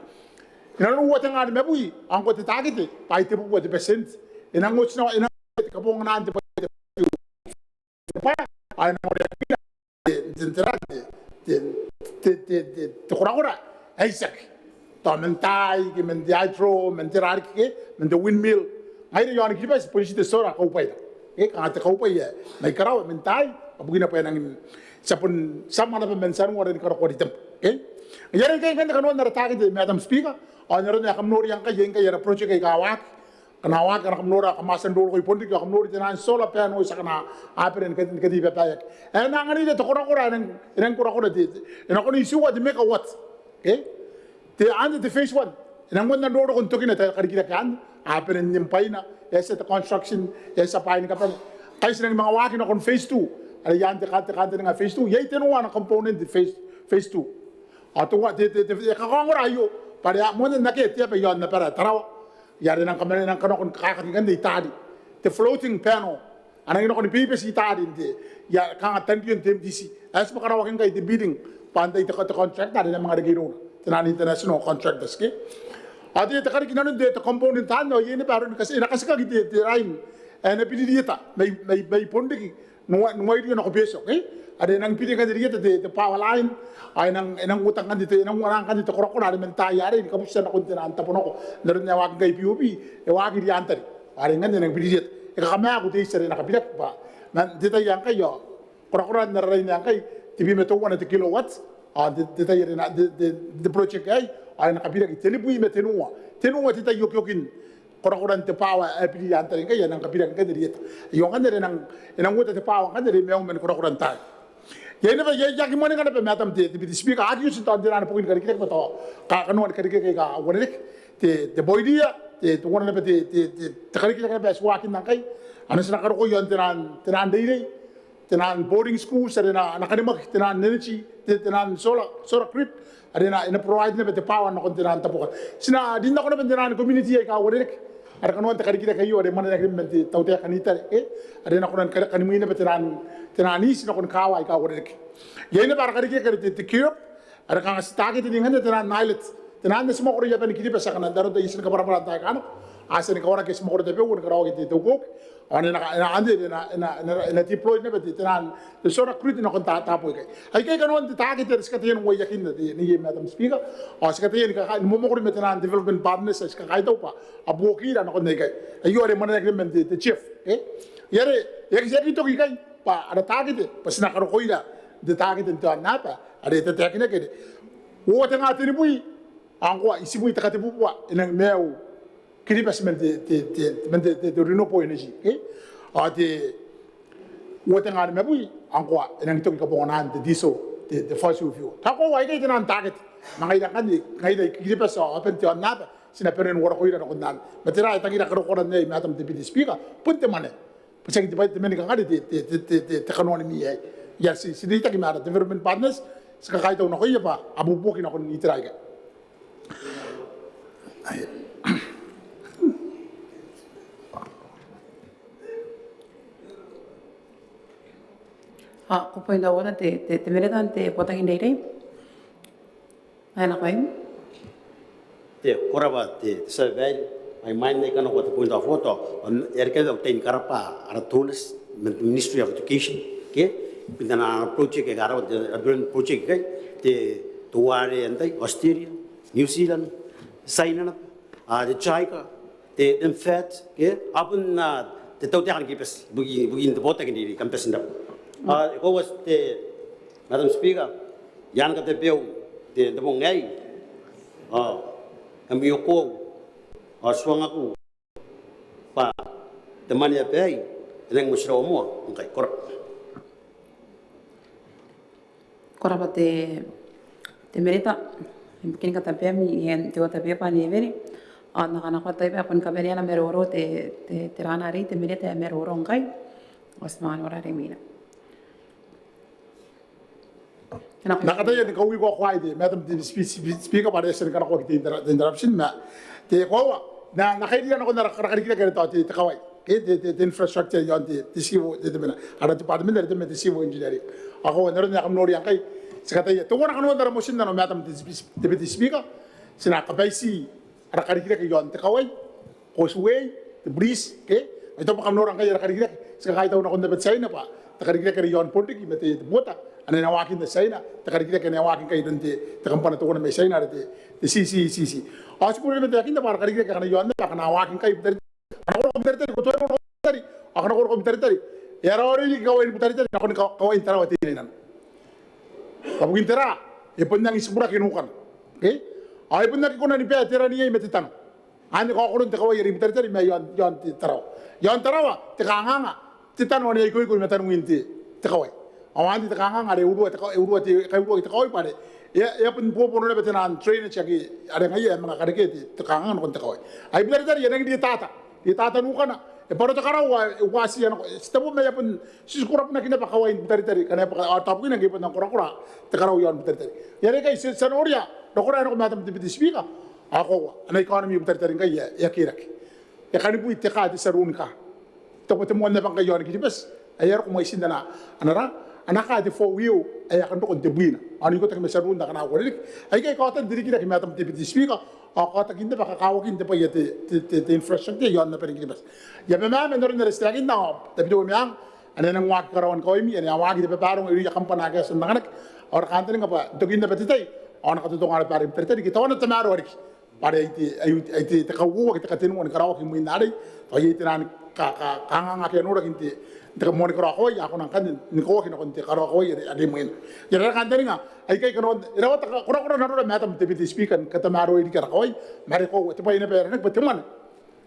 Inanon uoua tenga nimabwi, ao ngkoa te target bwa ai tebubua te percent. E nang oti nako, e nang oti te kabonganaan te bwai, te bwai, ao e nang oreaki te, te, te, te korakora ae itiaki. Tao man taai, ke man te hydro, man tera riki, ke man te windmill. Ngaira iaon Kiribati bon ti te solar kaubwaira. E kanga te kaubwai ae mai karawa man taai, bwa bukina bwa e nang, ti a bon, ti a manga naba man tianua are ni karokoa ritem, ke? Ngaia are ngkai ngkanne kanoan ara target, Madam Speaker, ao n aron ae kam noria ngkai, iai ngkai ara project aika a waaki, akana waaki, akana kam nora, kam a tia n roroko i Bonriki ao kam nori te nang solar panels akana a bane ni kate, ni kateibabaeaki. E na anganira te korakora, e nang, e nang korakora te, te, e nakon itiua te megawatt, ke? Te, anne te phase one. E nang moan roroko n tokina te karikirake anne, a bane n nim bwaina, e a tia te construction, e a tia bwaai ni kabane. Ngkai ti nang manga waaki nakon phase two. Are iaan te ka, te kantaninga phase two. Iai tenua ana component phase, phase two. Ao teuana te, te, te, e kakaongora aio bwa are a moanna n akea te aba iaon abara Tarawa. Ia are e nang kaman, e nang kanakoa ni kakaki ngkanne i taari. Te floating panel. A nangi nako ni beibeti i taari n te, ia, kanga tanrion te M T C. Ae ti mwakaraoaki ngkai te bidding bwa antai te, te contractor are e na manga reke irouna. Te nang international contractors, ke? Ao te, te kariki nanon te, te component anne ao iai naba aron kati, e na katikaki te, te line ae e na biri Rieta mai, mai, mai Bonriki n uaia, n uaia irouia nako Betio, ke? Are e nang biri ngkanne Rieta te, te power line, ao e nang, e nang uota ngkanne te, e nang uara ngkanne te korakora are man taai arei ni kabutia nakon te nang tabo nako. N aron ae waaki ngkai PUB, e waaki Riantare. Are ngkanne e nang biri Rieta. E kakamaaku te iti are e na kabiraki bwa man te tai ae ngkai ao korakoran ara line ae ngkai, tebwi ma teuana te kilowatt, ao n te, te tai are e na, te, te, te project aei, ao e na kabiraki tenibwi ma tenua. Tenua te tai okiokin korakoran te power ae biri Riantare ngkai, e nang kabiraki ngkanne Rieta. Aio ngkanne are e nang, e nang uota te power ngkanne are e maiu man korakoran taai. Iai naba, iai, iai aki mwaninga naba, Madam te, te Deputy Speaker, aki oti tao n te nang bukina karikirake bwa tao ka, kanoan karikirake aika a uarereke. Te, te boiler, te, teuana naba te, te, te, te karikirake naba ae ti waakinna ngkai. Are ti na karokoa iaon te nang, te nang reirei, te nang boarding schools are e na, na kanimwaki te nang energy, te, te nang solar, solar grid, are e na, e na provide naba te power nakon te nang tabo. Ti na rin nako naba n te nang community aika a uarereke. Are kanoan te karikirake aio are e mwanenaki man te tautaeka n Italy, e? Are e na kona ni kani, kanimwi naba te nang, te nang iti nakon kaawa aika a uarereke. Iai naba ara karikirake are te, te CURB, are kanga ti target-ina ngkanne te nang islet. Te nang ae ti mwakoro i aban Kiribati akana n aron tao I a tia ni kabwarabwara n taai aika a nako. a tia ni kawaraki aia mwakoro tabeua ni karaoaki te ukeuke, ao e na, e na, e na, e na deploy naba te, te naan te solar grid nakon taabo aikai. Aikai kanoan te target are ti kataia n uaiakinna te, neiei Madam Speaker, ao ti kataia ni kaka, ni mwamwakuri ma te naan development partners ae ti kakaitau bwa a buokira nakon aikai. Aio are mwanenaki naba man te, te CEF, e? Ai are e aki, e aki toki ikai bwa ara target bwa ti na karokoira n te target n te aonnaba are e tataekinaki are uoua te ngaa tenibwi, ao ngkoa itibwi te katebubua e nangi maiu Kiribati man te, te, te, man te, te, te renewable energy, e? Ao te uoua te ngaa nimabwi, ao ngkoa e nangi toki kabonganaan te diesel, te, te fossil fuel. Tao koaua aikai te naan target ma ngaira ngkanne, ngaira i Kiribati ao aban te aonnaba, ti na bane n uarakoira nakon anne. Ma tera ae tangira karokoran aei Madam Deputy Speaker? Bon te mwane. Bwa tiaki te bwai, te mwane kanga are te, te, te, te, te, te kanoan mwakuri aei. Ia ti, ti reitaki ma ara development partners, ti kakaitau nakoia bwa a bubuoki nakon itera aikai. A, ko point of order te, te, te Minita n te botaki n reirei. Ae nakoim. Te, ko rabwa te, te tia babaire, ai imwain ae I kanakoa te point of order, ao e a reke au tai ni karabwa ara donors man te Ministry of Education, ke, ibukin ana project aika a rau, te, a project aikai, te, teuare antai, Australia, New Zealand, China naba, a, te JICA, te, te MFAT, ke, a bon, a, te tautaeka ni Kiribati, ibukin, ibukin te botaki n reirei, kam bati n rabwa. A, e koaua te, Madam Speaker, I a nang katabea te, te bong aei, ao, kam iokoa, ao tuangaku, bwa te mwaneaba aei, e nangi motirawa moa, ngkai, ko rabwa. Ko rabwa te, te Minita, ibukin katabeami, ian te order paper n Eberi, ao N na kanakoa te tai bwa e bon kabanea ana maroro te, te, te rana arei, te Minita ae maroro ngkai, ao ti manga nora are imwina. N na kataia ni kauikoa koaua te Madam te Spe-, Spe-, Speaker bwa are e a tia ni kanakoaki te inter-, te interruption ma te koaua, N na, N na kairira nakon ara, ara karikirake are tao te, te kawai. Ke te, te, te infrastructure iaon te, te civil, te, te mena. Ara department are te, te civil engineering. Ao koaua n aron ae kam noria ngkai, ti kataia. Teuana kanoan ara motion anne Madam te, te, te Speaker. Ti na kabaiti ara karikirake iaon te kawai, causeway, te bridge, ke? Ai tao bwa kam nora ngkai ara karikirake, ti kakaitau nakon naba China bwa te karikirake are iaon bon riki ma te, te border, ane e na waaki n China, te karikirake ane e waaki ngkai iroun te, te kambana teuana mai China, are te, te C C C C. Ao ti bon reke ma te akin bwa ara karikirake akana iaon naba, akana waaki ngkai Butaritari. Akana ko roko Butaritari, ko tuai roko Butaritari. Akana ko roko Butaritari, e a raoiroi riki kawain Butaritari nakon ka-, kawain Tarawa Teinainano. Bwa bukin tera, e bon nangi tiburaki nukana. Ke? Ao e bon aki kona ni bae te rani iai ma te tano. Anne kaokoron te kawai are i Butaritari ma iaon, iaon te Tarawa. Iaon Tarawa, te kanganga, te tano ane e ikoiko i mataniwin te, te kawai. Ao anne te kanganga are e urua te ka-, e urua te, kaiuruaki te kawai bwa are e a, e a bon bobono naba te naan drainage ake are ngaia e a manga karekea te, te kanganga nakon te kawai. Ai Butaritari e nangi rietata, rietata nukana, e bwaro te karau ao e uatia nako, e titebo ma e a bon ti, ti korabunaki naba kawain Butaritari, ngkana e bwaka, ao tao bukina ngke e bon nang korakora te karau iaon Butaritari. Ia aikai ti, ti a noria, rokora e nako Madam te Deputy Speaker, ao koaua, ana economy Butaritari ngkai e a, e a kerake. E a kanibwi te kaa, te saloon kaa. Tao te moan aba ngkai iaon Kiribati ae e a roko mwaitin ana, ana ra, ana kaa te four wheel ae a kan roko n tebwina. Ao n ikotaki ma saloon akana uarereke. Aikai kaotan te rikirake Madam te Deputy Speaker, ao kaotakin naba kakawakin te bwai ae te, te, te, te infrastructure iaon abani Kiribati. Ia ma, ma, ma n aron are ti taekinna ao Tabiteuea Meang, ane e nang waaki karaoan kawaimi, ane a waaki te babaronga irouia kambana ake a tia n anganaki. Ao ara kantaninga bwa n tokin naba te tai ao a na katotonga ara bwai are i Butaritari ke tao a na tamaroa riki. Bwa are ai te, ai, ai te, te kauoua ke te katenua ni karaoaki imwin arei. Ao iai te naan ka, ka, kanganga ake a noraki n te, n te moani karaokawai, a kona ngkanne ni kaoaki nakon te karaokawai are, are imwina. Ia ara kantaninga, aikai kanoan, e rawata ka-, korakora nanora Madam te Deputy Speaker ni katamaroai riki ara kawai, ma are koaua te bwai naba ae aranaki bwa te mwane.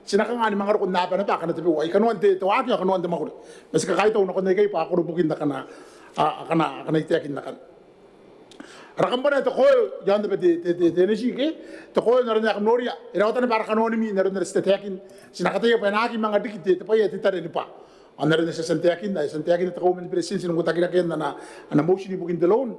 Ti na kanga ni manga roko n aba naba akana tabeua. Ai kanoan te, te waaki ao kanoan te mwakuri. Ma ti kakaitau nakon aikai bwa a koro bukin akana, a, akana, akana I taekin akanne. Ara kambana ae te KOIL, iaon naba te, te, te, te energy ke, te KOIL n aron ae kam noria, e rawata naba ara kanoa ni mwane n aron are ti taekin. Ti na kataia bwa e na aki manga riki te, te bwai ae te tare ni bwa. Ao n aron are ti a tia n taekinna, e a tia n taekinna te Kauoman ni Beretitenti n uotakirakean ana, ana motion ibukin te loan,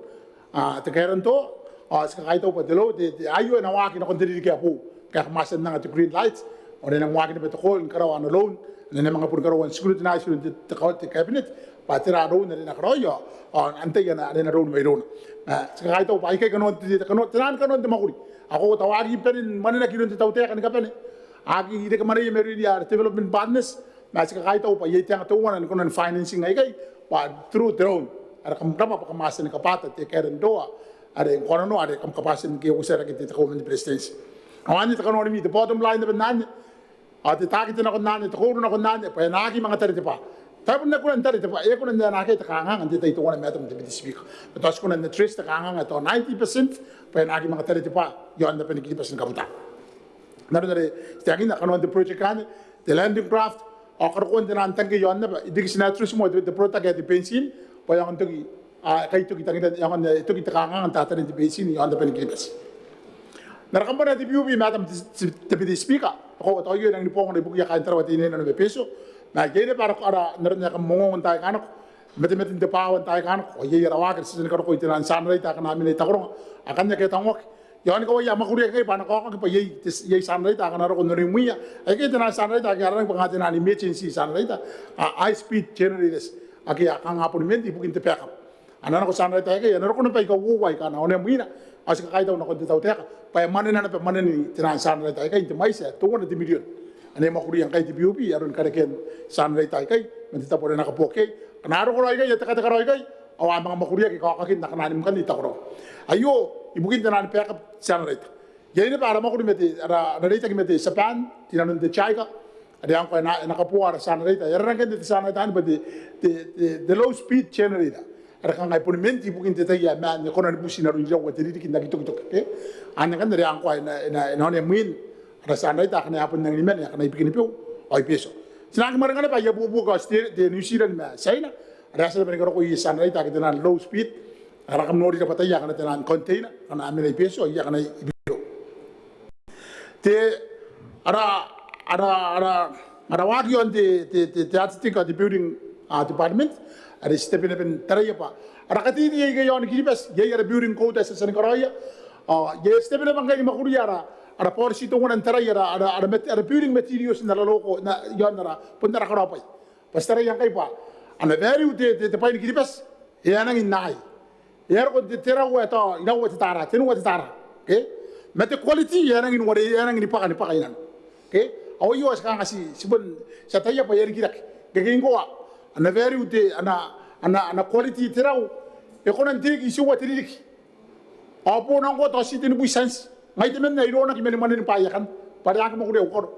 a, te guarantor, ao ti kakaitau bwa te loan, te, te, aio e na waaki nakon te ririki ae boou. Ngkai kam a tia n anga te green light, ao e nang waaki naba te KOIL ni karaoa ana loan, ane e na manga boni karaoa n scrutinise iroun te, te, te cabinet, bwa tera loan are e na karaoia, ao antai ane, ane e na loan mairouna. A, ti kakaitau bwa aikai kanoan te, te, kanoan, te naan kanoan te mwakuri. Ao koaua tao a aki bane ni mwanenaki iroun te tautaeka ni kabane. aki reke mwaneia mairouia ara development partners, ma ti kakaitau bwa iai tenga teuana ni kona ni financing aikai bwa through the loan are kam rabwa bwa kam a tia ni kabwata te guarantor are ngkoananoa are kam kabwatia ngke e uotia rake te Kauoman ni Beretitenti. Ao anne te kanoan mi, te bottom line naba n anne, ao te takete nakon anne, te kouru nakon anne bwa e na aki manga tare te bwa. Tao e bon na kona n tare te bwa, e kona n ae e na akea te kanganga n te tai teuana, Madam Deputy Speaker. Ma tao ti kona n address te kanganga tao ninety percent bwa e na aki manga tare te bwa iaon abani Kiribati ni kabuta. N aron are ti taekinna kanoan te project anne, te landing craft, ao karokoan te naan tangke iaon aba, e riki ti na address moa te, te product ae te benzene bwa e aonga n toki, a, kai toki tangiran, e aonga n, e toki te kanganga n tataran te benzene iaon abani Kiribati. N ara kambana ae te PUB, Madam Deputy Speaker, ao tao aio e rangi ni bongana ibukiia kaain Tarawa Teinainano ma Betio, ma iai naba ara, ara, n aron ae kam ongo n taai aika nako, matematen te bwaawa n taai aika nako, ao iai ara waaki are ti a tia ni karokoa i te naan tianaraita akana a mena i Takoronga, akanne ake a tangoaki iaoni kawaia, a mwakuriaki ngkai bwa a na kaokaki bwa iai te, iai tianaraita akana a roko n onimwiia. Aikai te naan tianaraita ake a rangi ni bwa kanga te naan emergency tianaraita, a, high speed generators ake a kanga abonementi ibukin te backup. A na nako tianaraita aikai, a na roko naba aika uoua aika a na onimwiina. Ao ti kakaitau nakon te tautaeka bwa e mwanena naba mwaneni te naan tianaraita aikai n te mwaiti ae teuana te mirion. Ane e mwakuria ngkai te PUB aroni karekean tianaraita aikai man te tabo are e na kaboaki iai. Akana a roko raoi aikai, a tekateka raoi aikai, ao a manga mwakuriaki kaokakin akana a nimkan i Takoronga. Aio ibukin te naan backup tianaraita. Iai naba ara mwakuri ma te, ara, ara reitaki ma te Tiaban, tinanon te JICA, are ngkoa e na, e na kaboa ara tianaraita. E rarangkan te tianaraita anne bwa te, te, te, te low speed generator are kanga e abonementi ibukin te tai ae maan e kona ni buti n aron iraua te ririki n aki tokitoki, ke? Anne ngkanne are ngkoa e na, e na, e na onea mwiin ara tianaraita akana a bon nangi ni mane akana i Bikenibeu ao i Betio. Ti na aki mwaninga naba aia buobuoki Aotiteria, te New Zealand ma Tiaina, are a tia naba ni karokoa aia tianaraita ake te naan low speed, are kam nori rabwataia akana te naan container, akana a mena i Betio, aia akana i Bikenibeu. Te, ara, ara, ara, ara waaki iaon te, te, te, te architect ao te building, a, department, are ti tabe naba n taraia bwa ara kateitei aikai iaoni Kiribati, iai ara building code ae ti a tia ni karaoia, a, iai, ti tabe naba ngkai ni mwakuria ara, ara policy teuana n tarai ara, ara, ara mat-, ara building materials n ara roko, n, iaon ara, bon ara karaobwai. Bwa ti taraia ngkai bwa ana value te, te, te bwai ni Kiribati e a nangi n aai. E a roko n te, te rau ae tao iraua te tara, tenua te tara, ke? Ma te quality e a nangi n ware, e a nangi ni bwaka, ni bwaka i nano, ke? Ao aio ti kanga ti, ti bon, ti ataia bwa e a rikirake. Ngkekei ngkoa ana value te, ana, ana, ana quality te rau e kona n teirake itiua te ririki. Ao boona ngkoa tao ti tenibwi cents. Ngai temanna ae I ronaki mani mwaneni bwaai akanne bwa are a aki mwakuri au karo.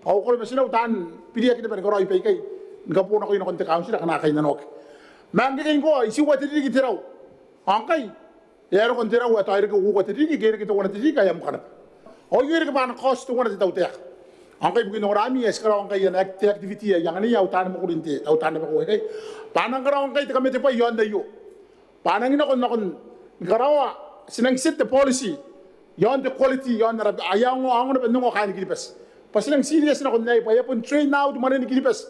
Ao au karo ma tinau taan biriaki naba ni karaoi baikai ni kabonakoi nakon te kauntira akana a kainnanoaki. Ma ngkekei ngkoa itiua te ririki te rau. Ao ngkai e a roko n te rau ae tao e reke uoua te ririki ke e reke teuana te ririki ae e a muka naba. Ao aio e reke bwa ana cost teuana te tautaeka. Ao ngkai ibukin ongora ami ae ti karaoa ngkai ana act-, te activity ae I anganiia au taani mwakuri n te, au taan rabakau aikai, bwa a nang karaoa ngkai te kamatebwai iaon aio. Bwa a nangi nako nakon ni karaoa, ti nangi set te policy iaon te quality iaon ara, ae a ongo, a ongo naba n ongo kaaini Kiribati bwa ti nangi serious nakon aei bwa e a bon drain out mwaneni Kiribati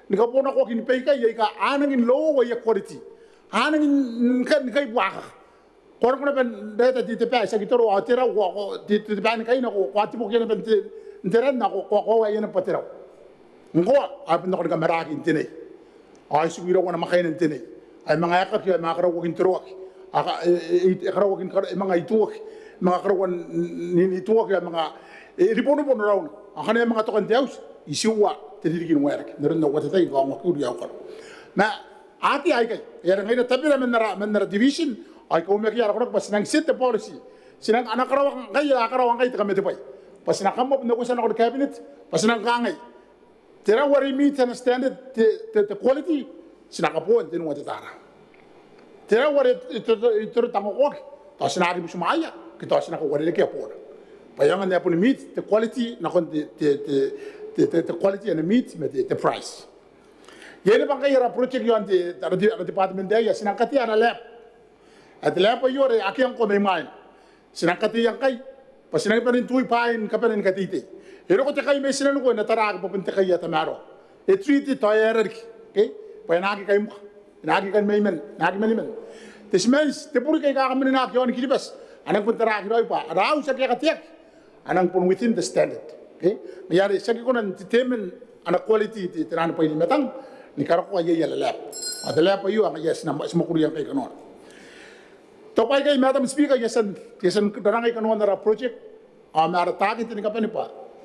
ni kabonakoakin baikai aika a nangi n low aia quality. A nangi n, n, ni kai buakaka. Ko a roko naba n reta te, te bwai ae tiaki toro ao te rau, ko, ko, te, te, te bwai ni kaina ko, ko a tibokia naba n te, n te ran ao ko, ko, ko aoa naba te rau. Ngkoa ao e bon nako ni kamaraki n te nei. Ao e tiku iraua namwakaina n te nei. Ao e manga aekaki, ao e manga karauaki n toroaki. Ao ka, e, e, e, e karauaki n kara, e manga ituaki. E manga karaua n, n, n ituaki, ao e manga, e, ribonobono rauna. Ao ngkana e a manga toka n te auti, itiua te ririki ni waerake. N aron au atatai ngke au a kuri au karo. Ma akea aikai. E aera ngaira tabera man ara, man ara division, ao I kaumakiia ara koraki bwa ti nangi set te policy. Ti nang, a na karaoa ngkai, a karaoa ngkai te kamatebwai bwa ti na come up n uotia nakon cabinet bwa ti nang kangai. Te rau are e meet ana standard te, te, te quality, ti na kaboa n tenua te tara. Te rau are e to, to, e toro tangokoaki, tao ti na aki butimwaeia ke tao ti na kauarerekea boona. Bwa e aonga n ae boni meet te quality nakon te, te, te, te, te, te quality ae na meet ma te, te price. Iai naba ngkai ara project iaon te, ara, ara department aei, ti nang katea ara lab. Ae te lab aio are akea ngkoa mai mwaina. Ti nang kateia ngkai bwa ti nangi bane n tuoi bwaai ni kabane ni kateitei. E roko te kai mai tinaniku e na taraaki bwa bon te kai ae tamaroa. E treat-ita ao e aera riki, okay? Bwa e na aki kai muka, e na aki kai mai man, e na aki mani man. Te timanti, te buriki aika a kamanenaki iaoni Kiribati a nangi bon taraaki raoi bwa ara auti ake a kateaki a nangi bon within the standard. Okay? Ngaia are ti aki kona n determine ana quality te, te naan bwai ni matang ni karokoa iai ara lab. Ao te lab aio ao ngaia ti na, ti mwakuria ngkai kanoana. Tao baikai, Madam Speaker, I a tia n, I a tia n rarangai kanoan ara project ao ma ara takete ni kabane bwa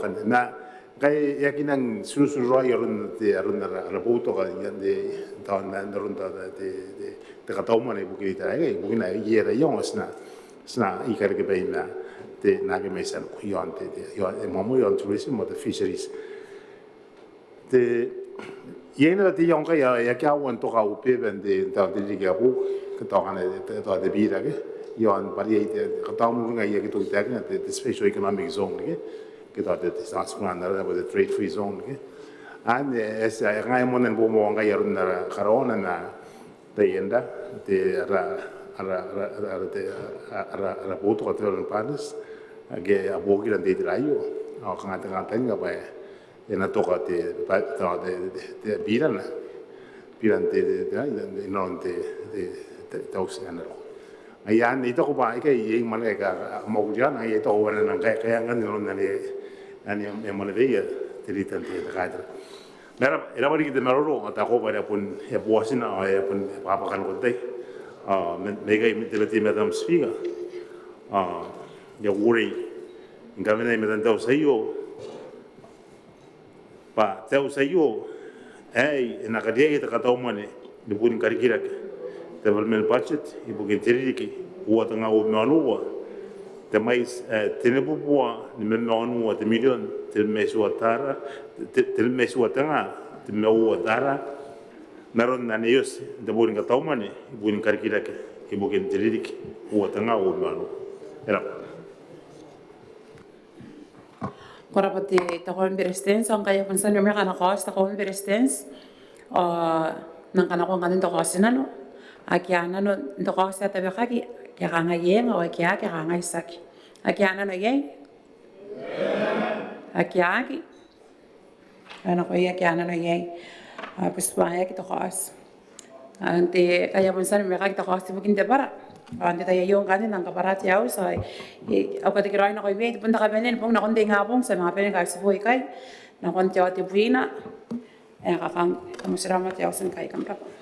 ngkanne. Ma ngkai e aki nang tirutiruraoi aron te, aron ara, ara boutoka ian te, tao n aron te, te, te, te katau mwane ibukin te ririki aei, ibukina iera iong ti na, ti na ikarekebai ma te, naake mai tian iaon te, te, iaon, e, mwamwai iaon tourism ao te fisheries. Te, iai naba te iaon ngkai, e aki aua n toka au beba n te, tao te ririki ae boou, ke tao ngkana, te, tao te bira ke, iaon bwa iai te, katau mwane ngkai e aki toki taekina te, te special economic zone ke, ke tao te, te, tao te, te trade free zone ke. Anne, e, e, e, ngai moan bomoa ngkai aron ara karaoana ma taian te, ara, ara, ara, ara, te, ara, ara boutoka te, ara partners, ake a buokira n te itera aio, ao kanga te, kanga taninga bwa e na toka te, bwa, te, te, te, te birana, biran te, te, te, te, inanon te, te, te, te auti ae na roko. Ngaia anne I taku bwa aikai iai mwane aika a mwakuriana, ngaia I taku bwa e na nang kaekaa ngkanne inanon anne, anne e mwaneweia te rita n te, te kaitara. Ma e raba, e raba riki te maroro, ao I taku bwa e a bon, e a bon tina, ao e a bon, e a bon kanako te tai. Ao, ma, ma ikai, ma te, te, Madam Speaker. Ao, I a kukurei ni kawenea i matan te auti aio bwa te auti aio aei e na kariaia te katau mwane ibukin karikirake, development budget, ibukin te ririki uoua tenga uabwi ma uoua, te mwaiti ae tenibubua nimabwi ma uoua te mirion, tenibwi ma itiua te ara, te, tenibwi ma itiua tenga tebwi ma uoua te ara, n aron anne e oti n te bong ni katau mwane ibukin karikirake ibukin te ririki uoua tenga uoua ma nimaua. E rab'a. Ko rab'a te Kauoman ni Beretitenti. Ao ngkai e a bon tia ni mena ngkana kaoti te Kauoman ni Beretitenti, ao ngkana ko a nako n te kaotinano, ake a nano n te kaoti ae tabekaki, ke a kangai eng, ao ake a aki, ke a kangai tiaki. Ake a nano iai? Ake a aki? Ao nakoia ake a nano iai, a, butibwaaki te kaoti. Ao n te, ngkai e a bon tia ni mena te kaoti ibukin te bwara. Ao n te tai aio ngkanne N nang kabwara te auti, ao e, au katekeraoi nakoimi, te bong ae kabanea, bong nakon te ingabong, ti a manga bane ni kaitibo ikai nakon te aoa tebwina. E a kakang, kam a tia n roko te auti ngkai, kam rab'a.